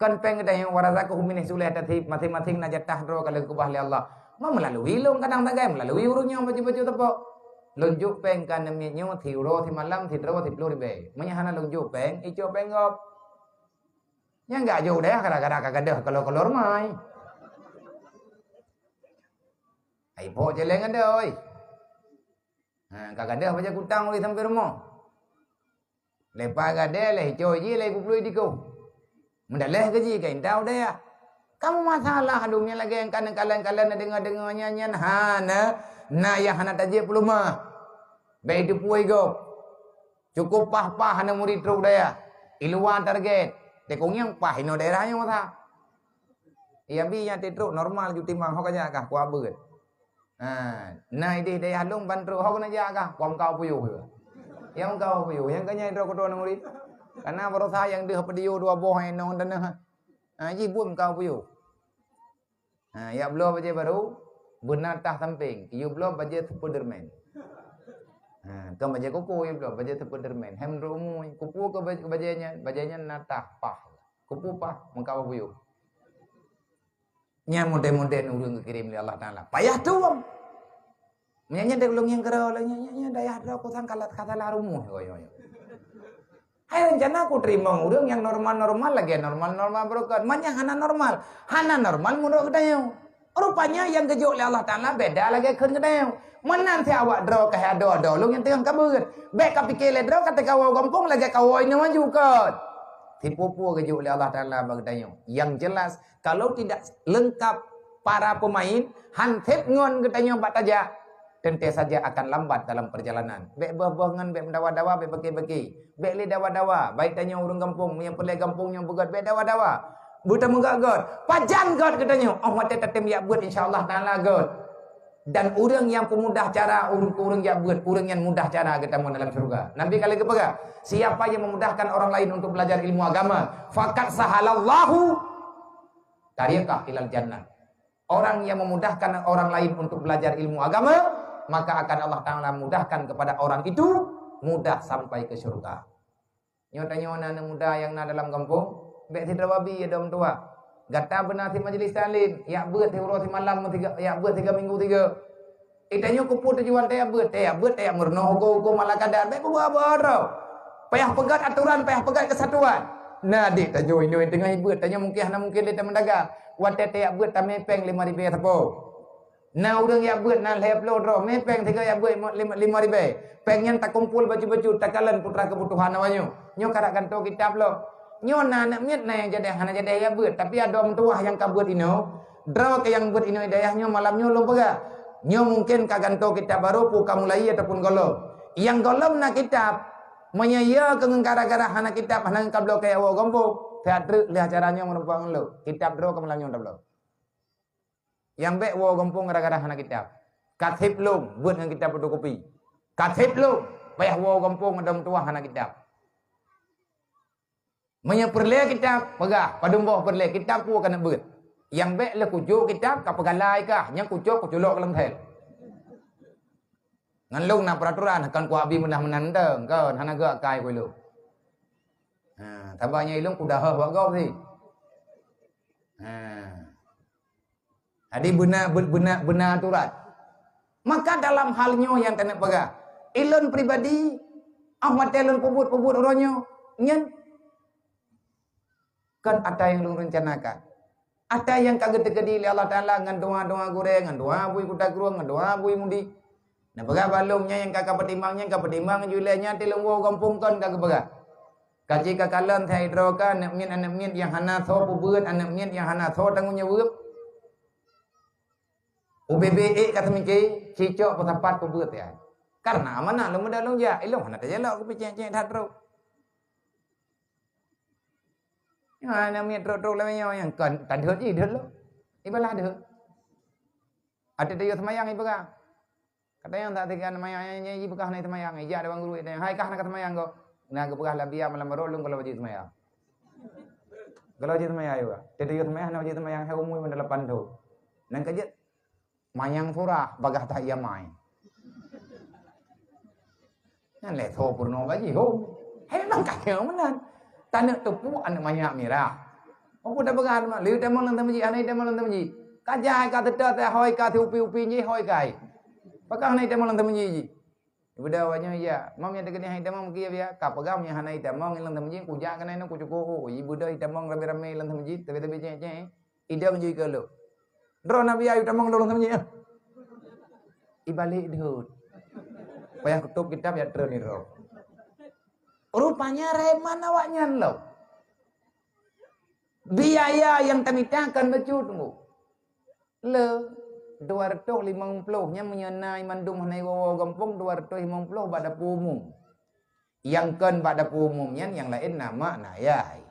Kon péng geutanyoe, "Wa razaqahum min haitsu la yahtasib," maséng-maséng na jatah droe ka lheueh geukeubah lé Allah. Meulalu ilôn kadang sagai, meulalu ureueng nyang bacut-bacut teupok. Lôn jok péng ka neumiet nyoe siuroe simalam sidroe siploh ribée. Meunyo hana lôn jok péng, icok péng gob. Nyang geujok dayah gara-gara ka gadôh keulor-keulor mai. Ai po celeng ada oi. Ha, ka gadôh bajée kutang ulih sampai rumoh. Lepas gadée leh icok jih leh peuplui dikoh. Meudaleh keu jih ka inta u dayah. Kamu masalah dum nyang lagée nyang kana kalon-kalon na deungoe-deungoe nyan, nyan hana, na nyang hana tajép peulumah. Bék teupeue gob. Cukup paih-paih hana murit trok dayah. I luwa target. Teuh kong nyang paih inoe daerah nyoe masa. Iya bi nyang trok normal ju timang ho ka jak kah kuabeuet. Ha, na ideh dayah lôn ban trok ho keuneuk jak kah, kuam kau puyuh juga. Nyang kau puyuh, nyang keu nyan droe keudroe murit. Karena baroesa nyang deuh peudiyo dua boh inong tanoh. Ha, jih buet kau puyuh. Ha, yak bloe bajée barô, beuna tah sampéng, kiyue bloe bajée Spiderman. Ha, kon bajée koko yue bloe, bajée Spiderman. Hem droe umui, kupu ke baj-, bajée nyan, bajée nyan na tah pah. Kupu pah, meukawa buyuh. Nyan model-model ureueng geukirém lé Allah Taala. Payah tuwom. Meunyo nyan dek lôn nyang keudroe lagée nyan, nyan, nyan dayah droe kusang kalat ka salah rumoh, yo, yo, yo. Hai rencana kuteurimong ureueng nyang normal-normal lagée normal-normal beureukat. Man nyang hana normal, hana normal meunurot geutanyoe. Rupanya nyang geujok lé Allah Taala beda lagée kheun geutanyoe. Meunan si awak droe ka hai adoe-adoe lôn nyang teungoh ka beuet. Bék ka pike lé droe ka teuka woe gampông lagée ka woe inoe maju kon. Sipeue-peue geujok lé Allah Taala bak geutanyoe. Yang jelas, kalau tidak lengkap para pemain, han sép ngon geutanyoe bak tajak, teuntée saja akan lambat dalam perjalanan. Bék boh-boh ngon, bék meudawa-dawa, bék beuki-beuki. Bék lé dawa-dawa, baik tanyoe ureueng gampông, meunyoe peureulée gampông nyoe beugét, bék dawa-dawa. Beutameugét-gét. Pajan gét geutanyoe, oh watée tatem jak beuet insya Allah Taala gét. Dan ureueng nyang peumudah cara ureueng-ureueng jak beuet, ureueng nyan mudah cara geutamong dalam syeuruga. Nabi ka lheueh geupeugah, "Siapa yang memudahkan orang lain untuk belajar ilmu agama, faqad sahalallahu tariqah ilal jannah." Orang yang memudahkan orang lain untuk belajar ilmu agama, maka akan Allah Taala mudahkan kepada orang itu mudah sampai ke syurga. Nyoe tanyoe na aneuk muda nyang na dalam gampông, bék sidroe babi ya dom tuha. Gata beuna si majelis taklim, jak beuet siuroe simalam, siga, jak beuet siga minggu siga. Eh, tanyoe keupeue tujuan tajak beuet? Tajak beuet, tajak meurunoe huköm-huköm ala kadat. Bék peubuet-buet droe. Payah peugét atoran, payah peugét keusatuan. Na adik tanyoe inoe teungoh beuet, tanyoe mungken hana mungken lé tameudagang. Watée tajak beuet tamé péng lima ribée sapo. Na ureueng jak beuet na lhée ploh droe, mé péng sigoe jak beuet lima, lima ribée. Péng nyan takumpol bacut-bacut, takalon putra keubutuhan awaknyoe. Nyoe karap gantoe kitab lom. Nyoe na aneuk miet na nyang jadeh hana jadeh jak beuet, tapi adoe meutuwah nyang ka beuet inoe. Droe keu nyang beuet inoe dayah nyoe malam nyoe lôn peugah. Nyoe mungken ka gantoe kitab barô peue ka mulai ataupun gohlom. Nyang gohlom na kitab. Meunyoe iya keu ngon gara-gara hana kitab hana ngon ka bloe keu woe gampông, that treuk lheueh acara nyoe meurumpok ngon lôn. Kitab droe keu malam nyoe tabloe. Nyang bék woe gampông gara-gara hana kitab. Ka sép lom beuet ngon kitab fotokopi. Ka sép lom payah woe gampông adoe meutuwah hana kitab. Meunyoe peureulée kitab, peugah, padum boh peureulée kitab peue ka neubeuet. Nyang bék lé kujok kitab ka peugalai kah, nyang kucok kuculok lam thel. Ngon lôn na peraturan, kon kuabi meunan-meunan mantong, kon hana geuakai ku ilôn. Ha, saban nyan ilôn kuda heh bak gob sih. Ha. Jadi beuna, be-, beuna, beuna aturan. Maka dalam hal nyoe nyang keuneuk peugah, ilôn pribadi, ah watée lôn peubuet-peubuet uroe nyoe, nyan kon ata nyang lôn rencanakan. Ata nyang ka geuteukeudi lé Allah Taala ngon doa-doa gurée, ngon doa bui kuta krueng, ngon doa bui mudi. Neupeugah bak lôn nyan nyang ka, ka peutimang nyan, ka peutimang ju ilée nyan, tileueng woe gampông kon ka geupeugah. Ka ci ka kalon sai droe ka aneuk miet, aneuk miet nyang hana soe peubuet, aneuk miet nyang hana soe tanggong jaweueb. U B B ék ka teumike, cicok peusapat peubuet ya. Karena amanah lôn meuda lôn jak, ilôn hana tajalok keu peucék-cék that trok. Nyan aneuk miet trok-trok lawét nyoe nyang kon tadhôt jih deuh lôn. Ibalah deuh. Até tayue seumayang ipeugah. Ka tanyong that tiga nama yang, yang, yang ipeugah na seumayang, ijak dewan guru itanyong, "Hai kah na ka seumayang ko?" Na geupeugah labiya malam baru lôn kalau wajib seumayang. Kalau wajib seumayang ayo. Tadi wajib seumayang, na wajib seumayang hai umui benda lapan tahun. Nang kejut mayang surah bagah tak ia mai. Nyan lé tho peurunoe gaji hom. Hai nang kaya meunan. Taneuk teupuk aneuk manyak mirah. Apa dah peugah mak, lé tamong lam tamji, aneuk tamong lam tamji. Ka jai ka teuta teh hoi ka ti upi-upi ji hoi kai. Pakah aneuk tamong lam tamji ji. Ibuda awaknyan ya, mam nyang teukeudi hai tamong meukia biya. Ka peugah meunyo hana itamong lam tamji, kujak keunan ku cukup. Oh, ibuda itamong ramé-ramé lam tamji, tapi-tapi cek-cek. Idong jui keu lôn. Droe na biaya tamong lôn sama nyoe. Ibalek deuh. Payah kutôb kitab ya treun niro. Rupanya reman awaknyan lom. Biaya nyang tamita kan bacut tunggu. Le dua ratus limong puluh nyan meunyo na mandum hana iwoe gampông dua ratus limong puluh bak dapur umum. Nyang kon bak dapur umum nyan nyang laén na mak na yai.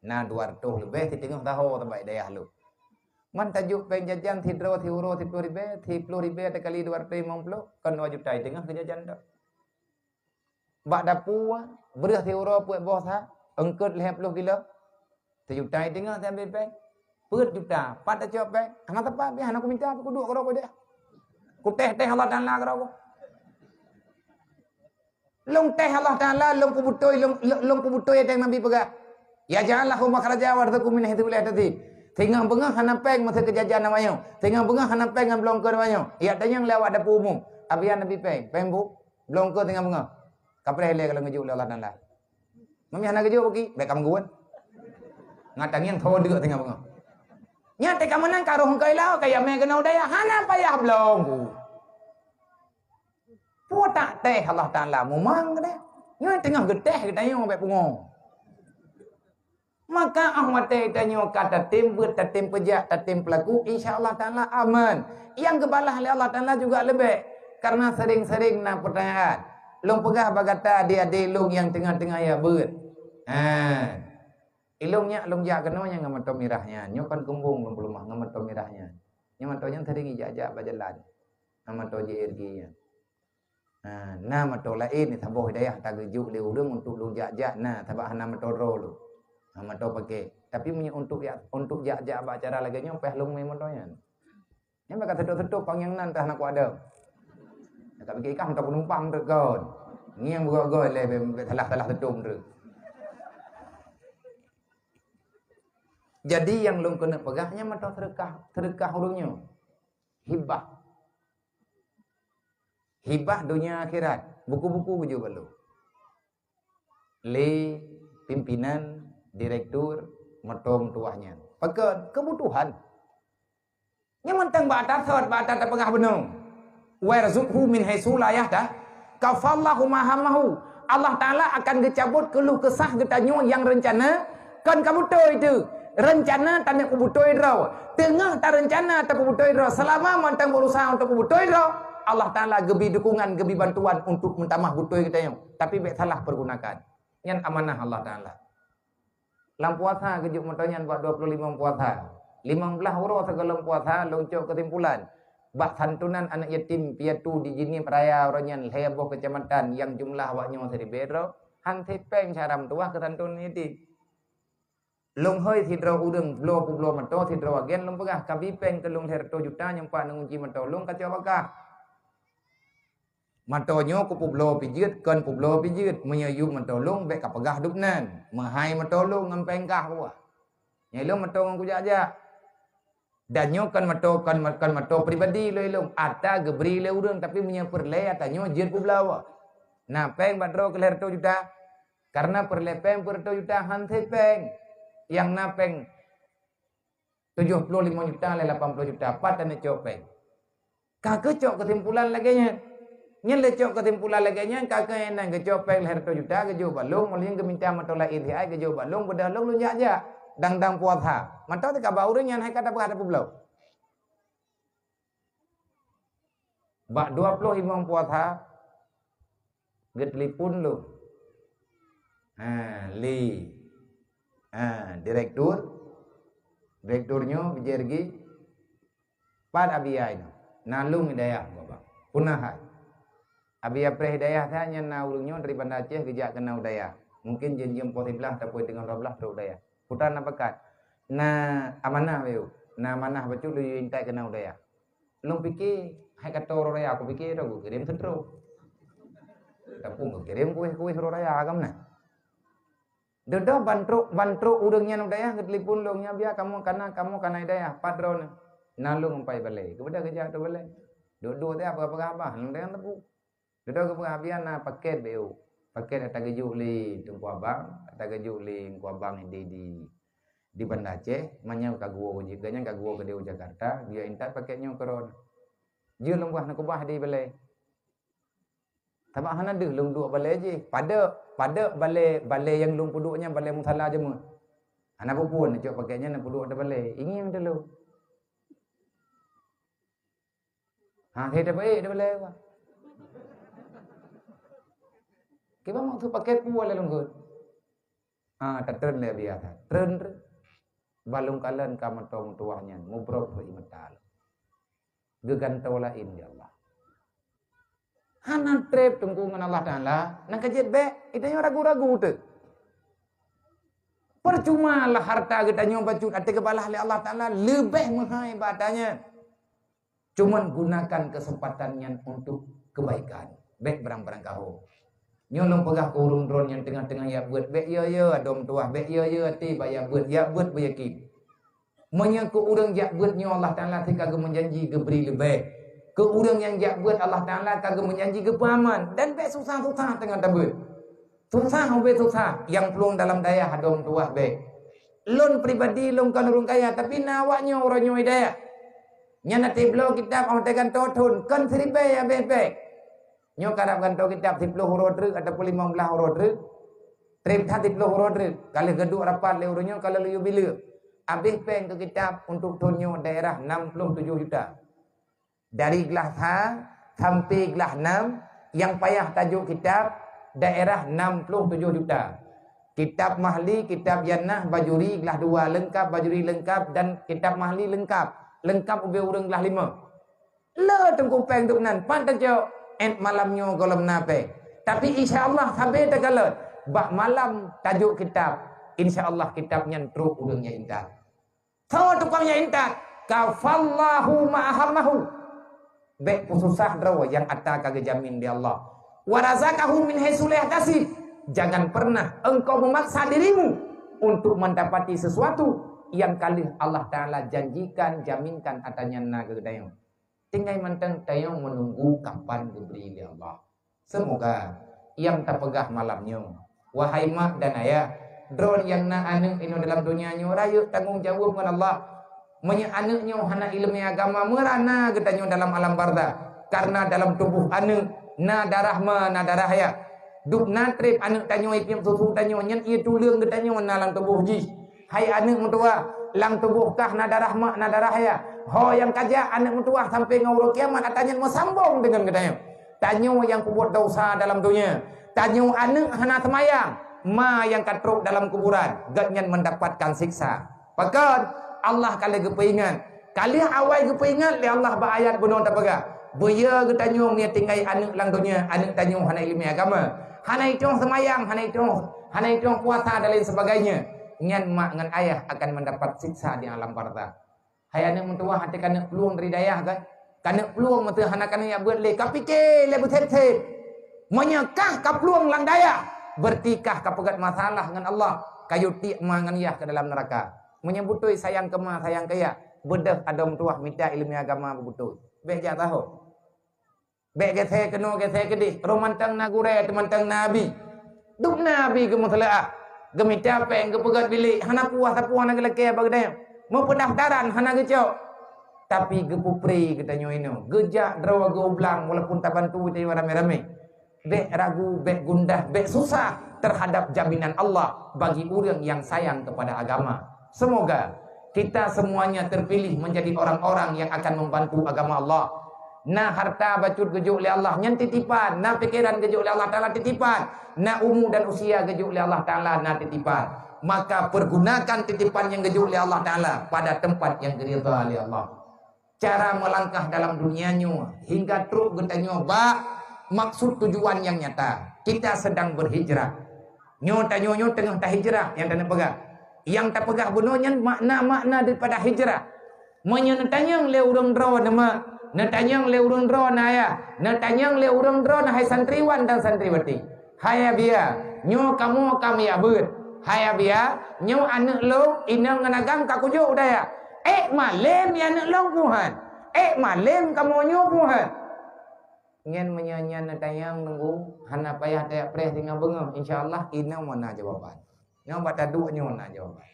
Na dua ratus leubeh siteungoh taho teubak dayah lôn. Man tajok péng jajan sidroe siuroe siploh ribée, siploh ribée takali dua ratus limong puluh, kon dua juta siteungoh keu jajan tu. Bak dapur, breuh siuroe peuet boh sa, eungkot lhée ploh kilo. Sijuta siteungoh siambil péng. Peuet juta, pat tacok péng. Hana teupah pih, hana kumita, kuduek keudroe ku deh. Kutéh-téh Allah Taala keudroe ku. Lôn téh Allah Taala, lôn kubeutôi, lôn, lôn, lôn kubeutôi nyang Nabi peugah. "Yaj'al lahu makhraja wa yarzuqhu min haitsu la yahtasib." Singoh beungoh hana péng masa keujajan awaknyoe. Singoh beungoh hana péng ngon bloe eungkôt awaknyoe. Yak tanyong lé awak dapur umum. Abian Nabi péng, péng bu, bloe eungkôt singoh beungoh. Kapreh lé kalau ngeujok lé Allah Taala. Mami hana geujok bagi, bék ka meugeuen. Ngat tangieng tho deuk singoh beungoh. Nyan teuka meunan ka roh eungkôt ilau, ka yamé keunoe daya, hana payah bloe eungkôt. Peue tak téh Allah Taala mumang geutanyoe. Nyoe teungoh geutéh geutanyoe bék pungo. Maka óh watée tanyoe ka tatem beuet, tatem peujak, tatem peulaku, insya Allah Taala aman. Nyang geubalah lé Allah Taala juga leubeh. Karena sering-sering na peutanyaan. Lôn peugah bak gata di adé lôn nyang teungoh-teungoh ya beuet. Ha. Ilôn nyak lôn jak keunoe nyang ngon moto mirah nyan. Nyoe kon kumbong lôn peuleumah ngon moto mirah nyan. Nyoe moto nyan sering ijak-jak bak jalan. Ngon moto J R G nyan. Ha, na moto laén saboh dayah tageujok lé ureuëng untuk lôn jak-jak na, sabab hana moto droe lôn. Ha, moto pakai. Tapi meunyoe untuk jak, untuk jak-jak bak acara lagée nyoe, payah lôn mé moto nyan. Nyan bak seutôt-seutôt pang nyang nan tah na kuadam. Ka pikir kah moto penumpang treuk kon. Ngieng beugöt-göt lé be, be salah-salah seutôt treuk. Jadi nyang lôn keuneuk peugah nyan moto seudeukah, seudeukah ureuëng nyoe. Hibah. Hibah donya akhirat, buku-buku geujok bak lôn. Lé pimpinan, direktur, meutom tuwah nyan. Pakon? Keubutuhan. Nyan mantong bak ata sot, bak ata tapeugah bunoe. "Wa yarzuqhu min haitsu la yahta-, kafallahu ma hammahu." Allah Taala akan geucabot keuluh keusah geutanyoe nyang reuncana, kon ka beutôi teuh. Reuncana taneuk peubeutôi droe. Teungoh tareuncana tapeubutôi droe, seulama mantong beurusaha untuk peubutôi droe, Allah Taala geubri dukungan, geubri bantuan untuk meutamah butôi geutanyoe. Tapi bék salah peugunakan. Nyan amanah Allah Taala. Lam puasa geujok meutanyan bak dua puluh lima puasa. Limong blaih uroe sigohlom puasa lôn cok keusimpulan. Bak santunan aneuk yatim piatu di Jeunieb Raya uroe nyan lhée boh keucamatan nyang jumlah awaknyoe siribée droe, han sipéng cara meutuwah keu santunan yatim. Lôn hôi sidroe ureuëng bloe peubloe moto sidroe agen lôn peugah, "Kabi péng keu lôn lhée reutôh juta nyang pat neungunci moto lôn kacok bak kah." Mantong nyoe kupeubloe pih jeuet, kon peubloe pih jeuet. Meunyoe yub mantong lôn, bék kapeugah dub nan. Meuhai mantong lôn ngon péng kah kuwah. Nyoe lôn mantong ngon kujak-jak. Dan nyoe kon mantong, kon, kon mantong pribadi lôn, lôn. Ata geubri lé ureuëng, tapi meunyoe peureulée ata nyoe jeuet peubloe. Na péng bak droe keu lhée reutôh juta. Karena peureulée péng peureutôh juta han sé péng. Nyang na péng tujoh ploh limong juta lé lapan ploh juta, pat taneuk cok péng. Ka keucok keusimpulan lagée nyan. Nyan lé cok keusimpulan lagée nyan, ka keuh nan geucok péng lhée reutôh juta, geujok bak lôn, meulheueh geuminta mantong laén siat, geujok bak lôn, beudôh lôn, lôn jak-jak. Dang-dang puasa. Mantong teuka bak ureuëng nyan hai ka tapeugah tapeubloe. Bak dua ploh limong puasa, geutelepon lôn. Ha, lé. Ha, direktur. Direktur nyoe bijéh lagée, "Pat Abi Yai nyoe?" "Na lôn di dayah," kheun abang. "Peue na hai?" "Abi Yai preh di dayah that nyan na ureuëng nyoe dari Banda Aceh geujak keunoe u dayah. Mungkin jeuem-jeuem poh siblaih ataupun teungoh dua blaih trok u dayah." "Peue na pakat?" "Na amanah bacut. Na amanah bacut lôn yue intat keunoe u dayah." Lôn pike, hai ka trok uroe raya, kupike droe geukirém seutrok. Tapi geukirém kuéh-kuéh uroe raya ka meunan. Dudoe ban trok, ban trok ureuëng nyan u dayah geutelepon lôn, "Nyan Abi Yai, kamoe ka na, kamoe ka na di dayah, pat droeneuh?" "Na lôn." "Pai balée." Geubeudôh geujak ateueh balée. Duek-duek teuh peugah-peugah babah, lôn dayah teupeu. Dudoe geupeugah, "Abi Yai, na paket bacut. Paket ata geujok lé Teungku Abang, ata geujok lé Teungku Abang di, di, di Banda Aceh, meunyoe ka geuwoe jih, gobnyan ka geuwoe keudéh u Jakarta, geuyue intat paket nyoe keu droeneuh." Jeuet lôn peugah, "Neukeubah di balée." Sabab hana deuh lôn duek balée jih. Padub, padub balée, balée nyang lôn peuduek nyan balée musala jeumaáh. Hana peue-peue, neucok paket nyan neupeuduek di balée. Ingieng teulôn. Ha, he, tabaik di balée, bah. Kiban maksud paket peue lé lôn kheun? Ah, tatreun lé biasa. Treun, treun. Ban lôn kalon ka mantong meutuwah nyan, mubrok rot ié mata lôn. Geugantoe laén di Allah. Hana treb teungku ngon Allah Taala, nyang ka jeuet bék, geutanyoe ragu-ragu teuh. Percuma lah harta geutanyoe bacut, até geubalah lé Allah Taala leubeh meuhai bak ata nyan. Cuman gunakan kesempatan nyan untuk kebaikan. Bék barang-barang kahô. Nyoe lôn peugah keu ureuëng droeneuh nyang teungoh-teungoh jak beuet, bék yo-yo adoe meutuwah, bék yo-yo até bak jak beuet, jak beuet beuyakin. Meunyoe keu ureuëng jak beuet nyoe Allah Taala ka geumeujanji geubri leubeh. Keu ureuëng nyang jak beuet Allah Taala ka geumeujanji geupeuaman dan bék susah-susah teungoh tabeuet. Susah ubé susah, nyang plueng dalam dayah adoe meutuwah bék. Lôn pribadi lôn kon ureuëng kaya, tapi na awak nyoe uroe nyoe di dayah. Nyan até bloe kitab óh teugantoe thon, kon siribée habéh bék. Nyoe karab gantoe kitab siploh uroe treuk ataupun limong blaih uroe treuk. Treb that siploh uroe treuk. Ka lheueh geuduek rapat lé ureuëng nyoe ka lheueh yue bileuek. Habéh péng keu kitab untuk thon nyoe daerah enam puluh tujoh juta. Dari glah sa sampai glah nam nyang payah tajok kitab daerah enam puluh tujoh juta. Kitab Mahli, kitab Yannah, Bajuri glah dua leungkap, Bajuri leungkap dan kitab Mahli leungkap. Leungkap ubé ureuëng glah lima. Le teungku péng dum nan, pat tacok, ék malam nyoe gohlom na péng. Tapi insya Allah sabe takalon, bak malam tajok kitab, insya Allah kitab nyan trok ureuëng nyang intat. Soe tukang nyang intat? Kafallahu ma ahammahu. Bék peususah droe nyang ata ka geujamin di Allah. Wa razaqahu min haitsu la yahtasib. Jangan pernah engkau memaksa dirimu untuk mendapati sesuatu yang ka lheueh Allah Taala janjikan, jaminkan ata nyan na keu geutanyoe. Tinggai mantong tanyoe meununggu kapan geubri lé Allah. Seumoga nyang tapeugah malam nyoe, wahai mak dan ayah, droe nyang na aneuëk inoe dalam donya nyoe rayeuk tanggong jaweueb ngon Allah. Meunyoe aneuëk nyoe hana iéleumé agama, meurana geutanyoe dalam alam barzakh. Karena dalam tuboh aneuëk na darah ma, na darah ayah. Dub na treb aneuëk tanyoe, ipiep susu tanyoe, nyan ié tuleueng geutanyoe na lam tuboh jih. Hai aneuëk meutuwah, lam tuboh kah na darah mak, na darah ayah. Ho nyang ka jak aneuëk meutuwah sampai ngon uroe kiamat, ata nyan meusambong deungon geutanyoe. Tanyoe nyang peubuet desya dalam donya. Tanyoe aneuëk hana seumayang, ma nyang ka trok dalam kuburan, gobnyan meundapatkan siksa. Pakon? Allah ka lheueh geupeuingat. Ka lheueh awai geupeuingat lé Allah bak ayat bunoe tapeugah, "Beu yo geutanyoe meunyo tinggai aneuëk lam donya, aneuëk tanyoe hana iéleumé agama, hana itong seumayang, hana itong, hana itong puasa dan lain sebagainya, nyan mak ngon ayah akan mendapat siksa di alam barzakh." Hai aneuëk meutuwah, até ka aneuëk plueng dari dayah kan? Ka neuk plueng meuteuh hana ka neuk jak beuet lé, ka pike lé beuseb-seb. Meunyoe kah ka plueng lam dayah, berarti kah ka peugét masalah ngon Allah, ka yue tiek ma ngon yah keu dalam neuraka. Meunyoe beutôi sayang keu ma, sayang keu yah, beudôh adoe meutuwah mita ileumèe agama beubeutôi. Bèk jak tahô. Bèk geuthèe keunoe, geuthèe keudéh. Roh mantong na gurèe, teumantong na abi. Dum na abi geumeuseuleuah. Geumita pèng, geupeugöt bilék, hana puah sapeue hana geulakèe bak geutanyoe. Meupeudaftaran hana geucok. Tapi geupeupri geutanyoe inoe. Geujak droe geu-ublang walaupun tabantu geutanyoe ramé-ramé. Bèk ragu, bèk gundah, bèk susah terhadap jaminan Allah bagi ureueng nyang sayang kepada agama. Semoga kita semuanya terpilih menjadi orang-orang yang akan membantu agama Allah. Na harta bacut geujok lé Allah, nyan titipan. Na pikeran geujok lé Allah Taala, titipan. Na umu dan usia geujok lé Allah Taala, na titipan. Maka pergunakan titipan nyang geujok lé Allah Taala pada tempat nyang geuridha lé Allah. Cara melangkah dalam dunia nyoe hingga trok geutanyoe bak maksud tujuan nyang nyata. Kita sedang berhijrah. Nyoe tanyoe nyoe teungoh tahijrah nyang taneuk peugah. Nyang tapeugah bunoe nyan makna-makna daripada hijrah. Meunyoe neutanyong lé ureueng droe neuh mak, neutanyong lé ureueng droe neuh ayah, neutanyong lé ureueng droe neuh hai santriwan dan santriwati. Hai Abiya, nyoe kamoe ka miyueb beuet. Hai Abiya, nyoe aneuk lôn, inong ngon agam ka kujok u dayah. Ék malém ya aneuk lôn puhan. Ék malém kamoe nyoe puhan. Nyan meunyoe nyan neutanyong nunggu, hana payah tajak preh singoh beungoh. Insya Allah, inoe meunan jawaban. Nyoe bak taduek nyoe na jawaban.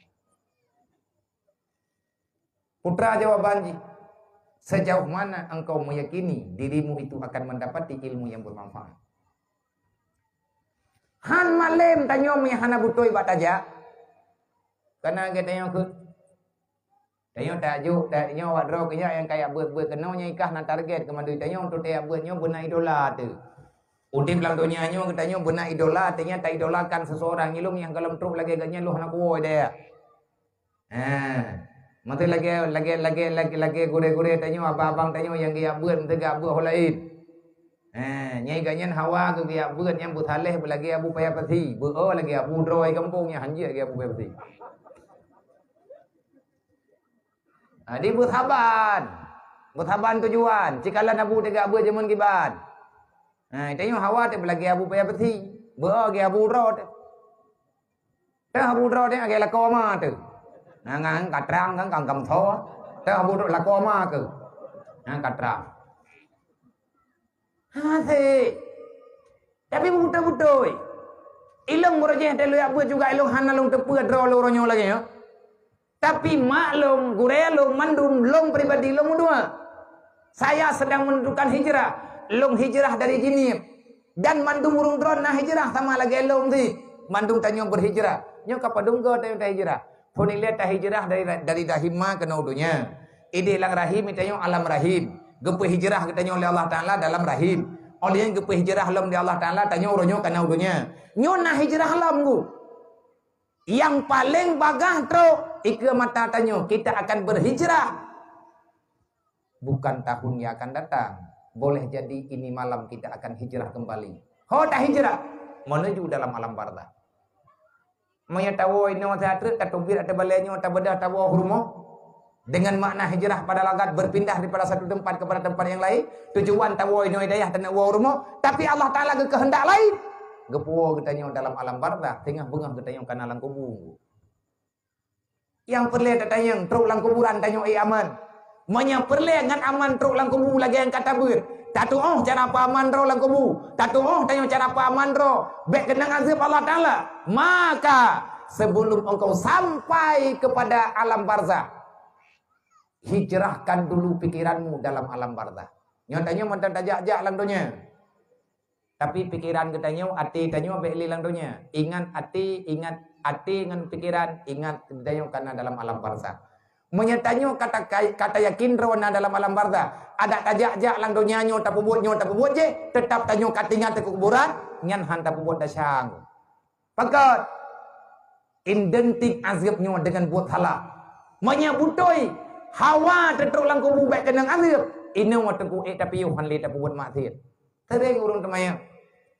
Putra jawaban jih, sejauh mana engkau meyakini dirimu itu akan mendapati ilmu yang bermanfaat? Han malém tanyoe meunyoe hana beutôi bak tajak. Kana geutanyoe keuh. Tanyoe tajuk, tanyoe awak droe keuh nyan nyang kajak beuet-beuet keunoe nyan ikah na target keu mandum tanyoe untuk tajak beuet nyoe beuna idola teuh. Udeb lam donya nyoe geutanyoe beuna idola, artinya taidolakan seseorang. Ilong nyang gohlom trok lagèe geuh nyan lôn hana kuwoe deh. Ha. Meuteu lagèe, lagèe, lagèe, lagèe, lagèe gurèe-gurèe tanyoe, abang-abang tanyoe nyang geujak beuet, meuteu geujak beuet ho laén. Ha, nyai geuh nyan hawa keu geujak beuet nyang beusaleh beulagèe Abu Paya Pasi. Beuo lagèe Abu droe gampông nyang hanjeuet lagèe Abu Paya Pasi. Ha, di beusaban. Beusaban tujuan. Cikalon Abu teugeujak beuet jameun kiban. Ha, tanyoe hawa teuh beulagèe Abu Paya Pasi. Beuo lagèe Abu droe teuh. Teuh Abu droe teuh lagèe lakoe ma teuh. Nah, ngan ka trang kan, kan, kan so. Teuh Abu droe lakoe ma keuh. Nah, ka trang. Hasé. Tapi beutôi-beutôi. Ilong beurajih teuh lôn jak beuet juga ilong hana lôn teupeue droe lôn uroe nyoe lagèe nyoe. Tapi mak lôn, gurèe lôn, mandum lôn pribadi lôn meudua. Saya sedang menentukan hijrah. Lôn hijrah dari Jeunieb. Dan mandum ureueng droe na hijrah sama lagèe lôn cit. Mandum tanyoe berhijrah. Nyoe ka padum goe tanyoe tahijrah. Phôn ilèe tahijrah dari, dari rahim ma keunoe u donya. Idéh lam rahim tanyoe alam rahim. Geupeuhijrah geutanyoe lé Allah Taala dalam rahim. Óh lheueh nyan geupeuhijrah lom lé Allah Taala tanyoe uroe nyoe kana u donya. Nyoe na hijrah lom gu. Nyang paleng bagah trok ikeue mata tanyoe, kita akan berhijrah. Bukan tahun yang akan datang. Boleh jadi ini malam kita akan hijrah kembali. Ho tahijrah menuju dalam alam barzakh. Meunyoe tawoe inoe siat treuk, tateubiet ateueh balèe nyoe, tabeudôh tawoe u rumoh. Dengan makna hijrah pada lagat berpindah daripada satu tempat kepada tempat yang lain, tujuan tawoe inoe dayah taneuk woe u rumoh, tapi Allah Taala geukeuheundak lain. Geupuwoe geutanyoe dalam alam barzakh, teungoh beungoh geutanyoe kana lam kubu. Nyang peureulèe tatanyong trok lam kuburan tanyoe, "Eh, aman?" Meunyoe peureulèe ngon aman trok lam kubu lagèe nyang ka tabeuet, tatu'oh cara peuaman droe lam kubu, tatu'oh tanyoe cara peuaman droe bèk keunong azeueb Allah Taala, maka sebelum engkau sampai kepada alam barzakh, hijrahkan dulu pikiranmu dalam alam barzakh. Nyoe tanyoe mantong tajak-jak lam donya. Tapi pikeran geutanyoe, até tanyoe bèk lé lam donya. Ingat até, ingat até ngon pikeran, ingat geutanyoe kana dalam alam barzakh. Meunyoe tanyoe ka ta-, ka tayakin droe na dalam alam barzakh, adak tajak-jak lam donya nyoe tapeubuet nyoe tapeubuet jih, teutap tanyoe ka tinggai keu kuburan, nyan han tapeubuet desya. Pakon? Identik azeueb nyoe deungon buet salah. Meunyoe beutôi hawa teutrok lam kubu bèk keunong azeueb, inoe teungku ék tapiôh han lé tapeubuet maksiet. Sering ureueng teumanyong,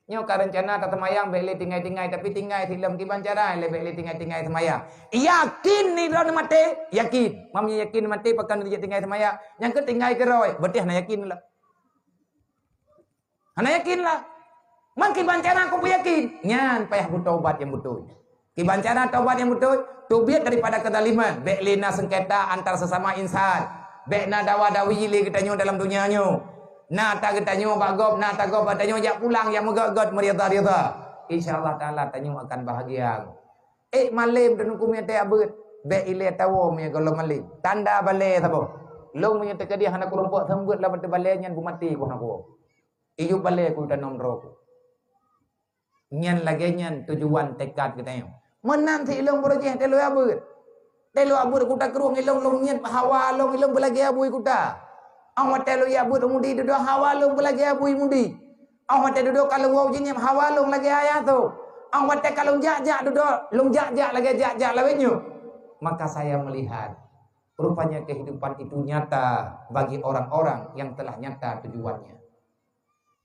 Nyoe ka reuncana taseumayang bék lé tinggai-tinggai, tapi tinggai silom kiban cara lé bék lé tinggai-tinggai seumayang. Yakin ni droeneuh maté? Yakin. Meunyoe yakin maté, pakon jeuet tinggai seumayang? Nyang keu tinggai keurôi, berarti hana yakin lah. Hana yakin lah. Man kiban cara kupeuyakin? Nyan payah beutobat nyang beutôi. Kiban cara tobat nyang beutôi? Teubiet daripada keuzaliman. Bék lé na seungketa antar sesama insan. Bék na dawa-dawi lé geutanyoe dalam donya nyoe. Na ata geutanyoe bak gob, na ata gob bak tanyoe, jak pulang, jak meugöt-göt, meurida-rida. Insya Allah Taala tanyoe akan bahagia. Eh, malém teungku meunyoe tajak beuet, bék ilée tawoe meunyoe gohlom malém. Tanda balée saboh. Lôn meunyoe teukeudi hana kurumpok seumeubeuet lam ateueh balée nyan, beumaté ku hana kuwoe. Iyup balée ku tanom droe ku. Nyan lagée nyan tujuan tekad geutanyoe. Meunan si ilôn beureujeeh teuh lôn jak beuet. Teuh lôn jak beuet kuta krueng ilôn, lôn niet hawa lôn ilôn beulagée abui kuta. Óh watée lôn jak beuet mudi dudoe hawa lôn beulagée abui mudi. Óh watée dudoe ka lôn woe jihnyan hawa lôn lagée ayah tho. Óh watée ka lôn jak-jak dudoe, lôn jak-jak lagée jak-jak lawét nyoe. Maka saya melihat, rupanya kehidupan itu nyata bagi orang-orang yang telah nyata tujuannya.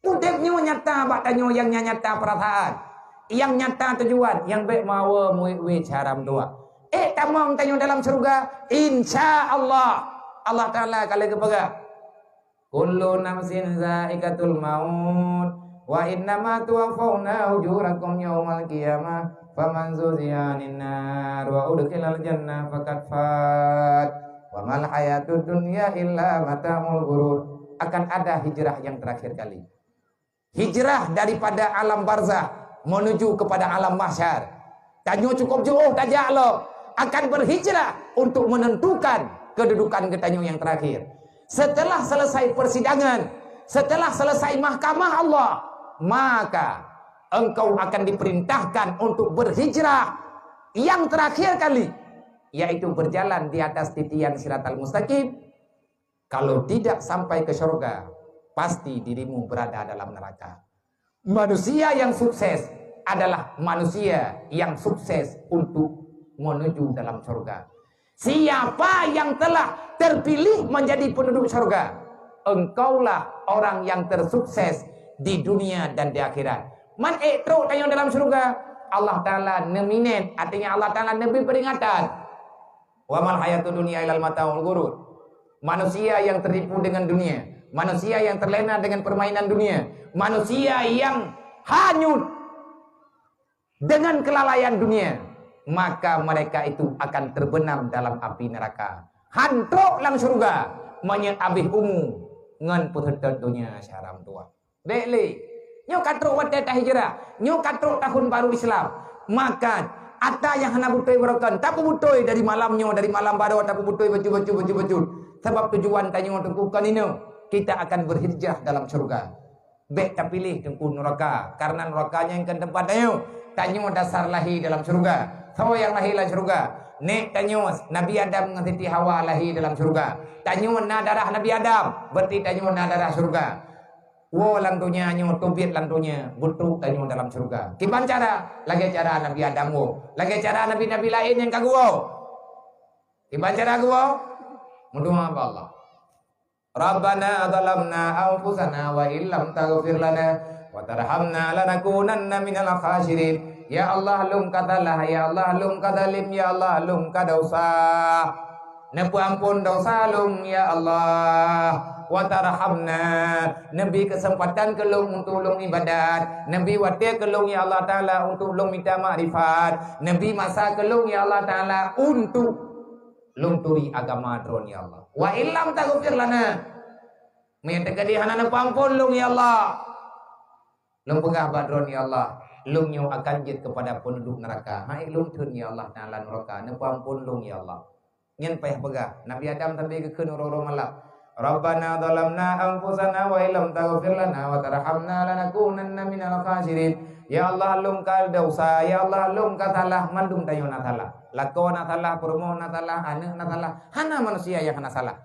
Udeb nyoe nyata bak tanyoe nyang nya-, nyata peurasaan, nyang nyata tujuan, nyang bék mawoe muwét-wét syara meutuwah. Eh, tamong tanyoe dalam syeuruga, insya Allah. Allah Taala ka lheueh geupeugah, "Kullu nafsin zaikatul maut, wa innama tuwaffauna ujurakum yaumal qiyamah, faman zuhziha 'anin nar wa udkhilal jannah faqad fat, wa mal hayatud dunya illa mata'ul ghurur." Akan ada hijrah yang terakhir kali. Hijrah daripada alam barzakh menuju kepada alam mahsyar. Tanyoe cukup jiôh tajak lom, akan berhijrah untuk menentukan kedudukan geutanyoe yang terakhir. Setelah selesai persidangan, setelah selesai mahkamah Allah, maka engkau akan diperintahkan untuk berhijrah yang terakhir kali, yaitu berjalan di atas titian siratal mustaqim. Kalau tidak sampai ke syurga, pasti dirimu berada dalam neraka. Manusia yang sukses adalah manusia yang sukses untuk menuju dalam syurga. Siapa yang telah terpilih menjadi penduduk syurga, engkaulah orang yang tersukses di dunia dan di akhirat. Man ék trok tanyoe dalam syurga, Allah Taala neuminet, artinya Allah Taala neubri peringatan. "Wa mal hayatud dunya illa mata'ul ghurur." Manusia yang tertipu dengan dunia, manusia yang terlena dengan permainan dunia, manusia yang hanyut dengan kelalaian dunia, maka mereka itu akan terbenam dalam api neraka. Han trok lam syeuruga meunyoe abéh umu ngon peuseutôt donya syara meutuwah. Bék lé. Nyoe ka trok watée tahijrah. Nyoe ka trok tahun baru Islam. Maka, ata nyang hana beutôi beurokon, tapeubeutôi dari malam nyoe, dari malam baroe tapeubeutôi bacut-bacut, bacut-bacut. Sabab tujuan tanyoe teungku kon inoe, kita akan berhijrah dalam syeuruga. Bék tapiléh teungku nuraka, karena nuraka nyan kon teumpat tanyoe. Tanyoe dasar lahé dalam syeuruga. Soe nyang lahé lam syeuruga? Nék tanyoe, Nabi Adam ngon Siti Hawa lahé dalam syeuruga. Tanyoe na darah Nabi Adam, berarti tanyoe na darah syeuruga. Woe lam donya nyoe, teubiet lam donya, beutrok tanyoe dalam syeuruga. Kiban cara? Lagée cara Nabi Adam woe. Lagée cara nabi-nabi laén nyang ka geuwoe. Kiban cara geuwoe? Meudoá bak Allah. "Rabbana zalamna anfusana wa illam taghfir lana wa tarhamna lanakunanna minal khasirin." Ya Allah, lôn ka salah, ya Allah, lôn ka zalim, ya Allah, lôn ka desya. Neupeuamphon desya lôn, ya Allah. Wa tarhamna, neubi keuseumpatan keu lôn untuk lôn ibadat. Neubi watée keu lôn, ya Allah Taala, untuk lôn mita makrifat. Neubi masa keu lôn, ya Allah Taala, untuk lôn turi agama Droe, ya Allah. Wa illam taghfir lana, meunyoe teukeudi hana neupeuamphon lôn, ya Allah, lôn peugah bak Droe, ya Allah, lôn nyoe akan jeuet keupada peunduduek neuraka. Hai lôn theun, ya Allah Taala, neuraka, neupeuamphon lôn, ya Allah. Nyan payah peugah. Nabi Adam sabe geukheun uroe-uroe malam, "Rabbana zalamna anfusana wa illam taghfir lana wa tarhamna lanakunanna minal khasirin." Ya Allah, lôn ka desya, ya Allah, lôn ka salah, mandum tanyoe na salah. Lakoe na salah, peurumoh na salah, aneuëk na salah. Hana manusia nyang hana salah.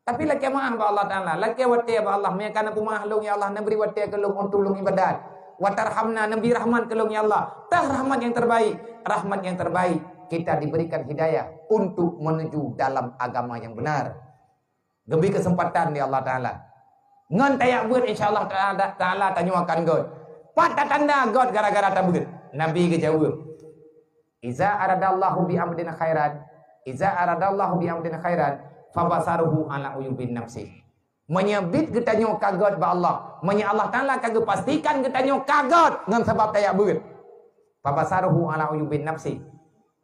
Tapi lakée meuáh bak Allah Taala, lakée watée bak Allah, meunyoe ka neupeumaáh lôn, ya Allah, neubri watée keu lôn untuk lôn ibadat. Wa tarhamna, neubi rahmat keu lôn, ya Allah. Tah rahmat yang terbaik, rahmat yang terbaik kita diberikan hidayah untuk menuju dalam agama yang benar. Geubri keuseumpatan lé Allah Taala. Ngon tajak beuet, insya Allah Taala, Taala tanyoe akan göt. Pat tatanda göt gara-gara tabeuet? Nabi geujaweueb, "Iza aradallahu bi abdin khairan, iza aradallahu bi abdin khairan, fabasaruhu ala uyubin nafsi." Meunyoe bit geutanyoe ka göt bak Allah, meunyoe Allah Taala ka geupastikan geutanyoe ka göt ngon sabab tajak beuet, fabasaruhu ala uyubin nafsi,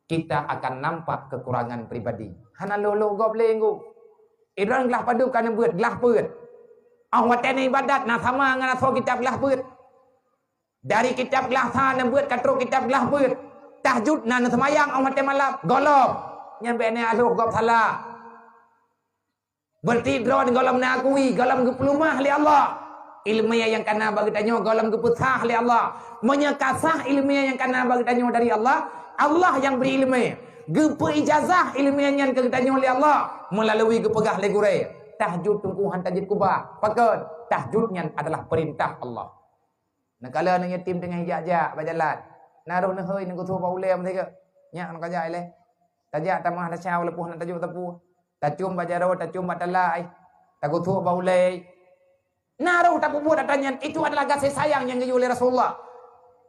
kita akan nampak kekurangan pribadi. Hana lôh-lôh gob lé ngu. Idroen glah padub ka neubeuet, glah peuet. Óh watée neuibadat na sama ngon asoe kitab glah peuet. Dari kitab glah sa neubeuet ka trok kitab glah peuet. Tahajud na neuseumayang óh watée malam, gohlom. Nyan bék neualôh gob salah. Berarti droen gohlom neukui, gohlom geupeuleumah lé Allah. Ileumé nyang kana bak geutanyoe gohlom geupeusah lé Allah. Meunyoe ka sah ileumé nyang kana bak geutanyoe dari Allah, Allah nyang bri ileumé. Geupeu ijazah ileumé nyan keu geutanyoe lé Allah meulalui geupeugah lé gurée, "Tahajud teungku han tajeuet keubah." Pakon? Tahajud nyan adalah peurintah Allah. Neukala aneuk yatim teungoh jak-jak bak jalan, na roh neuhôi neugeusoe bak ulée meusigoe. Nyak neuka jak ilée. Tajak tamah tasya walaupun hana tajok sapeue. Tacôm bak jaroe, tacôm bak talai, tageusoe bak ulée. Na roh tapeubuet atra nyan, itu adalah gaséh sayang nyang geuyue lé Rasulullah.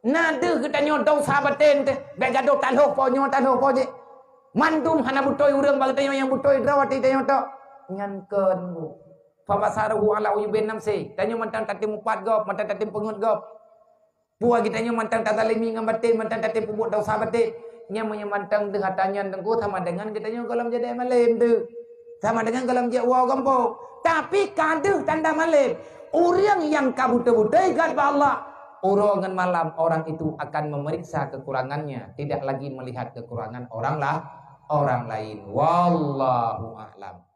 Na deuh geutanyoe desya batén teuh, bék gadôh talhôh po nyoe, talhôh po jih. Mandum hana beutôi ureuëng bak geutanyoe, nyang beutôi droe até tanyoe tok. Nyan kon bu. Fabasaruhu ala uyubin nafsi. Tanyoe mantong tatem mupat gob, mantong tatem peungeut gob. Peue geutanyoe mantong tazalimi ngon batén, mantong tatem peubuet desya batén. Nyan meunyoe mantong deuh atra nyan teungku sama dengan geutanyoe gohlom jadée malém teuh. Sama dengan gohlom jak woe gampông. Tapi ka deuh tanda malém. Ureuëng nyang ka beutôi-beutôi göt bak Allah, uroe ngon malam orang itu akan memeriksa kekurangannya, tidak lagi melihat kekurangan orang lah, orang lain. Wallahu a'lam.